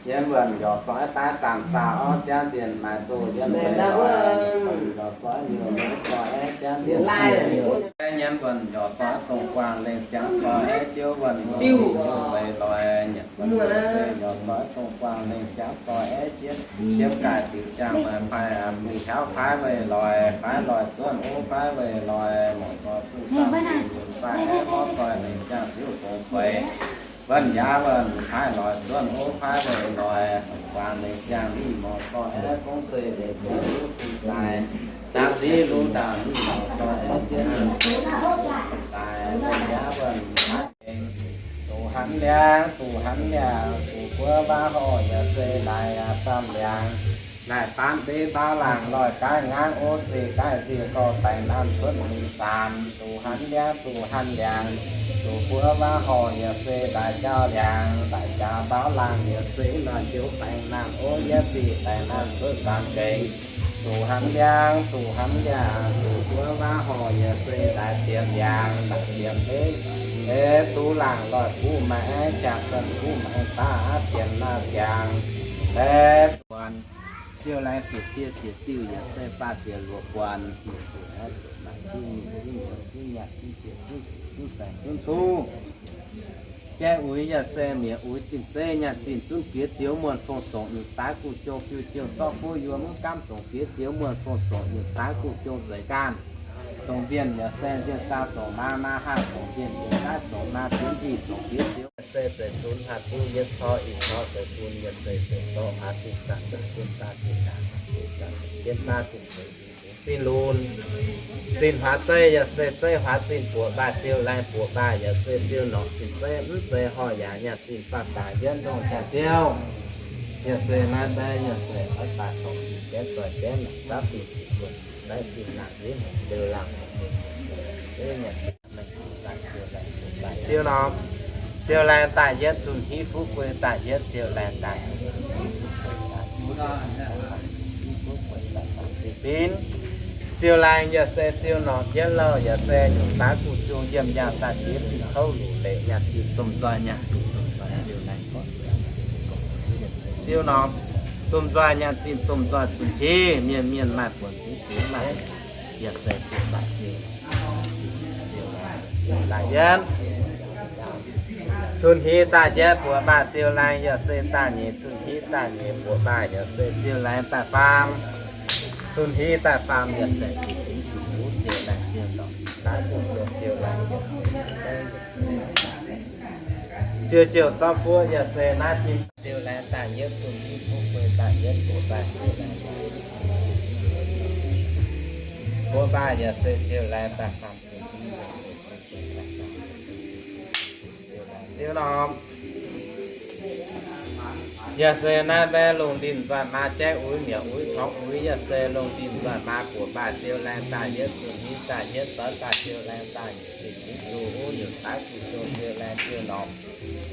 Nyiemc wuonh yaac zoix daaih saanh saauh orv, ziangv nzienh maaih doz yiem mbev loix. Nyiemc wuonh yaac zoix liouc mbev zoix aeqv, ziangv nzienh maaih doz. Nyiemc wuonh yaac zoix dongh guangc lengh siangx zoix aeqv, ziouv wuonh yaac liouc mbev loix. Nyiemc wuonh yaac se yaac zoix dongh guangc lengh siangx zoix aeqv, ziouv, ziouv gaaih diuc ziangh maaih paaiv, mingh taux paaiv weih loix, paaiv loix zuonv ov, paaiv weih loix, mouc zoih zuqc saamv zuqc nyunc sai aeqv, mborqv zoih lengh ziangh ziouv fongx gueix. Wuonh yaac wuonh paaiv loix zuonv ov, paaiv weih loix, guangc lengh ziangh ninh mouc zoih aeqv, gong sueih lengh ziangh ziouv fongx daaih, zaangc ziv luv ndaauh ninh mouc zoih aeqv, jienv ninh fongx daaih. Wuonh yaac wuonh paaiv lengh, duqv hanv liangx, duqv hanv liangx, duqv buov waav horh yaac se laaix aqv, baamh liangx. Naaiv baamv deix baaux laangc loih gaaix ngaangv ov, se gaaix nziex gorx daengx naamh cuotv lingh saanx. Duqv hanv liangx, duqv hanv liangx, duqv buov waav horh yaac se laaix jauv liangx, laaix jauv baaux laangc yaac se laaix njoux daengx naamh ov, yaac se daengx naamh cuotv saanx gengx. Zuqc hnamv ndiangx, zuqc hnamv ndiangx, zuqc wuov waav horh yaac se daaih ziepc ndiangx, daaih ziepc ndeiv. Eix duqv laangh loih buv maaih aiv, jaa-sen buv maaih baav, ziepc naaiv ziangx. Eix buonc, siou laengz siec cie siec diuh yaac se faah ziec luoqc buonc, yietc zuqc naaiv zuqc naaic, juv mingh juv nyouz juv nyaanh juv jiex juv sic juv saeng juv cong. Jaiv uix yaac se mietc uix zinh zeiv nyaanh zinh zunv fiev ziouv muonh fong songc nyutc daaix guv jong fiu jiouh zorqv fuov yuonh mv gaamv zongc fiev ziouv muonh fong songc nyutc daaix guv jong zeix gaanh. Zongc mbienc yaac se mbienc saa zongc maa, maa haah zongc mbienc, mbienc naaiv zongc maa, zunv ih zongc fiev ziouv se zeiv zunv haah duqv yietv corc ih corc zeiv bun yaac se zeiv zorqv aav zinh zanc daaih bun daaih zinh daaih jienv daaih zinh zeiv zinh lunx. Zinh huaax zeiv yaac se zeiv huaax zinh buoqc mbaah siou laengh buoqc mbaah yaac se siou norqc zinh zeiv mv zeiz horh yaac nyaanh zinh faah daaih yietv ndongh jaax diuv. Yaac se naaiv mbaeqv yaac se oix daaih dorngc zinh gaeqv zoih gaeqv naaic saapv zinh zinh buonc naaiv zinh laangh yietv hnyangx liuz laangh hnyangx liuz nyaanh zinh Siou norm, siou laengh daaih yietv, cun-hiuv fuqv guei daaih yietv, siou laengh daaih binv. Siou laengh yaac se siou norm yietv louh, yaac se nyungc daav guv jung yiem yaangh daaih jiex zinh kouv luc leic nyaanh zinh domh nzoih nyaanh zinh domh nzoih siou laengh gorngv siou norm domh nzoih nyaanh zinh domh nzoih cun-hiuv mienh mienh maaih buonc sic sic maaih yaac se buoqc mbaah siou laengh yietv. Cun-hiuv daaih yietv buoqc mbaah siou laengh yaac se daaih nyeic, cun-hiuv daaih nyeic buoqc mbaah yaac se siou laengh daaih faam. Cun-hiuv daaih faam yaac se zuqc zuqc zuqc siou laengh siou norm daav guv jung siou laengh yaac se ziouc ziouc zorqv fuov yaac se naaiv zinh siou laengh daaih yietv, cun-hiuv fuqv guei daaih yietv buoqc mbaah siou laengh daaih buoqc mbaah yaac se siou laengh daaih faam cun-hiuv yaac se siou norm. Yaac se naaiv mbaeqv lungh ndinh nzoih maa jaiv uix mietc uix torngx uix yaac se lungh ndinh nzoih maa buoqc mbaah siou laengh daaih yietv, cun-hiuv daaih yietv, zorqv daaih siou laengh daaih nyeic zinh nyeic zungh wuov nyungc daav guv jung siou laengh siou norm.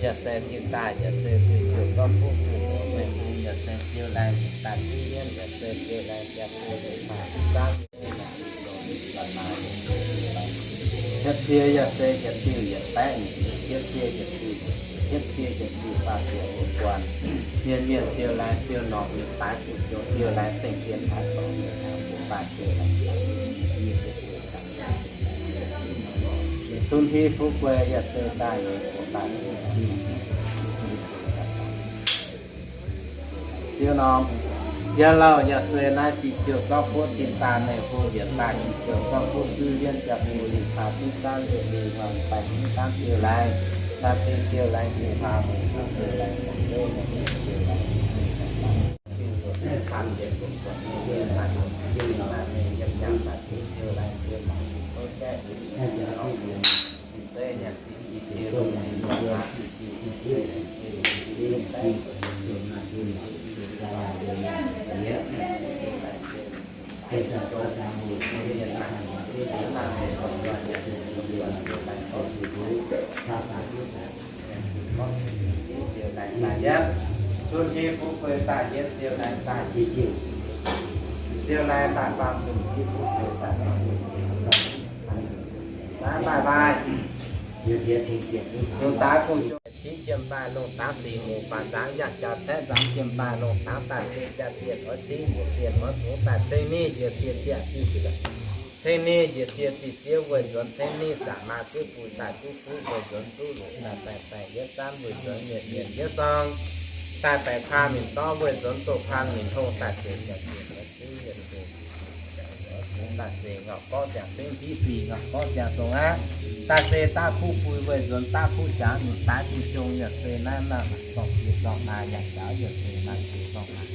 Yaac se zinh daaih yaac se siou ziouc zorqv fuqv guv mbuoqc meih bung yaac se siou laengh daaih duqv yienv yaac se siou laengh jaa bung mbuoqc faah zaangv Hietv cie yaac se yietc diuh yietc baeqv nyeic, yietv cie yietc diuh, yietv cie yietc diuh faah ziepc luoqc buonc. Mienh mienh siou laengh siou norm nyutc daaix guv jung siou laengh seng jien taaix dorngx nyei taux buoqc mbaah siou laengh. Cun-hiuv fuqv guei yaac se daaih nyeic buoqc mbaah siou laengh. Siou norm, yaac lauh yaac se naaiv jiex ziouc zorqv fuqv tin daaih meih hlo yietc daaih jiex ziouc zorqv fuqv suiv yienv jaa-fu lingh hlaax duqv zaanv liouh lingh hnoi baengh duqv zaanv siou laengh, naaiv se siou laengh jiex hlaax mingh duqv siou laengh, siou laengh, siou laengh, siou laengh. Cun-hiuv fuqv guei daaih yietv, siou laengh daaih nyic, siou laengh daaih faam, cun-hiuv fuqv guei daaih faam. Naaiv baaih baaih. Lungh daaix guv jung, cingv jiem baaih lungh dangx sic muc faanh nzaangx yangh jaax caeqv nzaangx jiem baaih lungh dangx daaih se jaa-zienh oix cingv muc zienh oix zungx daaih ceng ninh njiec zienh ziec diuh zuqc. Ceng ninh njiec zienh diuh ziex weih nzuonx ceng ninh zaqc maa zuqv bun daaih duqv fuqv weih nzuonx duqv longc daaih baengh baengh yietv zaanv weih nzuonx mienh mienh yietv sorng daaih baengh paan mingh dorv weih nzuonx doh paan mingh hlo daaih zienh jaa-zienh oix cingv yietv zienh Daaih se ngauh gorqv ziangx cingv hiv sic ngauh gorqv ziangx song aqv. Daaih se daav kuv bui weih nzuonx daav kuv jaax nunc daaih bui jong yaac se naaiv naaiv zorngh jiex zorngh naaic yaac jaax yaac se naaiv jiex zorngh naaic.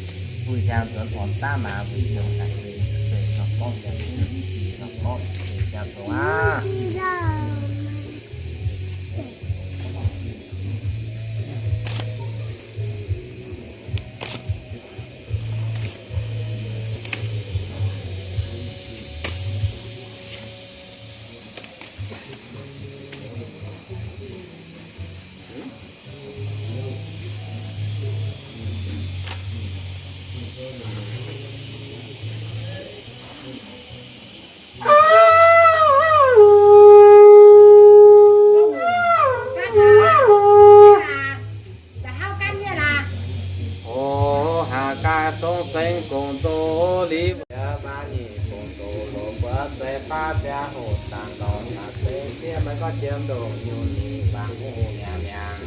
Bui hiaang nzuonx ormx daav maaz weic jong daaih se se ngauh gorqv ziangx cingv hiv sic ngauh gorqv ziangx song aqv. Jaa hoc zaangc lorz laaix se sieqv maiv gorngv jiem ndongc nyungc ninh wangc wuov hoc nyanc mi'aqv.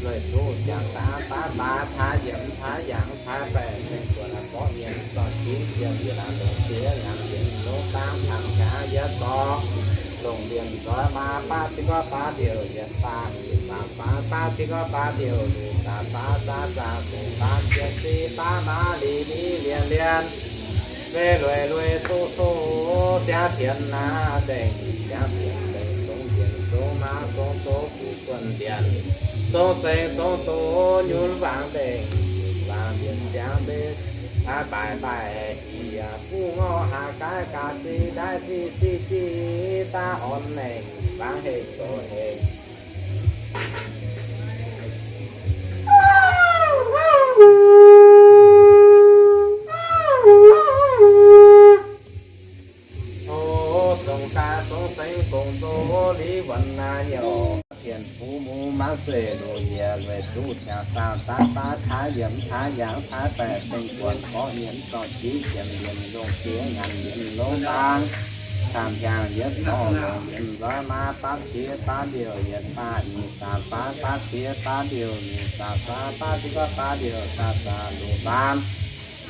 Lueic zuqc ziangx daaih baav baav taaix yiemx taaix yangh taaix baeqc ceng buonc gorqv nyienz zorqv jienv jiem yietc laanh longc sieqv nyanc yietc longc dangv tangx jaax yietc zorqv longc ndienx nzoih maa baav ziqc gorqv baav ndiouc yietc baav nyic zaangc baav baav ziqc gorqv baav ndiouc luoqc zaangc baav zaav zaangc luoqc baav jien ziqc baav maa li li lienh lienh. Lueic lueic lueic sou sou siangx tienx naaiv dengh, siangx tienx dengh song ndienx song maa song doz guv guonh ndienx, song seng song doz nyunc wangc dengh, wangc ndienx siangx mbe, aa, mbaaic mbaaic hih yaac buv ngorc haac gaaiv gaax ziqc ndaaiv ziqc siqv jiqv daav horn nengh wangc hengh zoux hengh. O, zongh gaax song seng gong zoh liv wuonx naaiv nyouc. Tienx fuqv mungv maiv zeiz luoqc yiec lueic zuqc ziangx zaangc daav baav taaix yiemx taaix yangh taaix baeqc ceng buonc gorqv nyienz zorqv jienv jiem ndienx longc sieqv nyanc ndienx longc dangv tangx jaax yietc zorqv longc ndienx nzoih maa baav ziex baav ndiouc yietc baav nyic zaangc baav baav ziex baav ndiouc nyic zaangc baav baav ziqc gorqv baav ndiouc zaangc zaangc luoqc baav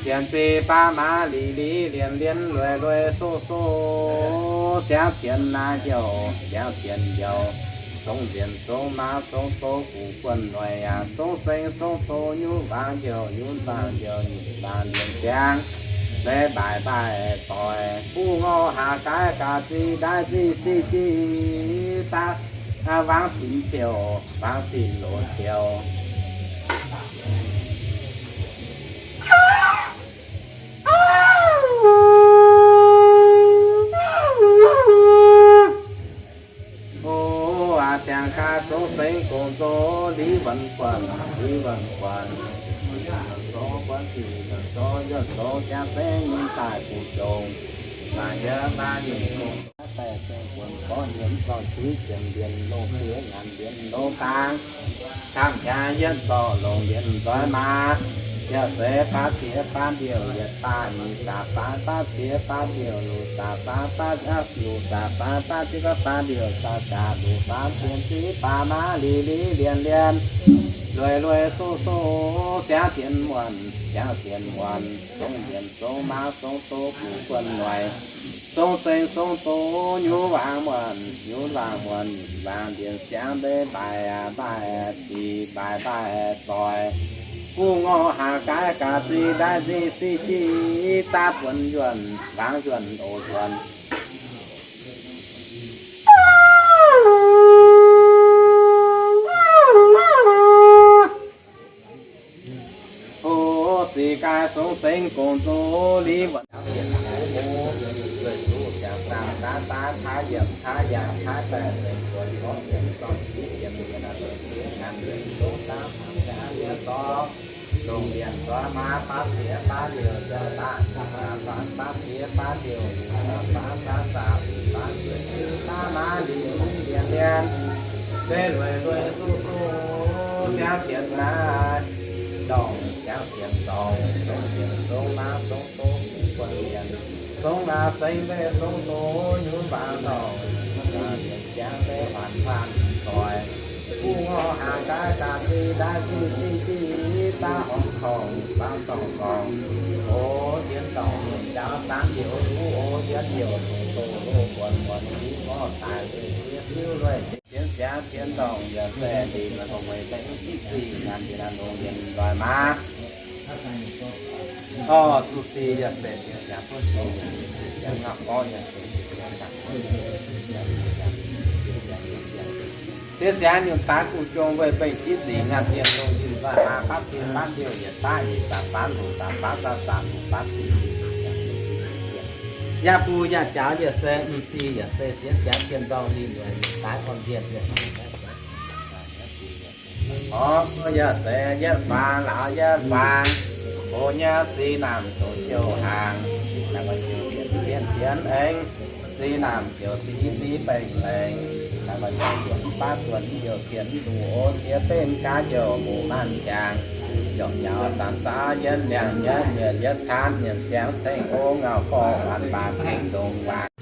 jien ziqc baav maa li li lienh lienh lueic lueic sou sou siangx tienx naaiv njouc siangx tienx njouc, song ndienx song maa song doz guv guonh noic yaac song seng song doz nyunc wangc njouc nyunc zaangc njouc nyic zaangc ndienx siangx leiz mbaaic mbaaic doic buv ngorc haac gaaiv gaax ziqc ndaaiv ziqc siqv jiqv daav wangc sinx ziouc wangc sinx loz ziouc. O, aa, siangx gaax song seng gong zoh liv wuonx guanh, liv wuonx guanh, zoh guanh ziqc zoh yuonh zoh jaax zengv daaih guv jongc, maaih yiem maaih nyungc gong daaih seng guonx gorqv nyienz zorqv juiv jiem ndienx longc sieqv nyanc ndienx longc dangv tangx jaax yietc zorqv longc ndienx nzoih maa, yaac se baav ziex baav ndiouc yietc baav nyic zaangc baav baav ziex baav ndiouc luoqc zaangc baav baav luoqc zaangc baav baav ziqc gorqv baav ndiouc zaangc zaangc luoqc baav jien ziqv baav maa li li lienh lienh lueic lueic sou sou siangx tienx muonc siangx tienx muonc, song ndienx song maa song doz guv guonh noic, song seng song doz nyunc wangc muonc nyunc wangc muonc, wangc ndienx siangx mbe mbaaic mbaaic ziqc mbaaic mbaaic doic, buv ngorc haac gaaiv gaax ziqc ndaaiv ziqc siqv jiqv daav buonc yuonh wangc yuonh oc yuonh. O, sic gaax song sengx gong-zoh li wuonc. Ziangx zienx fu mu, lueic zuqc ziangx zaangh daav daav taav yiemc taav yaangh taav baeqc sengx buonc gorngv yiemc zorng jiv yiemc yienx aqv, sengx nyanc yiemc zong daav hnaangx jaax yie zorqv longc lienc nzoih maa baav ziex baav liouc jaax daaih baav baav baav ziex baav liouc baav baav baav zaax baav ziex baav maa liouc lienc lienc, se lueic lueic suv suv ziangx zienx naaiv ndorngc, ziangx zienx ndorngc, zongx zienx zong maa zong doz buonc lienc, zong naaiv sengx mbeih zong doz nyunc baang ndorngc, ziangx mbeih huaanc huaanc doic, buv ngorc haangh gaaix gaax zinh ndaaiv zinh zinh zinh baav horngz korngc baav sorngc sorngc, o, yienx ndorngc yienx njaaux saanv liouc duqv, o, yienx liouc doz doz loz buonc buonc jiv ngorc daic lueic ziex fiuv lueic ziex zienx siangx zienx ndorngc yaac se ndingc meih weic mengh jiv zingh nyanc njiec naaiv longx yienx nzoih maa. Orv, zuqc sic yaac se sienx siangx buonv sic, sienx siangx ngauh gorqv yaac se sienx siangx daaih buonv sic, sienx siangx nyungc daaix guv jong weic mengh jiv zingh nyanc njiec longx yienx nzoih maa baav ziex baav liouc yietc baav nyic zaangc baav luoqc zaangc baav zaangh zaangc luoqc baav ziex. Yaac buc yaac jaaux yaac se m'sieqv yaac se sienx siangx jienv ndorngh linh weic daaih orn yienh yaac se Orv, yaac se yietv faang laauc yietv faang, o, nyei sic naamh zoux jouh hnaangx, naaiv maaih jouh bienx bienx bienx aengx, sic naamh jouh div div baengh laengz, naaiv maaih jouh bienx baav duonx jouh bienx luc, o, ziex benv gaax jouh muc maanc jangx, jouh nyaux sanx zaav yietv liangx yietv nyietc yietv caanv nyietc siangx ceng, o, ngauh gorx waanc baac tengx ndongc waac.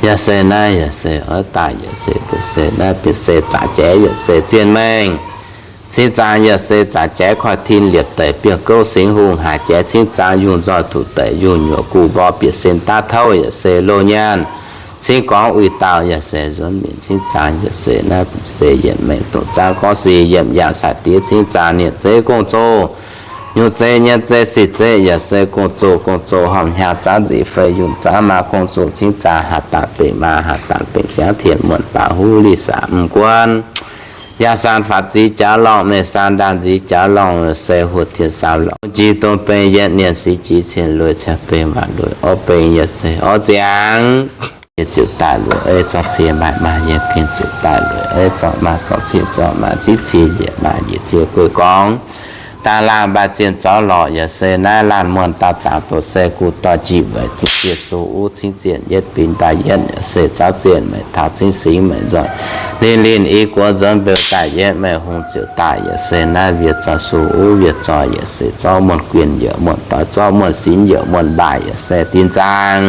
Yaac se naaiv, yaac se oix daaih, yaac se, yaac se naaiv, bieqc se zaqc jaaix, yaac se zien mengh. Cingv zaang yaac se zaqc jaaix koiv tin liepc deic, biauv gouv singx hungh haaix jaaix, cingv zaang yungh nzoih tuc deic, yungh nyuoqc guv mborqv, bieqc sin daav touv, yaac se loz nyaanh. Cingv gorngv uix dauh, yaac se nzuonx minc, cingv zaang yaac se naaiv, se yietc mengh dongh zaang gorngv sic, yiemc yaangh sai diex, cingv zaang nienc zeiv gong-zoh, nyungc zeiv nyeic zeiv sic zeiv, yaac se gong-zoh, gong-zoh horpc hnyangx zaanv nzic fei yungh zaanv maa gong-zoh, cingv zaang haaix daanh benx maa, haaix daanh benx ziangv tien muonh baac huv lic saax m'guon. Yaac saan faatv zic jaax lorngh, mengh saan ndaanh zic jaax lorngh, se huoqv tien saam lorngh. Jiex dongh bengx yietc nienc, sic jiex cien lueiz, ciangv bengx maaih lueiz, orv bengx yaac se orv ziangx. Yie ziouc daaih lueiz ei zorqv cie maaih, maaih yie gengh ziouc daaih lueiz ei zorqv maaih, zorqv cie zorqv maaih, ziex cie yietc maaih, yietc cie guei gorngv. Daaih laangh mbaih zienh zorqv lorqc, yaac se naaiv laanh muonh dauh zaangc doqc se gu dorh jiex weic zienh jiex su uv cingv zienh yietv binx daaih yietv, yaac se zauv zienh meic taux cingv singx meic nzoih. Linh linh i guoqv nzuonx mbeux daaih yietv, meic hungh ziouc daaih, yaac se naaiv wiev zoih su uv wiev zoih, yaac se zorqv muonh guinh yaac muonh doix, zorqv muonh sinx yaac muonh mbaaih, yaac se dinh nzaang.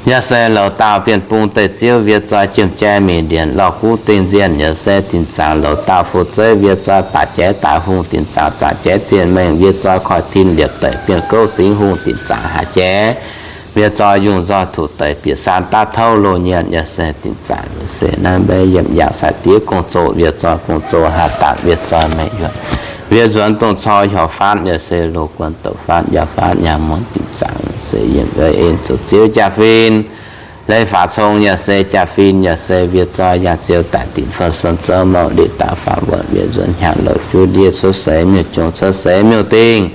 yaac se louz-daauh bienh bung deic-ziouv, wiev zoi jiem-jai mingh ndienx lorh guv dingh nzienh, yaac se dinc zaangc louz-daauh fu-zeiv, wiev zoi baac jaiv daaih hungh, dinc zaangc zaangc jaiv zien mengh, wiev zoi koiv tin liepc deic bienh gouv singx hungh, dinc zaangc haaix jaiv, wiev zoi yungh nzoih tuc deic bieqc saan daav touv loz nyienh, yaac se dinc zaangc yaac se naaiv mbaeqv yiem yaac sai diev gong-zoh, wiev zoi gong-zoh haaix daaih, wiev zoi meih yuonh, wiev nzuonx dongh cor hiuv faatv, yaac se loz guon douc faatv, yaac faatv nyaanh muonz, dinc zaangc yaac se yiem en zoux ziouv jaa-fin. Leiz faatv cong yaac se jaa-fin, yaac se wiev zoi yaac ziouc daaih dinc fun sun zouv mouc ndiev daaih faatv wuonc, wiev nzuonx hnyangx louc juv ndiev cuotv seix miuc-jungc, cuotv seix miuc-dingh.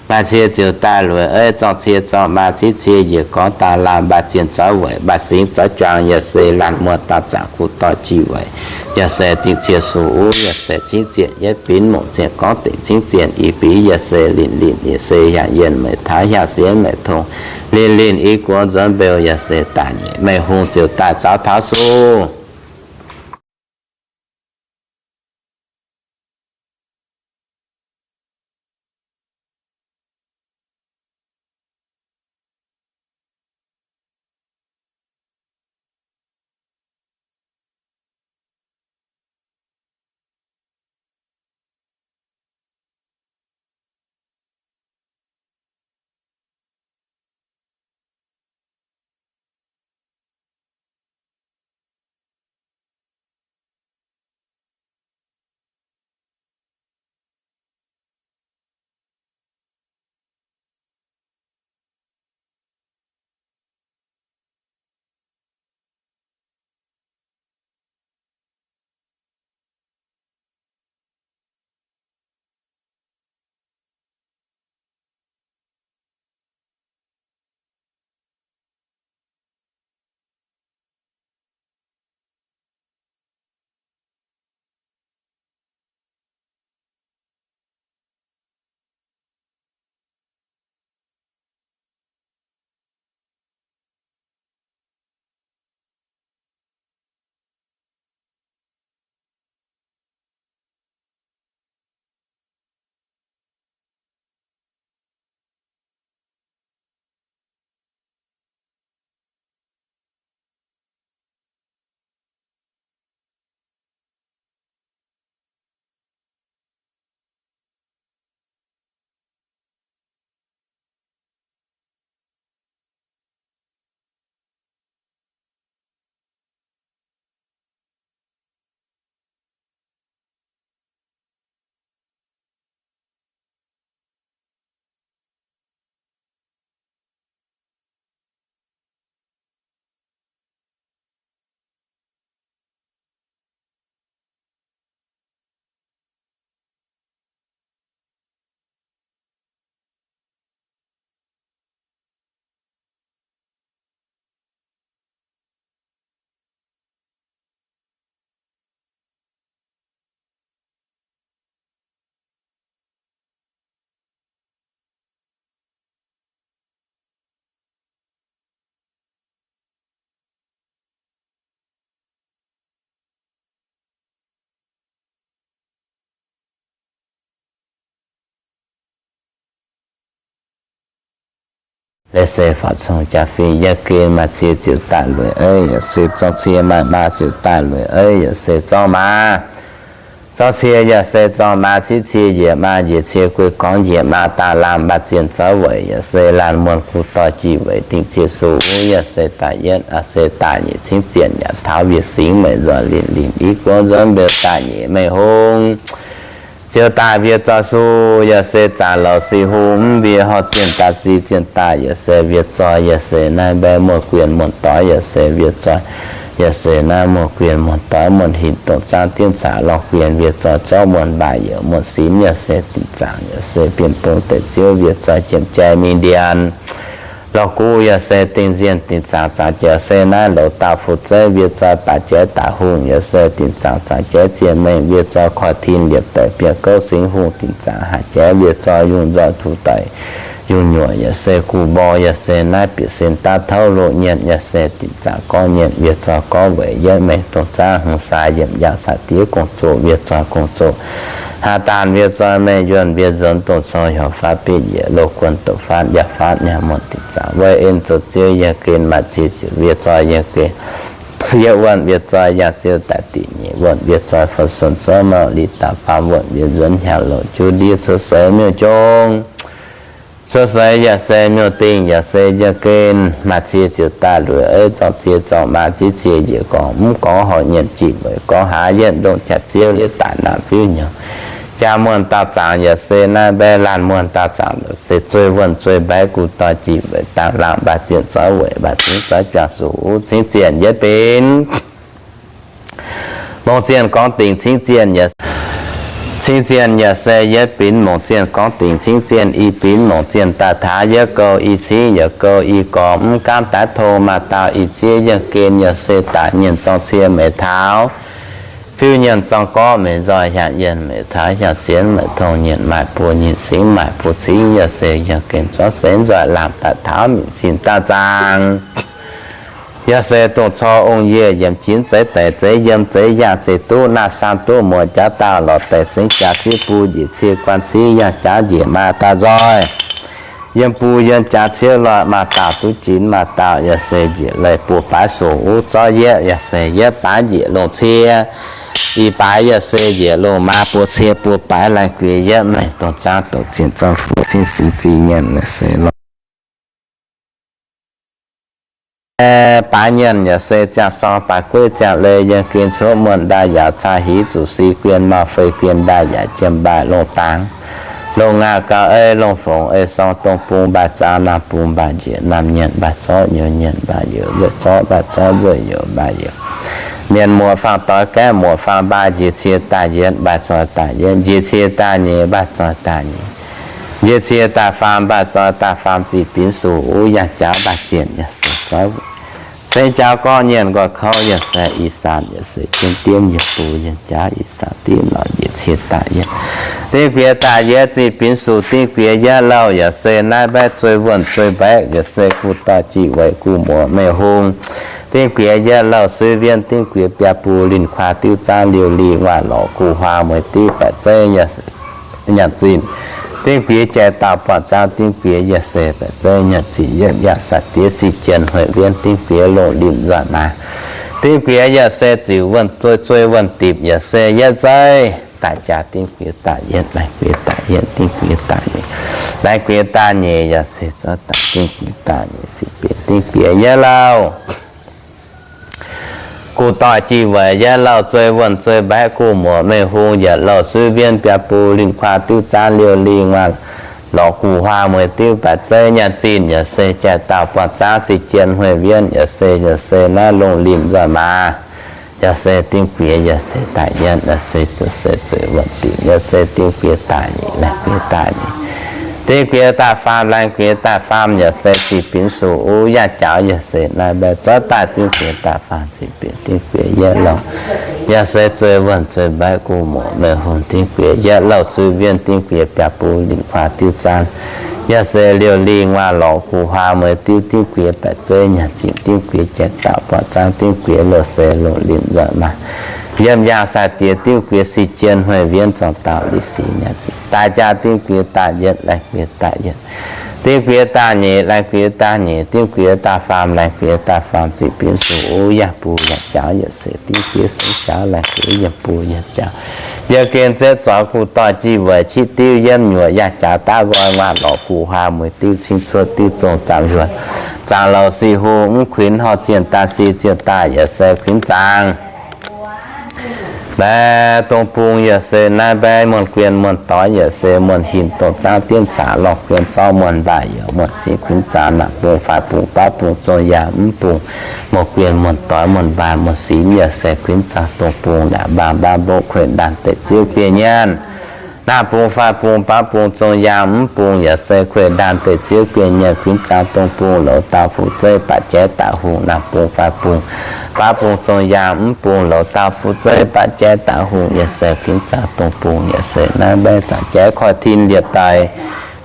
Maaih cie ziouc daaih lueic eiv, zorng cie zorng maa, ciev cie yiec gorngv daaih laanh, mbaah zienh zouv weic, mbaah singx zouv juang, yaac se laanh muonh daaih zaangc kuv doix jih weic, yaac se dingh cie sung uv, yaac se cingv zienc yietv binv mongc zienc gorngv dengc cingv zienc i binv, yaac se linh linh, yaac se hiaangx yienh meih taux hiaangx sienx meih tong, linh linh i guoqv nzuonx mbeux, yaac se daaih nyeic meih hungh ziouc daaih zaux taux sung. Leiz se faatv cong jaa-fin yietv gen, maaih cie ziouc daaih lueic eiv, yaac se zorng cie, maaih maa ziouc daaih lueic eiv, yaac se zorng maa. Zorng cie yaac se zorng maa, ciev cie yiec maa, yiec cie guei gorngv yiec maa daaih laanh, mbaah zienh zouv weic, yaac se laanh muonh kuv doix jih weic, dingh cie sung uv, yaac se daaih yietv, aa se daaih nyeic cingv zienc yaac taux wiev singx meih nzuonx linh linh i guoqv nzuonx mbeux daaih nyeic meih hungh ziouc daaih wiev zoi sung, yaac se zaangc louc sing hungh mv wiev horh zienh daaih si zienh daaih, yaac se wiev zoi, yaac se naaiv mbaeqv muonh guienh muonh doix, yaac se wiev zoi, yaac se naaiv muonh guienh muonh doix muonh hinc dongh zaangv diemv caux lorh guienh wiev zoi zorqv muonh mbaac yaac muonh sinx, yaac se dinc zaangc, yaac se bienh bung deic ziouv wiev zoi jiem jai mingh ndienx lorh guv, yaac se dingh nzienh dinc zaangc zaangc jaiv se naaiv louz-daauh fu-zeiv wiev zoi baac jaiv daaih hungh, yaac se dinc zaangc zaangc jaiv zien mengh wiev zoi koiv tin liepc deic bienh gouv singx hungh, dinc zaangc haaix jaiv wiev zoi yungh nzoih tuv deic yungh nyuoqc, yaac se guv mborh, yaac se naaiv bieqc sin daav touv loz nyienh, yaac se dinc zaangc gorngv nyienh wiev zoi gorngv weic yietv mengh dongh zaangv hungh sai yiem yangh sai diev gong-zoh wiev zoi gong-zoh Haaix daanh ndie zoi meih yuonh ndie nzuonx, dongh cong hiuv faatv bitv yietc, loz guon doqc faatv yaac faatv nyaanh muonh dingc zaangc, weic en zoux ziouv yiem gen, maaih cie ziouc ndie zoi yiem gen, yiem wuonh ndie zoi yaac ziouc daaih dingc nyeic, wuonh ndie zoi fun sun zouv mouc li daaih faam, wuonh ndie nzuonx hnyangx-louc juv ndiev cuotv seix miuc-jong. Cuotv seix yaac se miuc-dingh, yaac se yiem gen, maaih cie ziouc daaih lueic eiv, zorng cie zorng maa, ziex cie njiec gorngv, mv gorngv horc nyienh jiex mueic, gorngv haaix yietc ndongh jaax ziouv ndiev daaih naamh fiuv nyouz. Jaa muonh daauh zaangc yaac se naaiv mbaeqv, laanh muonh daauh zaangc yaac se zueih wuonh zueih mbaeqv, gu doix jiex mueic, dangh laangh mbaac zienh zoiv weic, mbaac singx zoiv juangc, suqv uv cingv zienh yietv binc. Mongh zienh gorngv dingc cingv zienh yaac, cingv zienh yaac se yietv binc. Mongh zienh gorngv dingc cingv zienh i binc. Mongh zienh daaih taux yietv gouh i cingv, yaac gouh i gorx, mv gaamv daaih tong maaih dauh i ziev yiem gen, yaac se daaih nyienh zorng cie meix taux, fiuv nyienh zorng gorqv meix nzoih, hiaangx yienh meix taux hiaangx sienx, meix tong nyienh maaih buo nyienh singx, maaih buo cingv, yaac se yiem gen zuov seix nzoih laangh daaih taux minc cin daauh zaangc. Yaac se dongh cor ong yie yiemc jinv zeiv daic zeiv yiem zeiv yaangh zeiv duqv naaiv saam duqv muoz jaax dauh lorz deix sengx jaax ziev bun njiec cie guan cingv yangh jaax njiec maa daauh nzoih. Yiem bun yiem jaax ciev loih maa daauh duqv jinv maa daauh yaac se njiec leih buo baaix sung uv zorqv yietv yaac se yietv baaix njiec longc cie. Ih baaix yaac se njiec longc maa buo cie buo baaix laih guiex yietv meih dongh zaangv doqc zinh zorng fuqv cingv singx zinh nyienh se lorz baaix nyienh yaac se ziangh sorng baaix gueiv ziangh leiz yiem gen cuotv muonh ndaaih yaauc caa hiv zuqc si guien mauh fei guien ndaaih yaauc jiem mbaaih longh dangx, longh ngaah gauh ei longh fongc ei sorng dongh bung mbaaih zaang naamh bung mbaaih njiec naamh nyienh mbaaih zorqv nyuoz nyienh mbaaih youz nzueic zorqv mbaaih zorqv nzueic youz mbaaih youz. Mienh muoz faang doix gaeqv muoz faang mbaaih njiec cie daaih yietv mbaaih zoih daaih yietv njiec cie daaih nyeic mbaaih zoih daaih nyeic. Njiec cie daaih faam mbaaih zoih daaih faam ziqc binc sux uv yangh jaax mbaaih zienh yaac se zoiv weic. Seix jaax gorqv nyienh nqoi kouv yaac se ih saam yaac se jienv diemv yiem bun yiem jaax ih saam diemv lorz njiec cie daaih yietv. Dingv guiex daaih yietv ziqc binc sux dingv guiex yietv louh yaac se naaiv mbaeqv zueih wuonh zueih mbaeqv yaac se gu doix jih weic gu muoz meih hung. Dingv guiex yietv louh suiv wienv dingv guiex biaa bun linh kuaah diuv zaanv liouh li nguaah lorqc gu huaang mueiz diuv baeqc zeiv nyaanh zinh. Dingv guiex jai dauh buatc zaanv dingv guiex yaac se baeqc zeiv nyaanh zinh yietv yaac sai-diex si jien hueic wienv dingv guiex longh limh nzoih maaz. Dingv guiex yaac se ziux wuonh zueih zueih wuonh dipc yaac se yietv zeiv daaih jaax dingv guiex daaih yietv laih guiex daaih yietv dingv guiex daaih nyeic. Laih guiex daaih nyeic yaac se zoiv daaih dingv guiex daaih nyeic ziqc binc dingv guiex yietv louh. Gu doix jih weic yietv louh zueih wuonh zueih mbaeqv gu muoz meih hung yietc louh suiv wienv biaa bun linh kuaah diuv zaanv liouh li nguaah lorqc gu huaang mueiz diuv baeqc zeiv nyaanh zinh yaac se jai dauh buatc zaanv si jien hueic wienv yaac se yaac se naaiv longh limh nzoih maaz. Yaac se dingv guiex yaac se daaih yietv yaac se zuqc se zueiz wuonh dipc yaac se dingv guiex daaih nyeic laih guiex daaih nyeic. Dingv guiex daaih faam laih guiex daaih faam yaac se ziqc binc sux uv yaac jaux yaac se naaiv mbaeqv zoiv daaih dingv guiex daaih faam ziqc binc dingv guiex yietv louh. Yaac se zueih wuonh zueih mbaeqv gu muoz meih hung dingv guiex yietv louh suiv wienv dingv guiex biaa bun linh kuaah diuv zaanv. Yaac se liouh li nguaah lorqc gu huaang mueiz diuv dingv guiex baeqc zeiv nyaanh zinh dingv guiex jai dauh buatc zaanv dingv guiex loz se longh limh nzoih maaz. Yiem yaangh sai-diex dingv guiex si jien hueic wienv zorng dauh li sic nyaanh zinh daaih jaa dingv guiex daaih yietv laih guiex daaih yietv. Dingv guiex daaih nyeic laih guiex daaih nyeic dingv guiex daaih faam laih guiex daaih faam ziqc binc sux uv yaac bun yaac jaux yaac se dingv guiex sengx jaux laih guiex yiem bun yiem jaux. Yiem gen ziepv zoix gu doix jih weic qitv diuv yiem nyuoqc yaac jaux daav nqoi nguaah lorqc gu huaang mueiz diuv cingv cuotv diuv zong zaamv yuonh. Zaangc louc sic hungh mv kuinx horh zienh daaih si zienh daaih yaac se kuinx zaangc. Mbaeqc dong bung yaac se naaiv mbaeqv muonh guien muonh doix yaac se muonh hinc dongh zaangv diemv caax lorh guien zorqv muonh mbaaih youz muonh singx kuinx zaangc naamh bung faix bung baav bung zong yaangh mv bung. Muonh guien muonh doix muonh mbaaih muonh singx yaac se kuinx zaangc dong bung naaic mbaang mbaang mboqv kueih ndaanh deic ziouv gueiv nyaanh. Naamh bung faix bung baav bung zong yaangh mv bung yaac se kueih ndaanh deic ziouv gueiv nyaanh kuinx zaangc dong bung loz dauh fu'jueiv baac jaiv daaih hungh naamh bung faix bung baav bung zong yaangh mv bung loz dauh fu'jueiv baac jaiv daaih hungh yaac se kuinx zaangc dong bung yaac se naaiv mbaeqv zaangc jaiv koiv tin liepc daic.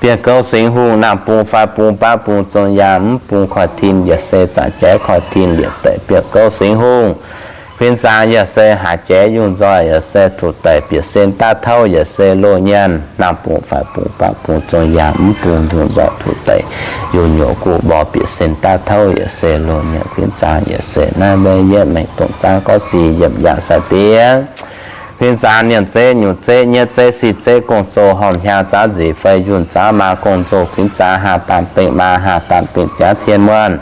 Bienh gouv singx hungh naamh bung faix bung baav bung zong yaangh mv bung koiv tin yaac se zaangc jaiv koiv tin liepc daic bienh gouv singx hungh. Kuinx zaangc yaac se haaix jiex yungh nzoih yaac se tuc deic bieqc sin daav touv yaac se loz nyienz, naamh bungx faix bungx baac bungx zong yaac mv bungx yungh nzoih tuc deic, yungh nyuoqc guv mborqv bieqc sin daav touv yaac se loz nyienz. Kuinx zaangc yaac se naaiv mbaeqv yietv mengh dongh zaangv gorngv sic yiem yangh sai diex. Kuinx zaangc nyienz zeiv nyungc zeiv nyietv zeiv sic zeiv gong-zoh horngh hnyangx zaanv nzic fei yunh zaanv maa gong-zoh kuinx zaangc haah daanh bengh maa haah daanh bengh ziangv tien muonh.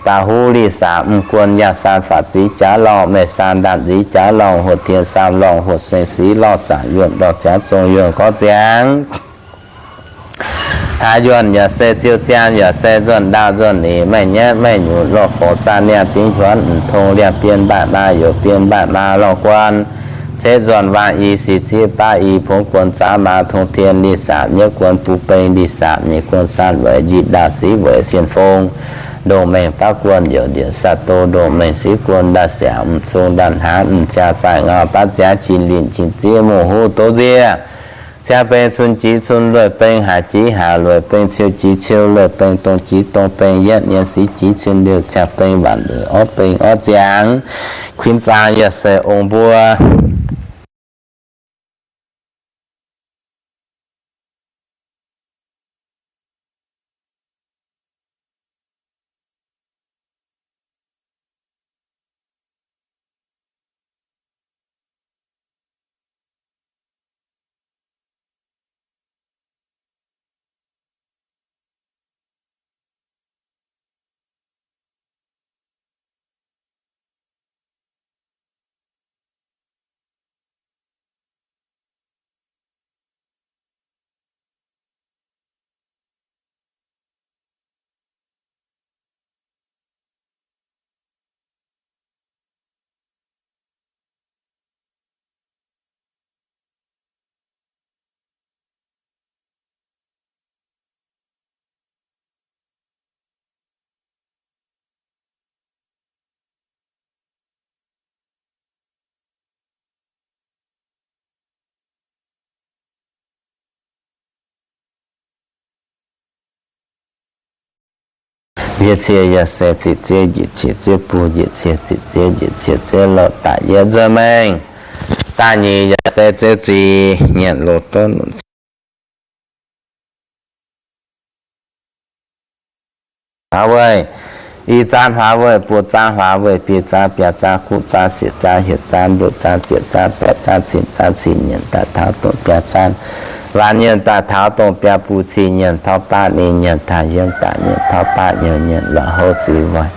Da'huv lic saac m'guon yangh saan faatv ziv jaav lorngh, meih saan ndaamv nziv jaav lorngh, hoqc tien saam lorngh, hoqc seng siv lorh zaangc yuonh lorh ziangv zong yuonh gorngv ziangx. Haaix yuonh yaac se ziou ziangh yaac se nzuonh ndaauh nzuonh nyic, meih nyatv meih nyunc lorh foux saan niangh dingv huonv m'tong liangh bien mbaatc maa youz bien mbaatc maa lorh guon. Cetv nzuonh waang i sic zieqv baav i pongv guon zaanv maa tong tien lic saac nyietv guon buv beng lic saac nyic guon saan weic njiec ndaauh siv weic sien fong. Ndongh mengh baav guon youz ndiev saac do ndongh mengh siv guon ndaauh siangx m'zung ndaauh hnaangx m'ziangh sai ngau baav ziangv qin linh qin zieqv mungh huv doz nziev. Ziangh beng cun jiex cun lueic beng haaix jiex haaix lueic beng ciou jiex ciou lueic beng dong jiex dong beng yietv nyienz siv jiex cun liouh ziangh beng waanc lueic orv beng orv ziangx. Kuinx zaangc yaac se ong mbuo. Njiec cie yaac se ziqc zieqv njiec cie zieqv buo njiec cie ziqc zieqv njiec cie zieqv louh daaih yietv nzuonx mengh. Da'nyeic yaac se zieqv ziqc nyienc loz donv huaax weih, i zaanv huaax weih, buo zaanv huaax weih, biei zaanv biaa zaanv guv zaanv sieqv zaanv hietc zaanv luoqc zaanv ziepc zaanv baeqc zaanv cin zaanv cin nyienc daaih taux dongh biaa zaanv. Waanc nyienc daaih taux dongh biaa buc cin nyienc taux baav ninh nyienc taux yiem daaih nyienc taux baav nyienc nyienc lorz houv ziux waaic.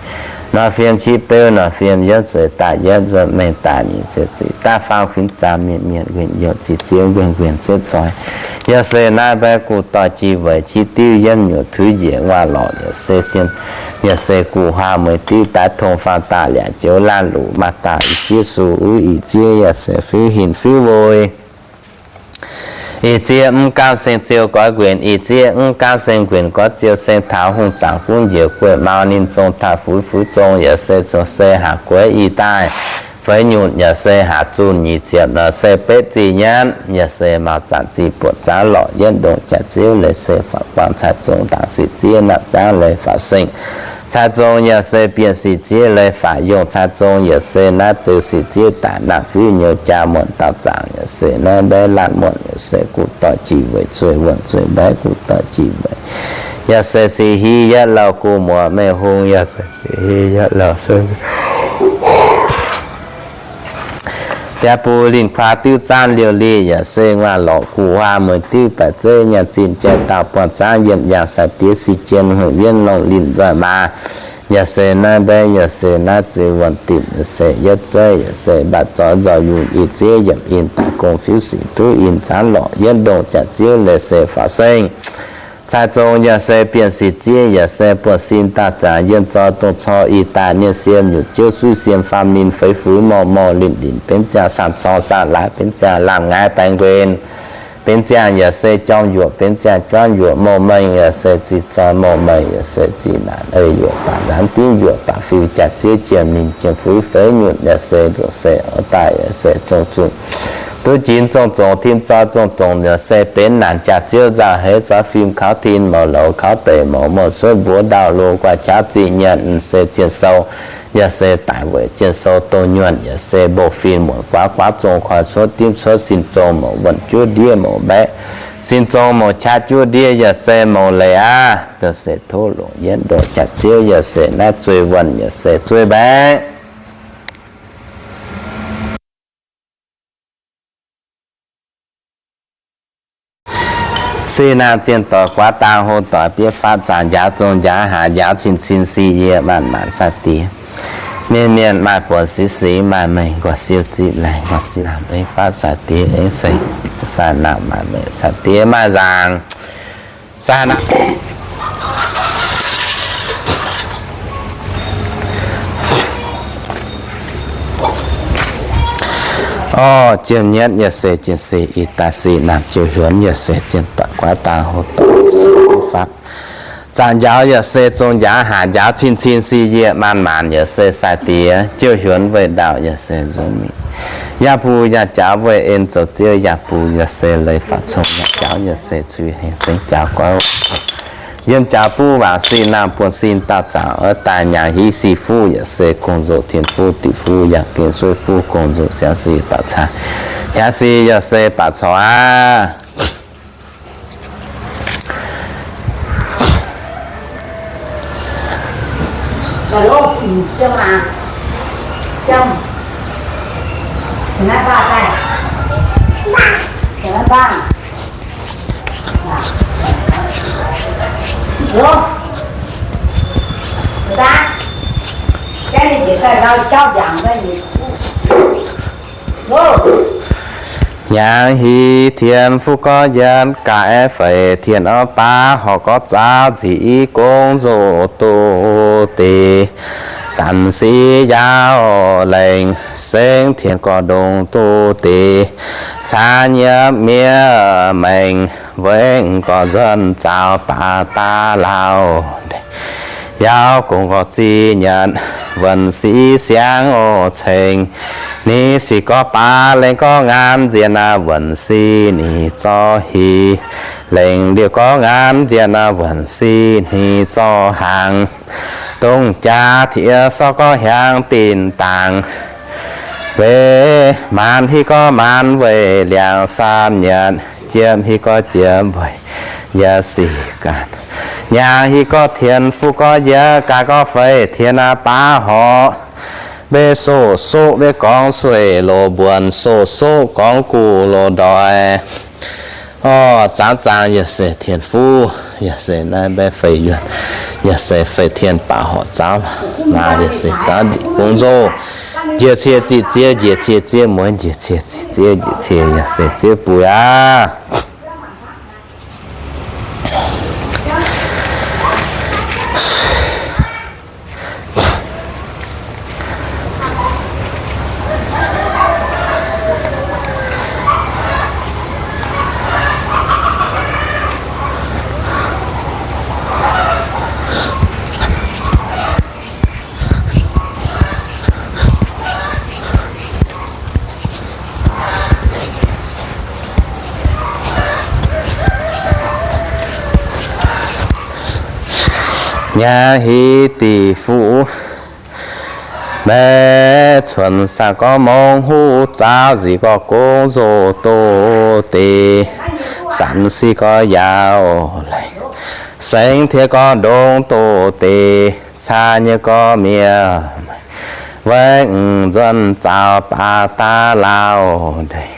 Nor fiem qiex beu nor fiem yietv zueiz daaih yietv nzuonx mengh daaih nyic ziepc ziqc daaih faang kuinx zaangc mienh mienh nquenh youh ziqc zieqv nquenh nquenh ziepv zoih. Yaac se naaiv mbaeqv guv doic jiex weic qiex diuv yietv nyuoqc tuix njiec nguaaic lorqc yaac se sien. Yaac se guv huaang mueiz diuv daaih tong faang daaih liac joux laanh luqc maaih daaih i zieqv suh uv i zieqv yaac se fiuv hinc fiuv voi. I zieqv mv gaamv seng ziou goiv nquenc, i zieqv mv gaamv seng nquenc goiv ziou seng taux hungh zaangc gunv njiec gueiv mau ninh zong taaih fuix fuix zong yaac se zuoqc se haac gueix i daaih. Feix nyutc yaac se haac zunh nyic ziepc nor se betv zih nyatv, yaac se maux zanc zih buoqc zaanv lorqc yietv ndongc jaax ziouv leiz se faaux guangc cai zong ndaangc sic zieqv naamh zaangv leiz faaux seng. Cai zong yaac se bienh sic zieqv leiz faaux yongh cai zong yaac se naaiv zeux sic zieqv daaih naamh fiuv nyouz jaa muonc dauh zaangc yaac se naaiv mbaeqv laanh muonc yaac se guv doic jiex weic zueih wuonh zueih mbaeqv guv doic jiex weic. Yaac se sic hi yietv lauh guv muoz mengh hung yaac se sic hi yietv lauh se biaa buc linh kuaaz diuv zaanv liouh li yaac se nguaaic lorqc guv huaang mueiz diuv baeqc zeiv nyaanh zinh jai dauh buangh zaangv yiem yangh sai diex sic jien hmeiv wienv longh linh nzoih maaz. Yaac se naaiv mbaeqv yaac se naaiv zuiz wuonh dimc yaac se yietv zeiv yaac se mbaatc zoix nzoih yungh i zieqv yiemc in daaih gong fiuv sic duqv in zaanv lorqc yietv ndongc jaax ziouv leiz se faaux seng. Cai zong yaac se bienh sic zieqv yaac se buonv sin daaih zaangc yienh zoi dongh cor i daaih nienh siem nyutc jiouv suiv siem faam ninh feix fuix morh morh linh linh benx ziangh saamh cor saamh laaix benx ziangh laamh ngaaiv baeng nquenc benx ziangh yaac se jorm yuoqc benx ziangh juanv yuoqc morh mengh yaac se zih zoi morh mengh yaac se zih naanc ei yuoqc baac laanz dimv yuoqc baac fiuv jaax ziouv jiem ninh jiem fuix feix nyutc yaac se nzuqc se oix daaih yaac se zong zuqc duqv jinx zong zongc tim zoi zong zongc yaac se benx naanc jaax ziouv nzauh heix zoi fim kaux tin mouz louz kaux deic mouz muonh suotv mbuox ndau lo guaax qaqv zih nyanc m'seix zienh sou yaac se daic weic jien sou doh nyuonh, yaac se mbou fin muonc guaav, guaav zong koi cuotv dimv cuotv sin zong mouc wuonh juov ndiev mouc mbaeqv, sin zong mouc qaqv juov ndiev, yaac se mouc leiz aqv. Yaac se tov longc yietv ndoqc jaax ziouv, yaac se naaiv zueih wuonh, yaac se zueih mbaeqv. Sic naamh zienh doic guaav dang hlo doic bieiv fatv zaangc njaaux zong njaaux haaix njaaux cin cin si yie maanc maanc sai diex. Mienh mienh maaih buonc sic sic maaih mengh nqox siou zipv laengz nqox sic naamh bieiv fatv sai diex aengx se sai naamh maaih mengh sai diex maaih nzaangc. Sai naamh Orv, jiem nyietv yaac se jiem se ih daaih sic naamh jiu hiuonx yaac se zienh doic guaav dang hlo doic sic fatv zaangc njaaux yaac se zong njaaux haaix njaaux cin cin si yie maanc maanc yaac se sai diex jiu hiuonx weih ndaauh yaac se nzuonx mingh. Yaac bux yaac jaaux weih en zoux ziouv yaac bux yaac se leiz faatv cong yaac jaaux yaac se cui hengx sengx jaaux goiv yiem jaaux buv waac sin naamh buonv sin dauh zaangc oix daaih nyaangc hiv sic fuqv yaac se gong-nzou tien fuqv diqc fuqv yaac gengh sueih fuqv gong-nzou siangx sic baac caa hiaangx sic yaac se baac corc aqv. Nyaangx hiv tien fuqv gorx yietv gaax aeqv, feix tien orv baav horc gorx zaauv nzic i gong-nzou doz deix. Sanx sic yaauv lengc sengx tien gorx ndongx doz deix. Caa nyiemv miev mengh wengv gorx nzuonx zaaux baac daav lauh. Yaauv gong gorx zic nyanc wuonh sic siangx oc ceng. Ni sic gorx baav lengh gorx ngaanv nziex wuonh sic ni zorqv hic. Lengh liuz gorx ngaanv nziex wuonh sic ni zorqv hnaangx. Dongh jaax tiex sorqv gorx hiaangx dinh dangx. Weic maanc hiv gorx maanc weic liangx saam nyanc, jiepv hiv gorx jiepv weic yaac sic ganh. Nyaangh hiv gorx tien fuqv gorx yietv gaax gorx feix tien aqv baav horc. Mbe soqv soqv mbe gorngv sueih loz mbuonx, soqv soqv gorngv guv loz ndoih. Orv, zaangv zaangc yaac se tien fuqv, yaac se naaiv mbe feix yuonh, yaac se feix tien baac horc zaauv, maa yaac se zaauv njiec gong nzou, njiec cie ziqc ziev, njiec cie ziev mueiz, njiec cie ziqc ziev, njiec cie yaac se ziev buic aqv. Nyaah hiv diqc fuqv mbaeqv cuonx, saang gorngv mongh huv zaauv nzic gorx gong nzou doz deix, sanx sic gorx yaauv lengh, sengx tiex gorx ndongx doz deix, caa nyei gorx miev wengv nzuonx zaaux baac daav lauh ndeic.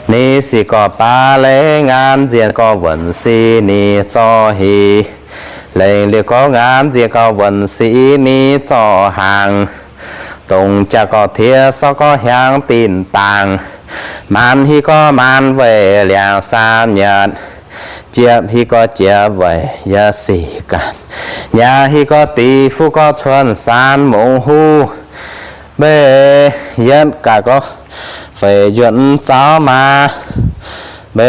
Ni sic gorx baav lengh ngaanv nziex gorx wuonc sic ni zorqv hic. Lengh liuz gorx ngaanv nziex gorx wuonc sic ni zorqv hnaangx. Dongh jaax gorx tiex sorqv gorx hiaangx dinh dangx. Maanz hiv gorx maanz weic liangx saam nyanc. Jiepv hiv gorx jiepv weic yaac sic ganh. Nyaah hiv gorx diqc fuqv gorx cuonx saan mongh huv. Mbe yietv gaax gorx feix njuonx zaauv maa. Mbe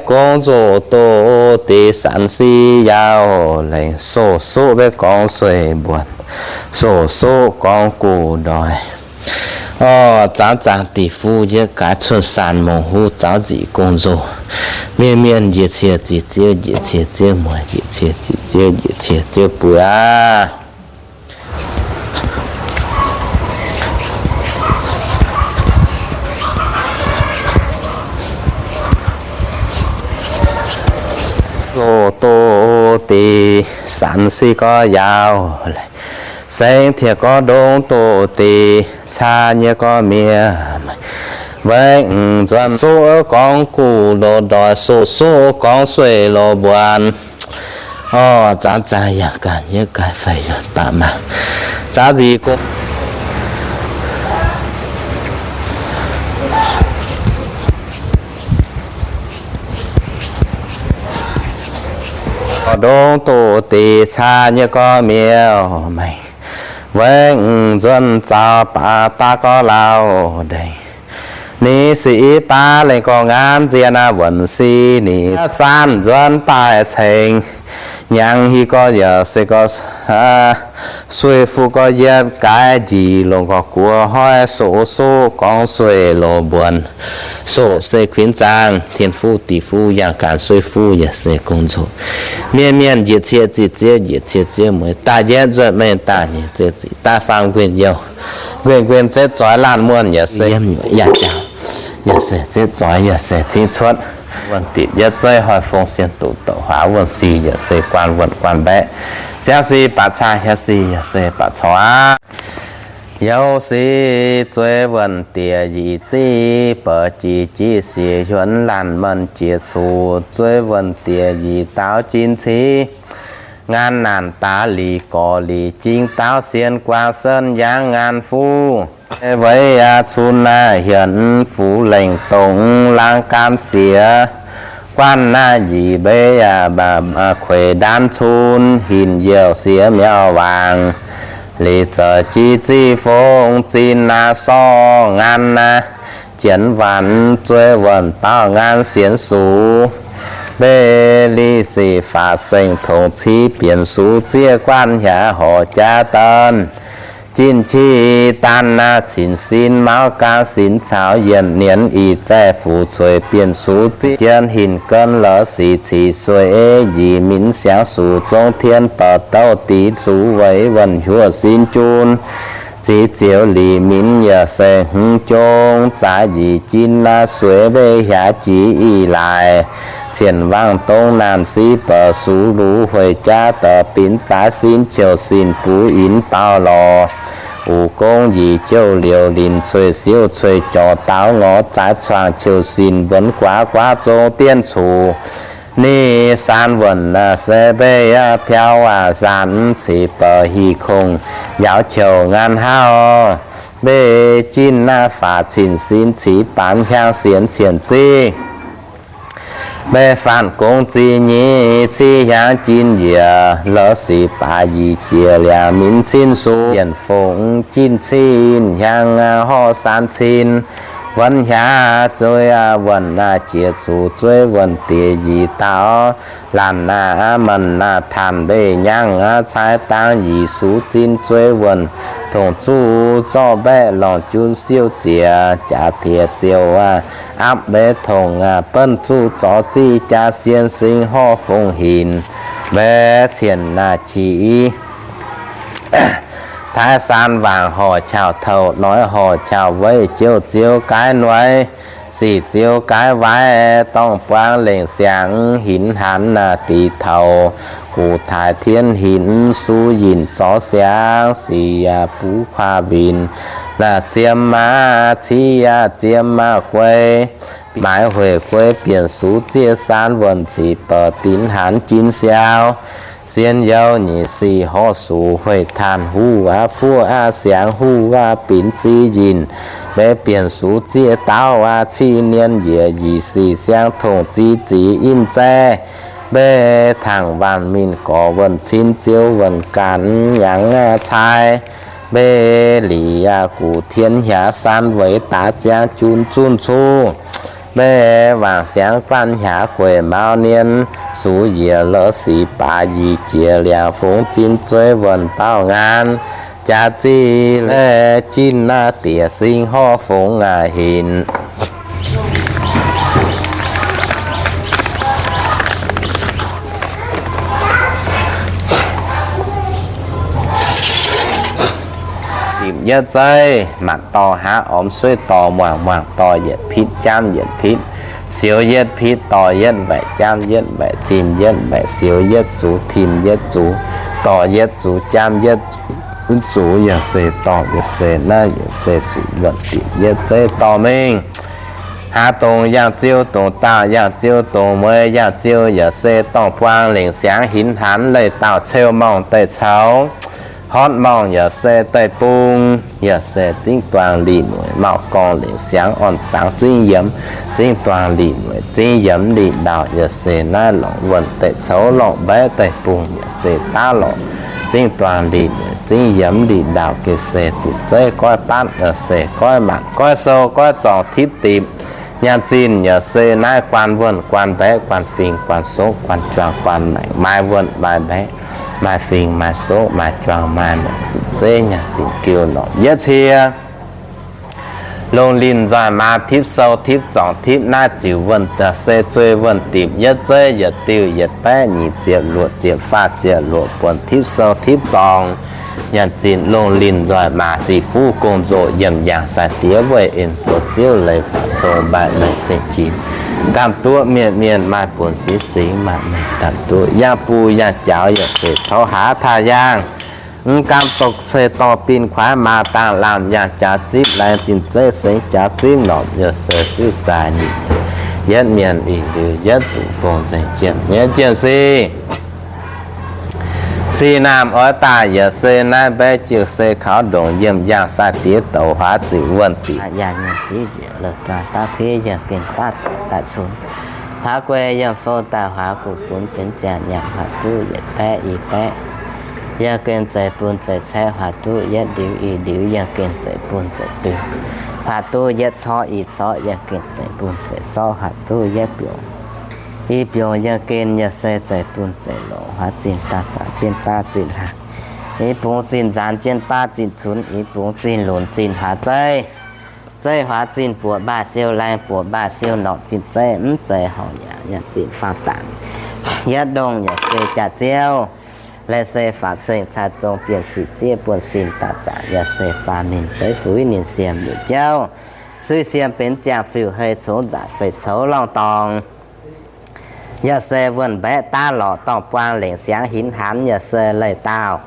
gong nzoh doz deix sanx sic yaauv lengh, soqv soqv mbe gorngv sueih mbuonx, soqv soqv gorngv guv ndoih. Orv, zaangv zaangc diqc fuqv yietv gaax cuonx saan mongh huv zaauv nzic gong nzoh. Mienh mienh njiec cie ziqc ziev, njiec cie ziev mueiz, njiec cie ziqc ziev, njiec cie ziev buic aqv. Loz doz deix sanx se gorx yaauv, seng tiex gorx ndongx doz deix caa nyei gorx miev. Weic nzuonx soqv gorngv guv loz ndoih, soqv soqv gorngv sueih loz mbuonx. Orv, zaanv zaanv yaac ganh yie gaax fai yuonx baac maah, zaanv nzic gong. Ndongx doz deix caa nyei gorx miev maengx, weic nzuonx zaux baac daav gorx lauh ndeic. Ninh sic i baav lengh gorx ngaanv nziex naaiv wuonc si ninh sanv nzuonx daaih cengx nyangx hi gorx yaac se gorx sueih fuqv gorx yietv gaaix njiec longc gorx guoqv hoiv soqv soqv gorngv sueih loz mbuonx. Soqv se kuinx zaangc, tien fuqv dic fuqv yangh ganh sueih fuqv yaac se gong nzoqc. Mienh mienh njiec cie ziqc ziev, njiec cie ziev mueiz, daaih yietv nzuonx mengh daaih nyiec ziev ziqc, daaih fangx nquenh youh, nquenh nquenh ziev zoix laanh muonh yaac se yiem yaac jangx, yaac se ziev zoix yaac se cingv cuotv. Wuonh dipc yietv zeiv hoic fong sien duqv douc huaax wuonh sic yaac se guanh wuonh guanh mbaeqc, ziangh sic baac caa hietv sic yaac se baac corc aqv. Youh sic zueiz wuonh diex yie ziqv bouc jiex jiv siec hiuonv laanh mienh jiex cuc zueiz wuonh diex yie daauv jin civ ngaanv naanc daaih lic gorx lic jing daauv sien guaax sen yangh ngaanc fuqv. Weic aqv cun naaiv hienx fuqv lengh dongh laangz gaanv siex guanh naaiv njiec mbeix yaac kueic ndaanv cun hinc youh siex miauh waangc. Lic zouc jiv ziqv fong zinh naaiv sorv ngaanv naaiv jienv waanc zueiz wuonh baauh ngaanv sienx suqc. Mbeix lic sic faatv sengh tongc civ bienx suqv zieqv guanh hiaangx horc jaax daaih. Jin qi daan naaiv cin sin mauv gaanv sin caux yienc nienx ih zaih fuqv cueiz bienx suqv zieqv jien hinc gen la'sic cic sueiv njiec minc siangx suqv zong tien ba'douh dic zuqv weic wuonh hiuoqc sin jun. Ziqc ziouc lic minc yaac se hmz jong zaaix njiec jin naaiv sueiv mbeix hiaangx jiex ih laaix cien wangv dongh naanc sic ba'suqv luv hueic jaax daaih binc zaaix sin qiuv sin buv inx baaux lorz. Uqv gong njiec jouh liouc linc cueiv siouv cueiv jorc daaux ngorc zaaix cuangx qiuv sin mbuonx guaax guaax zong dien cuc. Ninh saan wuonh naaiv se mbeix aqv piauv aqv zanc ceix ba'hih kongx yaauv qiuv ngaanc hauv. Mbeix jin naaiv faatv cin sin civ baanc hiaangx sienx cien ziqv. Mbeix faanv gong ziqc nyic civ hiaangx jin njiec la'sic baaix yie jiex liangx minc cin suqv yienc fongc jin cin hiaangx horv saan cin. Wuonh hiaangx zueiz wuonh naaiv jiex cuc zueiz wuonh diex yie daaux laanh naaiv aqv, mienh naaiv taanv mbeix nyangh aqv, cai dangx yie suqv zinh zueiz wuonh tongc zuqc zorqv mbaeqc lorngc jun siouv ziex jaax tiex ziouc aqv, apv mbeix tongc aqv, benv zuqc zorqv ziqv jaax sien sing horv fongc hinc mbaeqc cien naaiv qiex. Taaix saan waangc horc qauh touc, noiz horc qauh weic jouh ziouv gaaiv noiz, sic ziouv gaaiv waaiv dorngh buangv lengc siangx hinc hanc naaiv diqc taux, guv taaix tien hinc suqv yinh zorv siangx sic yaac buv kuaax winc. Naaiv ziem maah, civ yaac ziem maah guei, maaiz hueic guei bienx suqv zieqv saan wuonh cic bouc dinx hanc jin siaaux. Sien youh nyic sic horv suqc hueic taanh huv aqv, fuqv aqv, siangx huv aqv, binc ziqc yinh. Mbeix bienx suqv zieqv daauv aqv, ciqv nien yiec yie sic siang tongc ziqc ziqc in zaeh. Mbeix tangh waanc min gorx wuonh cin ziouv wuonh gaanc nyangx aqv cai. Mbeix lic aqv guv tien hiaangx saan weic daaix ziangx jun zunh cuv. Mbeix waangc siangx guanh hiaangx gueic maux nien, suqv yiec la'sic baaix yie jiex liangx fongx zinh zueiz wuonh baauh ngaanc jaax ziqc laeh jin naaiv diex sing horv fongx aqv hinc. Dipc yietv zeiv, maanc dorh haav ormx sueiv dorh muangx, muangx dorh yietc pitv, jaamv yietc pitv, Sioux yietv pitv dorh yietv mbaeqc, jaamv yietv mbaeqc, tim yietv mbaeqc, sioux yietv zux, tim yietv zux, dorh yietv zux, jaamv yietv zux, yaac se dorh yaac se naaiv yaac se ziqc luonc dipc yietv zeiv dorh mingh. Haaix dongh yangh ziou dongh daauh, yangh ziou dongh mueiz, yangh ziou yaac se dorngh buang lengc siangx hinc hnanv leih dauh ceu morngh deic coux, hortv morngh yaac se deic-bung, yaac se zingv duangh lih mueic mauh gorngv lengc siangx orn zangx zingv yiemx, zingv duangh lih mueic zingv yiemx lih ndaauh, yaac se naaiv longc wuonh deic coux longc mbaeqv deic-bung, yaac se daav lorqc zingv duangh lih mueic zingv yiemx lih ndaauh, gengh se ziqc zeiv goiv batv, yaac se goiv maanc, goiv sou, goiv zorngc, tipv dipc. Nyaanh zinh yaac se naaiv guaan wuonh, guaan mbaeqv, guaan fingx, guaan songv, guaan juang, guaan maengc, maaih wuonh, maaih mbaeqv, maaih fingx, maaih songv, maaih juang, maaih maengc, ziqc zeiv nyaanh zinh giu norqc yietv cie. Lungh linh nzoih maa tipv sou, tipv zorngc, tipv naaiv ziux wuonh, se zueih wuonh dipc yietv zeiv yietc diuh yietc baeqv nyic ziepc luoqc ziepc faah ziepc luoqc buonc tipv sou tipv zorngc. Nyaanh zinh lungh linh nzoih maa sic fuv gong-nzoh yiem yangh sai diex weih en zoux ziouv leiz faatv cong maaih meih zengc jiex. Daamh duqv mienh mienh maaih bun singx singx maaih meih daamh duqv yangh buh yangh jaux yaac se tov haav taaih yangh. Mv gaamv dongh cei dorh bin kuaaiv maa dangh laanh yangh jaax zipv laengz zinh zeiv sengx jaax zipv norqc yaac se ziuv sai ninh yietv mienh ih liuz yietv duqv fong nzengc jiem nyei jiem sic. Sic naamh oix daaih yaac se naaiv mbaeqv jiu se kaux ndongc yiem yangh sai diex douc huaax ziqc wuonh dipc. Yangh nyei ziqv njiec loz-daaih baav kuiv yiem gengh baav zoux daaih cunx. Huaax guei yiem fou daaih huaax guv gunv benx ziangh nyanc huaax duqv yietc baeqv i baeqv. Yiem gengh zeiz bun zeiz caeqv huaax duqv yietv ndiux i ndiux yiem gengh zeiz bun zeiz biux. Huaax duqv yietv corv i corv yiem gengh zeiz bun zeiz zorv huaax duqv yietv biux. I biux yiem gengh yaac se zeiz bun zeiz longc huaax zinh daaih zaqc jienv baav zinh hlaang. I bungx zinh nzaanx jienv baav zinh cunx, i bungx zinh lunx zinh huaax zeiv. Zeiv huaax zinh buoqc mbaaih siou laengh, buoqc mbaaih siou norqc zinh zeiv, mv zeiz horngc yaac nyanc zinh faang dangc. Yietv ndongh yaac se jaax ziouv. Leiz se faatv seng cai zong bienh sic zieqv buonv sin daaih zaqc yaac se faah ninh zeiv fuix ninh siem liuz jauv. Suiv siem benx ziangh fiuv hei congx nzangc fei coux lorngh dorngx. Yaac se wuonh mbaeqv daav lorqc dorngh buang lengc siangx hinc hanc yaac se leiz daauh.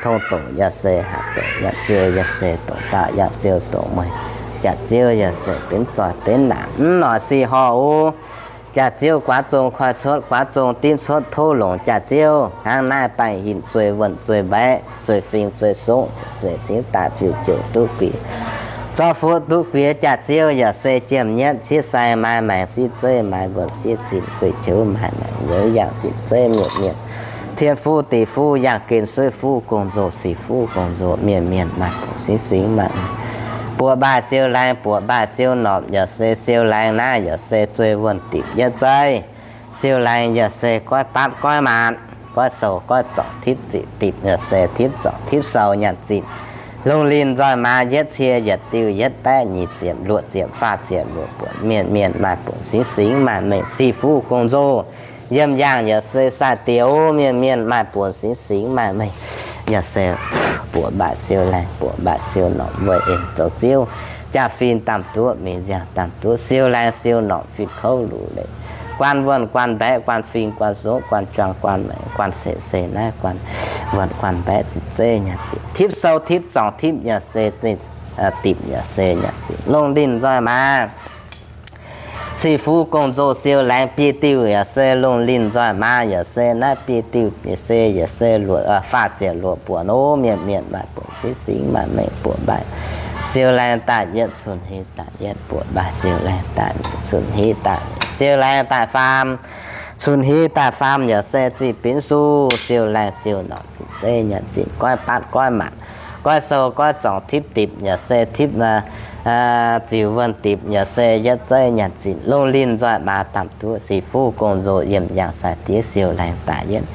Tong dongc yaac se hatc dongc yaac ziouv yaac se dongc daauh yaac ziouv dongc mueiz. Jaax ziouv yaac se benx zoih benx naanc mv noic sic horh uv. Jaax ziouv guaav zong koi cuotv guaav zong dimv cuotv tov longc jaax ziouv hnangv naaiv baengh hinc zueih wuonh zueih mbaeqv zueih fingx zueih songv se cingx daaih fiuv jouc duqv guix. Zorqv fuqv duqv guix jaax ziouv yaac se jiem nyietv sieqv sai maaih maengc sieqv zeiv maaih wuonh sieqv zinh guei qouv maaih maengc nyouv yangh zinh zeiv mienh mienh. Tien fuqv deic fuqv yangh gen suiv fuqv gong-nzoh sic fuqv gong-nzoh mienh mienh maaih bungx singx singx maaih buoqc mbaaih siou laengh buoqc mbaaih siou norqc yaac se siou laengh naaiv yaac se zueih wuonh dipc yietv zeiv. Siou laengh yaac se goiv batv goiv maanc, goiv sou goiv zorc tipv ziqc dipc yaac se tipv zorc tipv sou nyanc zinh. Lungh linh nzoih maa yietv cie yietc diuh yietv baeqv nyic ziepc luoqc ziepc faah ziepc luoqc buonc mienh mienh maaih bungx singx singx maaih meih sic fuqv gong-nzoh. Yiem yangh yaac se sai diex mienh mienh maaih bungx singx singx maaih meih. Yaac se buoqc mbaaih siou laengh buoqc mbaaih siou norqc weih en zoux ziouv. Jaa-fin daamh duqv mingh nziaangx daamh duqv siou laengh siou norqc fin kouv luc leiz. Guaan wuonh guaan mbaeqv guaan fingx guaan songv guaan juang guaan maengc guaan seix se naaiv guaan wuonh guaan mbaeqv zinh zeiv nyanc zinh. Tipv sou tipv zorngc tipv yaac se zinh, dipc yaac se nyanc zinh. Lungh linh nzoih maa sic fuqv gong-nzoh siou laengh biei diuh yaac se lungh linh nzoih maa yaac se naaiv biei diuh biei se yaac se luoqc faah ziepc luoqc buonc ov mienh mienh maaih bungx singx singx maaih meih buoqc mbaaih. Siou laengh daaih yietv cun-hli daaih yietv buoqc mbaaih siou laengh daaih cun-hli daaih siou laengh daaih faam. Cun-hli daaih faam yaac se zinh binv suv siou laengh siou norqc zinh zeiv nyanc zinh goiv batv goiv maanc. Goiv sou goiv zorngc tipv dipc yaac se tipv ziux wuonh dipc yaac se yietv zeiv nyanc zinh. Lungh linh nzoih maa daamh duqv sic fuqv gong-nzoh yiem yangh sai diex siou laengh daaih yietv.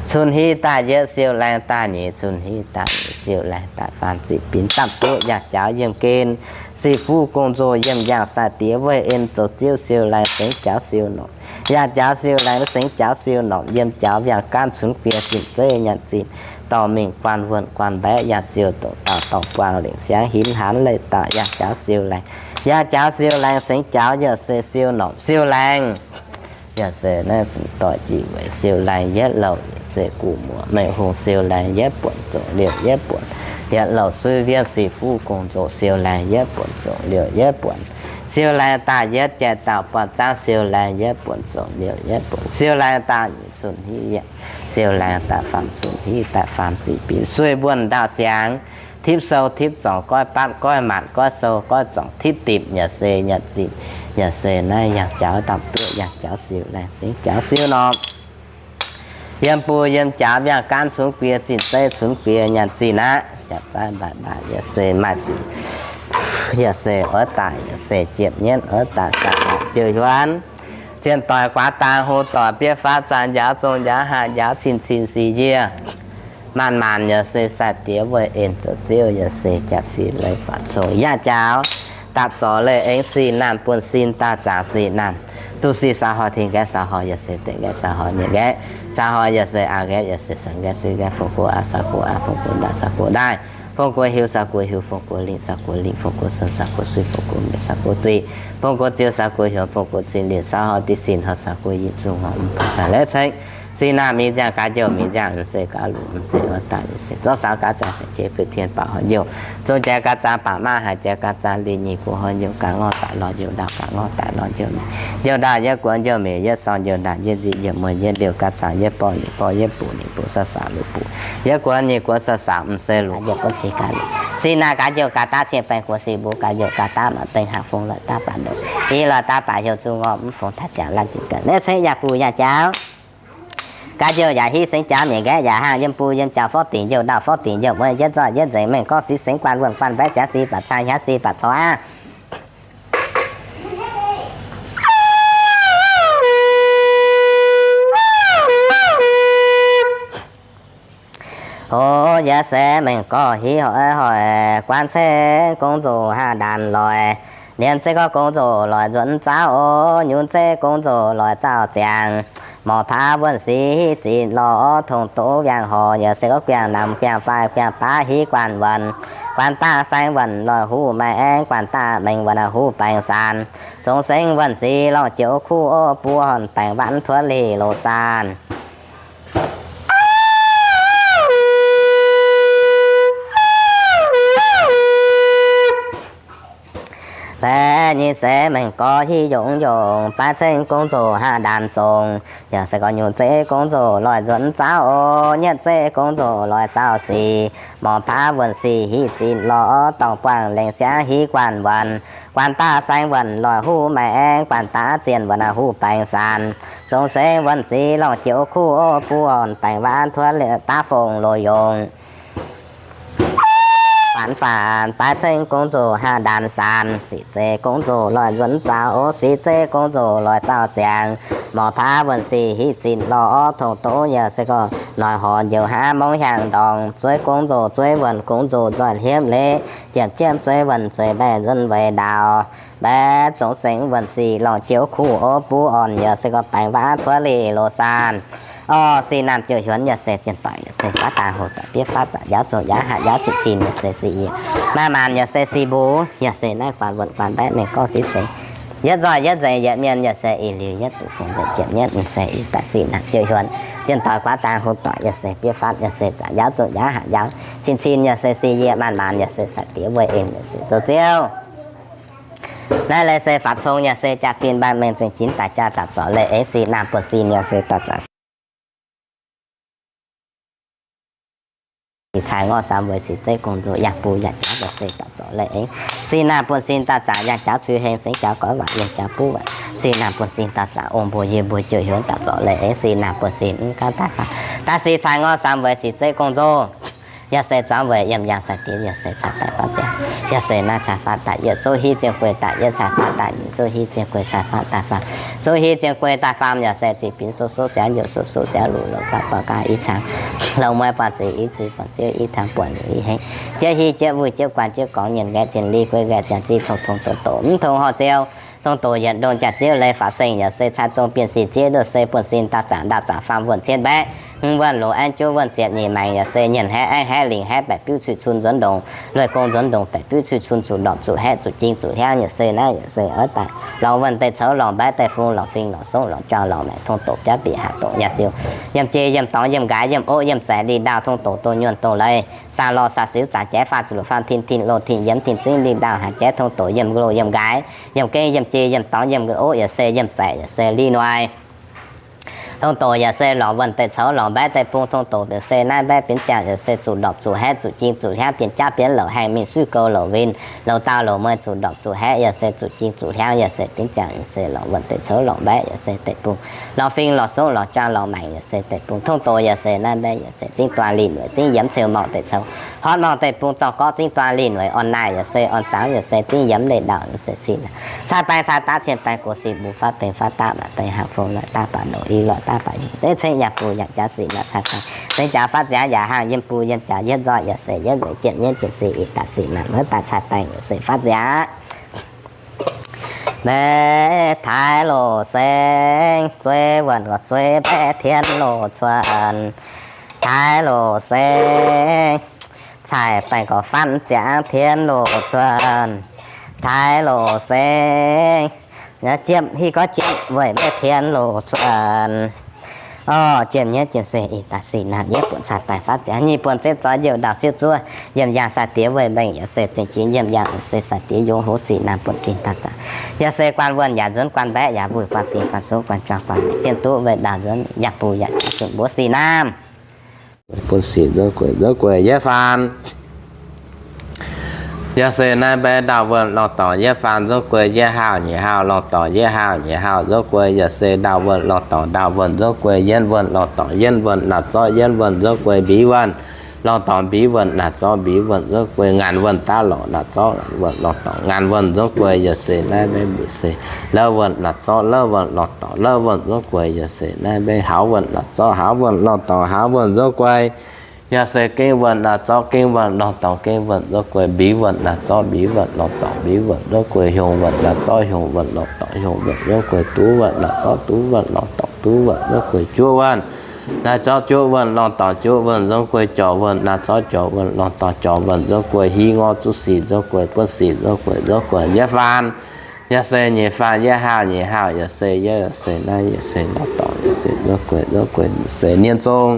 Cun-hli daaih yietv siou laengh daaih nyeic cun-hli daaih nyeic siou laengh daaih faam zinh binv daamh duqv yangh jaux yiem gen. Sic fuqv gong-nzoh yiem yangh sai diex weih en zoux ziouv siou laengh sengx jaux siou norqc. Yangh jaux siou laengh sengx jaux siou norqc yiem jaux yangh gaanv cunx guiex zinh zeiv nyanc zinh. Dorh mingh guaan wuonh guaan mbaeqv yangh ziouv dongc daauh dorh buang lengc siangx hinv hanv leih daauh yangh jaux siou laengh. Yangh jaux siou laengz sengx jaux, yaac se siou norqc siou laengz. Yaac se naaiv doic jiex weic siou laengz yietv louc, yaac se gu'muoc meih hungh siou laengz yietv buonc zongc liouc yietv buonc. Yietv louc suiv wiev sic fuqv gong-zoh siou laengz yietv buonc zongc liouc yietv buonc. Siou laengz daaih yietv jai dauh buatc zaangv siou laengz yietv buonc zongc liouc yietv buonc. Siou laengz daaih nyic cun hiv yaac siou laengz daaih faam cun hiv daaih faam ziqc binc sueih mbuonx ndau siangx. Tipv sou tipv zorngc goiv batv goiv maanc goiv sou goiv zorngc tipv dipc yaac se nyanc zinh, yaac se naaiv yangh jaux dapv duqv yangh jaux siou laengz sengx jaux siou norqc. Yiem buo yiem jaax mbiaangx gaanv cunx guie zinh zeiv cunx guie nyanc zinh aqv. Jaax zaaiv mbaaix mbaaix yaac se maaih sic, yaac se oix daaih yaac se jiepv nyienv oix daaih saax jiouv hiuonv. Zienh doic guaax daaih hlo doic biev faatv zaanc njaaux zong njaaux hatc njaaux cin cin sic yie. Maanc maanc yaac se sai diex weih en zoux ziouv yaac se jaax zinh leiz faatv cong yaac jaux. Dapv zorc leiz aengx sic naamh buonv sin daaih zaangc sic naamh. Duqv sic saux horh, tengx nqaeqv saux horh, yaac se tengx nqaeqv saux horh, nyiec nqaeqv saux horh, yaac se aa nqaeqv, yaac se saux nqaeqv, suiv nqaeqv, fong guv aqv, saux guv aqv, fong guv ndaaih, saux guv ndaaih, fong guv hiuv, saux guv hiuv, fong guv lingh, saux guv lingh, fong guv sen, saux guv suiv, fong guv mieqc, saux guv ziqc, fong guv ziou, saux guv hiuonx, fong guv cin linc, saux horh diqc sin horh, saux guv yinh zuqc ngorc mv fongc daaih leiz ceng. Sic naamh mingh nziangh gaax njouh, mingh nziangh mv se gaax luc, mv se oix daaih luc se zorqv saux gaax zaangc se jiex guei tien baac horh njouh, zong jaax gaax zaangc baac maaih, haiz jaax gaax zaangc linh, nyic guoqv horh njouh gaax ngorc daaih lorz njouh ndaauh, gaax ngorc daaih lorz njouh mieqc, njouh ndaauh yietv guoqv njouh mieqc, yietv sorng njouh ndaauh, yietv nziqc njouh muonh, yietv liouh gaax zaangc, yietv borqv nyic borqv, yietv buc nyic buc, saux saux luc buc, yietv guoqv nyic guoqv saux saux mv se luc, yietv guoqv sic gaax luc. Sic naamh gaax njouh gaax daav cien baengh guoqv sic mbuo gaax njouh gaax daav maaih dengh haav fong lorz daav baac ndoqv, i lorz daav baac heuc zuqc ngorc mv fongc taaih siangx laanh jiex gaax. Naaiv ceng yaac buc yaac jaux. Gaax njouh yaac hiv sengx jaux, mienh nqaeqv yaac haangh, yiem buo yiem jaux forv dingc njouh ndaauh forv dingc njouh muonh, yietv zorqv yietv nzengc mengh gorngv sic sengx guanh wuonh guanh mbaeqv siangx sic baac cai hiaangx sic baac cor aqv. O, yaac se mengh gorx hiv hoic hoic, guan ceng gong-zoh haav ndaanx loic, nienx zeiv gorx gong-zoh loic nzuonx zaauv o, nyunc zeiv gong-zoh loic zaauv ziangx. Morc paav wuonh sic hiv zinh lorz, tongx doqv wiangh horc, yaac se gorngv guiangh namx guiangh faix guiangh baav hiv guanh wuonh. Guanh daav saeng wuonh loic huv maengx, guanh daav mengh wuonh huv baengx saanx. Zong sengx wuonh sic lorngh joux kuv o, buo horn baengc waanc tuov lih loz saanx. Baeqv nyic seix mengh gorx hiv yongc yongc, baaix ceng gong-zoh haav ndaanx zongx. Yaac se gorngv nyunc zeiv gong-zoh loic nzuonx zaauv o, nyietv zeiv gong-zoh loic zaauv sic. Morc paav wuonh sic hiv zinh lorz, dorngc buangh lengc siangx hiv guanh wuonh. Guanh daav saeng wuonh loic huv maengx, guanh daav zienh wuonh huv baengx saanx. Zong sengx wuonh sic lorngh joux kuv o, buo horn baengc waanc tuov daav fongc loz yongc. Faanx faanx baaix ceng gong-zoh haav ndaanx saanx. Sic zeiv gong-zoh loic nzuonx zaauv o, sic zeiv gong-zoh loic zaauv ziangx. Morc paav wuonh sic hiv zinh lorz, tongx doqv yaac se gorngv noic horc njoux haav mongv hiaangx ndorngx. Zueiz gong-zoh zueiz wuonh gong-zoh nzoih hliepv leiz, jiepv jiepv zueiz wuonh zueiz mbaeqc nzuonx weic ndaaux. Mbaeqv zong sengx wuonh sic lorngh joux kuv o, buv orn yaac se gorngv baengc waac tuov lih loz saanh. Orv, sic naamh jouh hiuonx yaac se zienh doic yaac se baav daaih hoc doic biev faatv zaangc njaaux zong njaaux hatc njaaux cin cin yaac se sic yie. Maaih maanc yaac se sic mbuo, yaac se naaiv guanh wuonh guanh mbaeqv mengh gorngv sic sengx. Yietv nzoih yietv nzengc yietc mienh yaac se ih liuz yietv duqv fungx nzengc jiepv nyietv mv se ih daaih sic naamh jouh hiuonx. Zienh doic baav daaih hoc doic yaac se biev faatv yaac se zaangc njaaux zong njaaux hatc njaaux cin cin yaac se sic yie. Maaih maanc yaac se sai diex weih en yaac se zoux ziouv. Naaiv leiz se faatv cong yaac se jaa-fin mbaanh mengh zengc jinx daaih jaa daaih zorc leiz aengx sic naamh buonv sin yaac se daaih zaangc sic cai ngorv samx weic sic zeiv gong-nzou yangh bun yangh jaax yaac se daaih zorc leiz aengx sic naamh buonv sin daaih zaangc yangh jaax cui heng sengx jaax goiv waac yangh jaax buv waac sic naamh buonv sin daaih zaangc ong mbuo yie mbuo jouh hiuonx daaih zorc leiz aengx sic naamh buonv sin mv gaanv daaih faanh daaih sic cai ngorv samx weic sic zeiv gong-nzou. Yaac se zuangx weic yiem yangh sai diex yaac se cai daaih faatv ziangx, yaac se naaiv cai faatv daaih yietv souv hiv ziengh guei daaih yietv cai faatv daaih nyic souv hiv ziengh guei cai faatv daaih faam, souv hiv ziengh guei daaih faam yaac se ziqc binx souv souv siaaux njoux souv souv siaaux luc louc daaih buatc gaax i cang longc mueiz buatc ziqc i cui buatc ziouv i tangx buatc nyeic i hengv, jieqv hiv jieqv wuic jieqv guanh jieqv gorngx nyienh nqaeqv cin li guei nqaeqv ziangh ziqv tong tong doqc doqc mv tong horh ziouv, tong doqc yietc ndongh jaax ziouv leiz faatv sengh yaac se cai zong bienh sic zieqv ndoh se buonv sin daaih zaangc ndaauh zaangc faam wuonh cien mbaeqv Hmz wuonh loz aengv juov wuonh ziepc nyeic maengx yaac se nyienc haeqv aengv haeqv lingc haeqv baeqc biuv cuiv cun nzuonx ndongc, lueic gong nzuonx ndongc baeqc biuv cuiv cun zuqc ndorpc zuqc haeqv zuqc jing zuqc hiaangv yaac se naaiv yaac se oix daaih lorz wuonh deic coux lorz mbaeqv deic bung lorz fing lorz songv lorz juang lorz maengc tong doqc jaav bieqc haah doqc yaac ziux yiem jei yiem dorngx yiem nqaaix yiem oqv yiem zaeqc ndih ndaauh tong doqc doh nyuonh doh leiz saah lorh saah siux zaangc jaaix faah zuqc luqc faam tin tin loh tin yiemx tin zingv ndih ndaauh haaix jaaix tong doqc yiem loh yiem nqaaix yiem gengh yiem jei yiem dorngx yiem oqv yaac se yiem zaeqc yaac se li noic. Tong doqc yaac se lorz wuonh deic coux lorz mbaeqv deic bung tong doqc yaac se naaiv mbaeqv bienx ziangh yaac se zuqc ndorpc zuqc haeqv zuqc jing zuqc hiaangv bienh jaav bienh louc haengh mingh suiv gouv louc win louc daauh louc mueiz zuqc ndorpc zuqc haeqv yaac se zuqc jing zuqc hiaangv yaac se bienx ziangh yaac se lorz wuonh deic coux lorz mbaeqv yaac se deic bung lorz fing lorz songv lorz juang lorz maengc yaac se deic bung tong doqc yaac se naaiv mbaeqv yaac se zingv duav lih noic zingv yiemx ceu mouc deic coux hotv mouc deic bung zorng gorqv zingv duav lih noic orn naaic yaac se orn zaangv yaac se zingv yiemx leiz ndaauh se sic cai baeng cai daav cien baeng gox sic mbuo faatv bengx faatv daav maac deix haaix fong lorqc daav baac nongc i lorqc daav baac yingh deix ceng yaac bun yaac jaav sic naaic cai baeng deix jaax faatv ziangx yaac haangh yiem bun yiem jaax yietv nzoih yaac se yietv nzengc jienv yietv jienv sic i daaih sic naaic maiv daaih cai baeng yaac se faatv ziangx. Mbaeqc taaix loz seng zueiz wuonh gorx zueiz mbaeqc tien loz cuotv taaix loz seng cai baeng gorx faatv ziangx tien loz cuotv taaix loz seng jiemh hiv gorx jiemh weic mbaeqc tien loz cuotv orv jiemh nyei jienv se ih daaih sic naaic yietv buonc cai baeng faatv ziangx nyic buonc zengv zoix youh ndaauh siouv zuov yiem yaangh sai-diex weic mengh yaac se zingh jiex yiem yaangh se sai-diex yungz hoz sic naaic buonc sic daaih zaangc yaac se guanh wuonh yaac nzuonx guanh mbaeqc yaac mbuo guanh fingx guanh songv guanh juang guanh zien duqv weic ndaauh nzuonx yaac bun yaac jaax zuqc mbuox sic naamh. Bun sic nzuonx gueix nzuonx gueix yietv faanh yaac se naaiv mbaeqc ndaauh wuonh lorh dorngc yietv faanh nzuonx gueix yietv haauh nyeic haauh lorh dorngc yietv haauh nyeic haauh nzuonx gueix yaac se ndaauh wuonh lorh dorngc ndaauh wuonh nzuonx gueix yienv wuonh lorh dorngc yienv wuonh naaic zorqv yienv wuonh nzuonx gueix mbix wuonh lorh dorngc mbix wuonh naaic zorqv mbix wuonh nzuonx gueix ngaanc wuonh daav lorqc naaic zorqv ngaanc wuonh lorh dorngc ngaanc wuonh nzuonx gueix yaac se naaiv mbaeqc mbuoqc se lorh wuonh naaic zorqv lorh wuonh lorh dorngc lorh wuonh nzuonx gueix yaac se naaiv mbaeqc hauz wuonh naaic zorqv hauz wuonh lorh dorngc hauz wuonh nzuonx gueix yaac se gengh wuonh naaic zorqv gengh wuonh lorh dorngc gengh wuonh nzuonx gueix mbix wuonh naaic zorqv mbix wuonh lorh dorngc mbix wuonh nzuonx gueix hiongx wuonh naaic zorqv hiongx wuonh lorh dorngc hiongx wuonh nzuonx gueix duqv wuonh naaic zorqv duqv wuonh lorh dorngc duqv wuonh nzuonx gueix juov wuonh naaic zorqv juov wuonh lorh dorngc juov wuonh nzuonx gueix jorc wuonh naaic zorqv jorc wuonh lorh dorngc jorc wuonh nzuonx gueix hiv ngorc zuqv sic nzuonx gueix buonv sic nzuonx gueix nzuonx gueix yietv faanh yaac se nyeic faanh yietv haauh nyeic haauh yaac se yietv yaac se naaiv yaac se lorh dorngc yaac se nzuonx gueix nzuonx gueix se nienh zong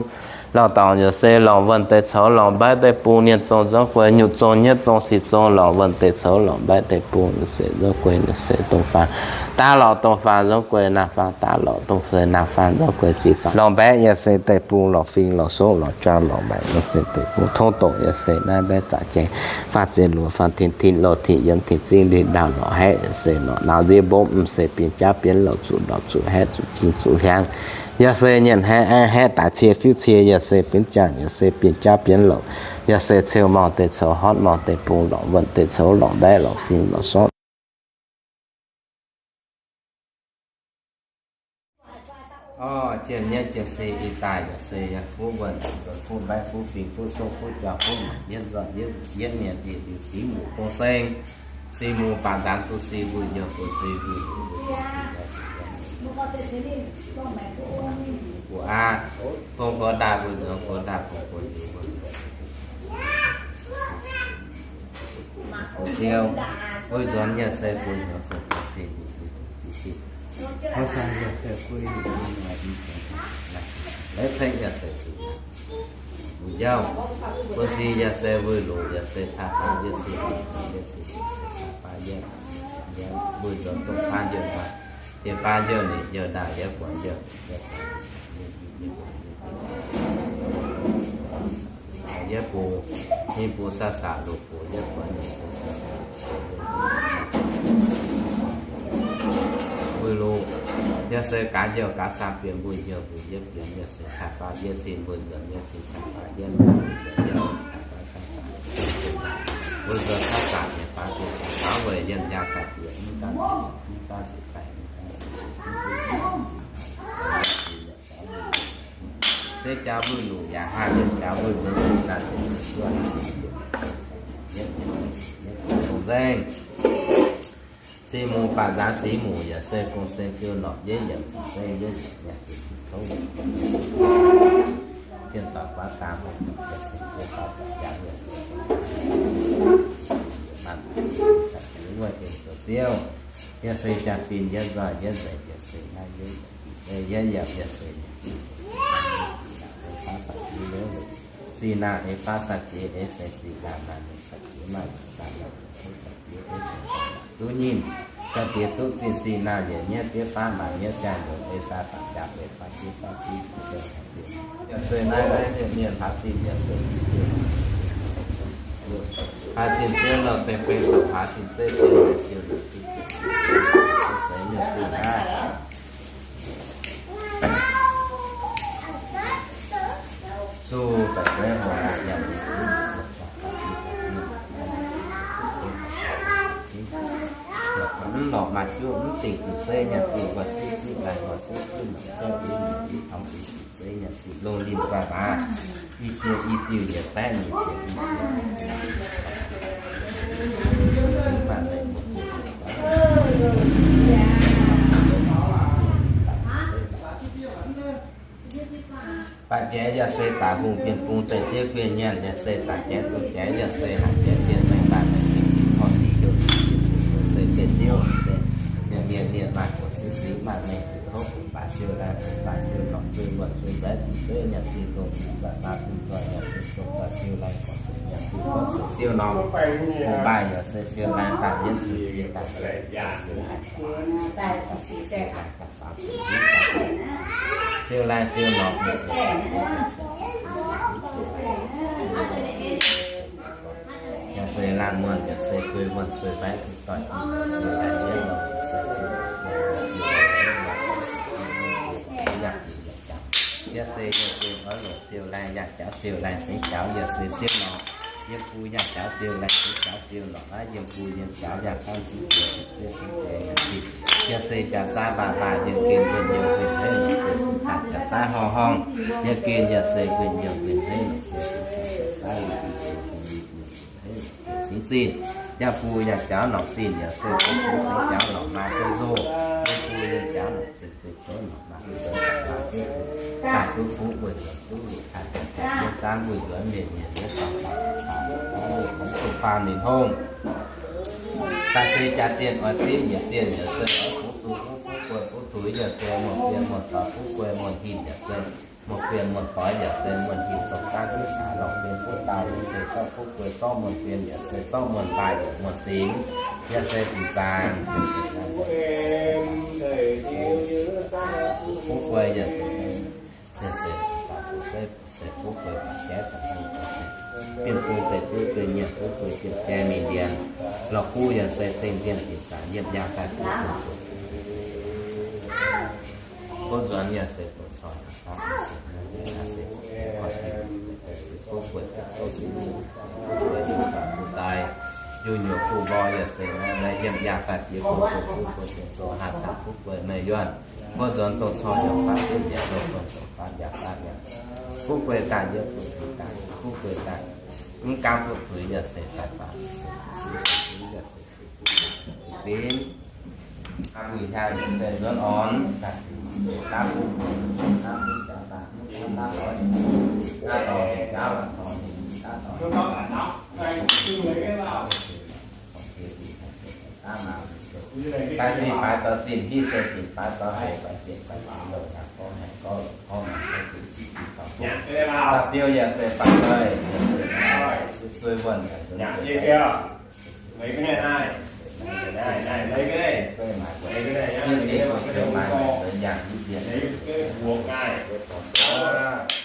lorh dorngc yaac se lorh wuonh deix coux lorh mbaeqv deix bung nienh zong nzuonx gueix nyutc zong nyietv zong sic zong lorh wuonh deix coux lorh mbaeqv deix bung yaac se nzuonx gueix yaac se dongh faanh daav lorh dongh faanh nzuonx gueix naamh faanh daav lorh dongh se naamh faanh nzuonx gueix sic faanh lorh mbaeqv yaac se deic-bung lorh fing lorh songv lorh juang lorh maengc yaac se deic-bung tongv doqc yaac se naaiv mbaeqv zaqc jangx faah ziex luoqc faanh tin tin loh tin yiemx tin zingv ndih ndaauh lorh haeqv yaac se lorh nauz nziev mbopv m'seix bienh jaav bienh louc zuqc ndorpc zuqc haeqv zuqc jing zuqc hiaangv yaac se nyienc haeqv aengv haeqv daaih cie fiuv cie yaac se bienh ziangh yaac se bienh jaav bienh louc yaac se ceu morngh deix coux hotv morngh deix bung lorh wuonh deix coux lorh mbaeqv lorh fing lorh songv Orv, jiem nyei jiem se ih daaih yaac se yaac fuqv wuonh, fuqv mbaeqv, fuqv fing, fuqv songv, fuqv juang, fuqv maengc, yietv nzoih, yietv mienh, yietv liuz, siqv muc gong seng, siqv muc baac nzaanx duqv siqv mbuo yiem bun siqv mbuo mbuo aqv. Tong gox daaih mbuo nzuonx gox daaih, tong gox nzuonx mbuo nzuonx. Ziouv, mbuo nzuonx yaac se mbuo nzuonx se mbuo siqv mbuo mbuo siqv. Hoz sai yaac se mbuo yaac mbuo nzuonx, laiv ceng yaac se siqv. Mbuo nziaauv, mbuo siqv yaac se mbuo loc yaac se caa baav yietv siqv, yietv siqv, caa baav yietv. Mbuo nzuonx dongh baav yietv daaih, dien baav yietv ninh yietv daaih yietv guanx yietv, yietv bung, ninh bung saa saa loc bung yietv guanx ninh bung saa saa. Mbuo loc yaac se gaax yietv gaax caa bieqc mbuo yietv mbuo yietv bieqc yaac se caa baav yietv cin mbuo nzuonx yietv cin caa baav yietv mbuo nzuonx yietv caa baav caa saa. Mbuo nzuonx caa saa nyei baav bieqc caa baav weic yietv nziaauc caa bieqc mv daan mv daan sic baeqc mv daan sic baeqc. Se jaax mbuo loc yaac haih, se jaax mbuo nzuonx sic daaih se mbuo duqv haih. Yietv, yietv, yietv, gong seng. Siqv muc baac nzaanx siqv muc yaac se gong seng jiu norqc yietv yiemc gong seng yietv yiemc yaac se siqv kouv. Zienh doic guaav daan, yaac se yie faaux zanc jaax yaac se, maaih zanc jiex wuov deix zoux Ziouv, yaac se jaa-fin yietv nzoih yietv nzengc, yaac se naaiv yietv, yietv yaac, yaac se, faaux zanc jiex wuov, sic naanc eix faaux zanc jiex eix se sic naanc maaih mengh zanc jiex maaih zanc naanc, zanc jiex eix se duqv nyinh, zanc jiex duqv zinh sic naanc yietc nyaiv diev faav maaih nyaiv ziangh ndoqc eix sai faaux jaax eix faaux jiex faaux jiex, yaac se naaiv naaiv mienh mienh hlaax zinh yaac se, hlaax zinh Ziouv nor deix beng zoux hlaax zinh zeiv Ziouv, Ziouv, se mienh zinh naaiv. Zuqc daaih maiv horpc yaac mv lorqc maaih juqv mv dingc zuqc zeiv nyanc zuqc nquaah siqv siqv laih nquaah siqv siqv mangc gouv uix mangc uix taux uix zuqc zeiv nyanc zuqc longh linh zaaih baac i cie i diuh yietc baeqv nyic ziepc i cie, maaih mengh baac jaaix yaac se daaih hungh bienh bung deix ziev guienh nyanc, yaac se zaangc jaaix zungh jaaix, yaac se haic jaaix zienh mengh daaih mengh zingh horh sic heuc sic siqv siqv heuc se geh ziouv se, yaac mienh mienh maaih buonc siqv siqv maaih mengh bungx kouv bungx baaix siou laai bungx baaix siou norqc zuiz wuonh zuiz mbaeqv zuiz zeiv nyanc zuiz longh zuiz nzaaih baaix zuiz nzoih nyanc zuiz zong nzoih siou laai gorngv zuiz nyanc zuiz gorngv zuiz siou norqc bungx baaix yaac se siou laai daaih yietv zuiz jiex daaih siou laai siou laai siou norqc, yaac se laanh muonh, yaac se zuiz wuonh zuiz mbaeqv zuiz doic, yaac se yaac se yaac jaax, yaac se yaac jaax, yaac se yaac jaax, yaac se yaac jaax, yaac se yaac jaax, yaac se yaac jaax, siou laai yaac jaax, siou laai se jaax, yaac se siou norqc, yiem bung yaac jaax, siou laai se jaax, siou norqc naaiv yiem bung yiem jaax, yaac jaax, yaac se jaax zaav baac baac yiem gen yiem yiem gen hneiv, jaax zaav horngh horngh yiem gen yaac se gen yiem gen hneiv, singx zinh, yaac bung yaac jaax norqc zinh, yaac se bung se jaax norqc maa duqv nzoh, yiem bung yiem jaax norqc zinh se jaax norqc maa duqv nzoh, daaih duqv fuqv weic zuqc duqv luqc daaih jaax zaangv weic zuqc mienh mienh yietv dorngx daaih daaih daaih weic zuqc faam ninh hngongh. Daaih se jaax zienh oix zieqv nyiec zienh yaac se oix bungx zuqc fuqv fuqv guei fuqv tuix yaac se muonh fien muonh doix fuqv guei muonh hinc yaac se muonh fien muonh doix yaac se muonh hinc dongh daav jienv caaix lorngh fien fuqv daaih yaac se zorqv fuqv guei zorqv muonh fien yaac se zorqv muonh baaih yaac muonh singx yaac se fingx zaangc yaac se fuqv guei yaac se, yaac se daaih zuqc se se fuqv guei baac jaiv daaih se bienh bung deix fuqv guei nyiemc fuqv guei bienh jai mingh ndienx lorh guv yaac se dengh ndienh dinc zaangc yiem yangh daaih duqv Gunv nzuonx yaac se doqc corc yaac faatv yaac se, yaac se, fuqv guei, fuqv guei, fuqv guei, fuqv guei, fuqv guei, fuqv guei, njunh nyuoqc fuqv mborqv yaac se, naaiv yiem yangh daaih jiex gu'nyuoz fuqv guei, zoux hatc daaih fuqv guei, meih yuonh. Gunv nzuonx doqc corc yaac faatv, yaac doqc nzuonx doqc faatv yaac faatv yaac. Fuqv guei daaih yiem fuqv guei daaih, fuqv guei daaih. Mv gaamv fuqv tuix yaac se daaih faatv, yaac se, yaac se, yaac se, Aa, mbuo hnyangx yaac se nzuonx orn, daaih daav bung, daav bung jaax daaih, daav lorz, daav lorz, daav lorz, daav lorz. Daaih se baaix zoux zinh, hiuv se zinh baaix zoux haic, baaix zinh baaix zinh longc haic, gorngv haic gorngv longc gorngv haic, gorngv haic, gorngv haic, gorngv haic. Daaih ziouc yaac se baaix zoux, zuiz wuonh yaac se Meix ga'naaiv naaiv, naaiv, naaiv, meix ga'naaiv, meix ga'naaiv, meix ga'naaiv, meix ga'naaiv,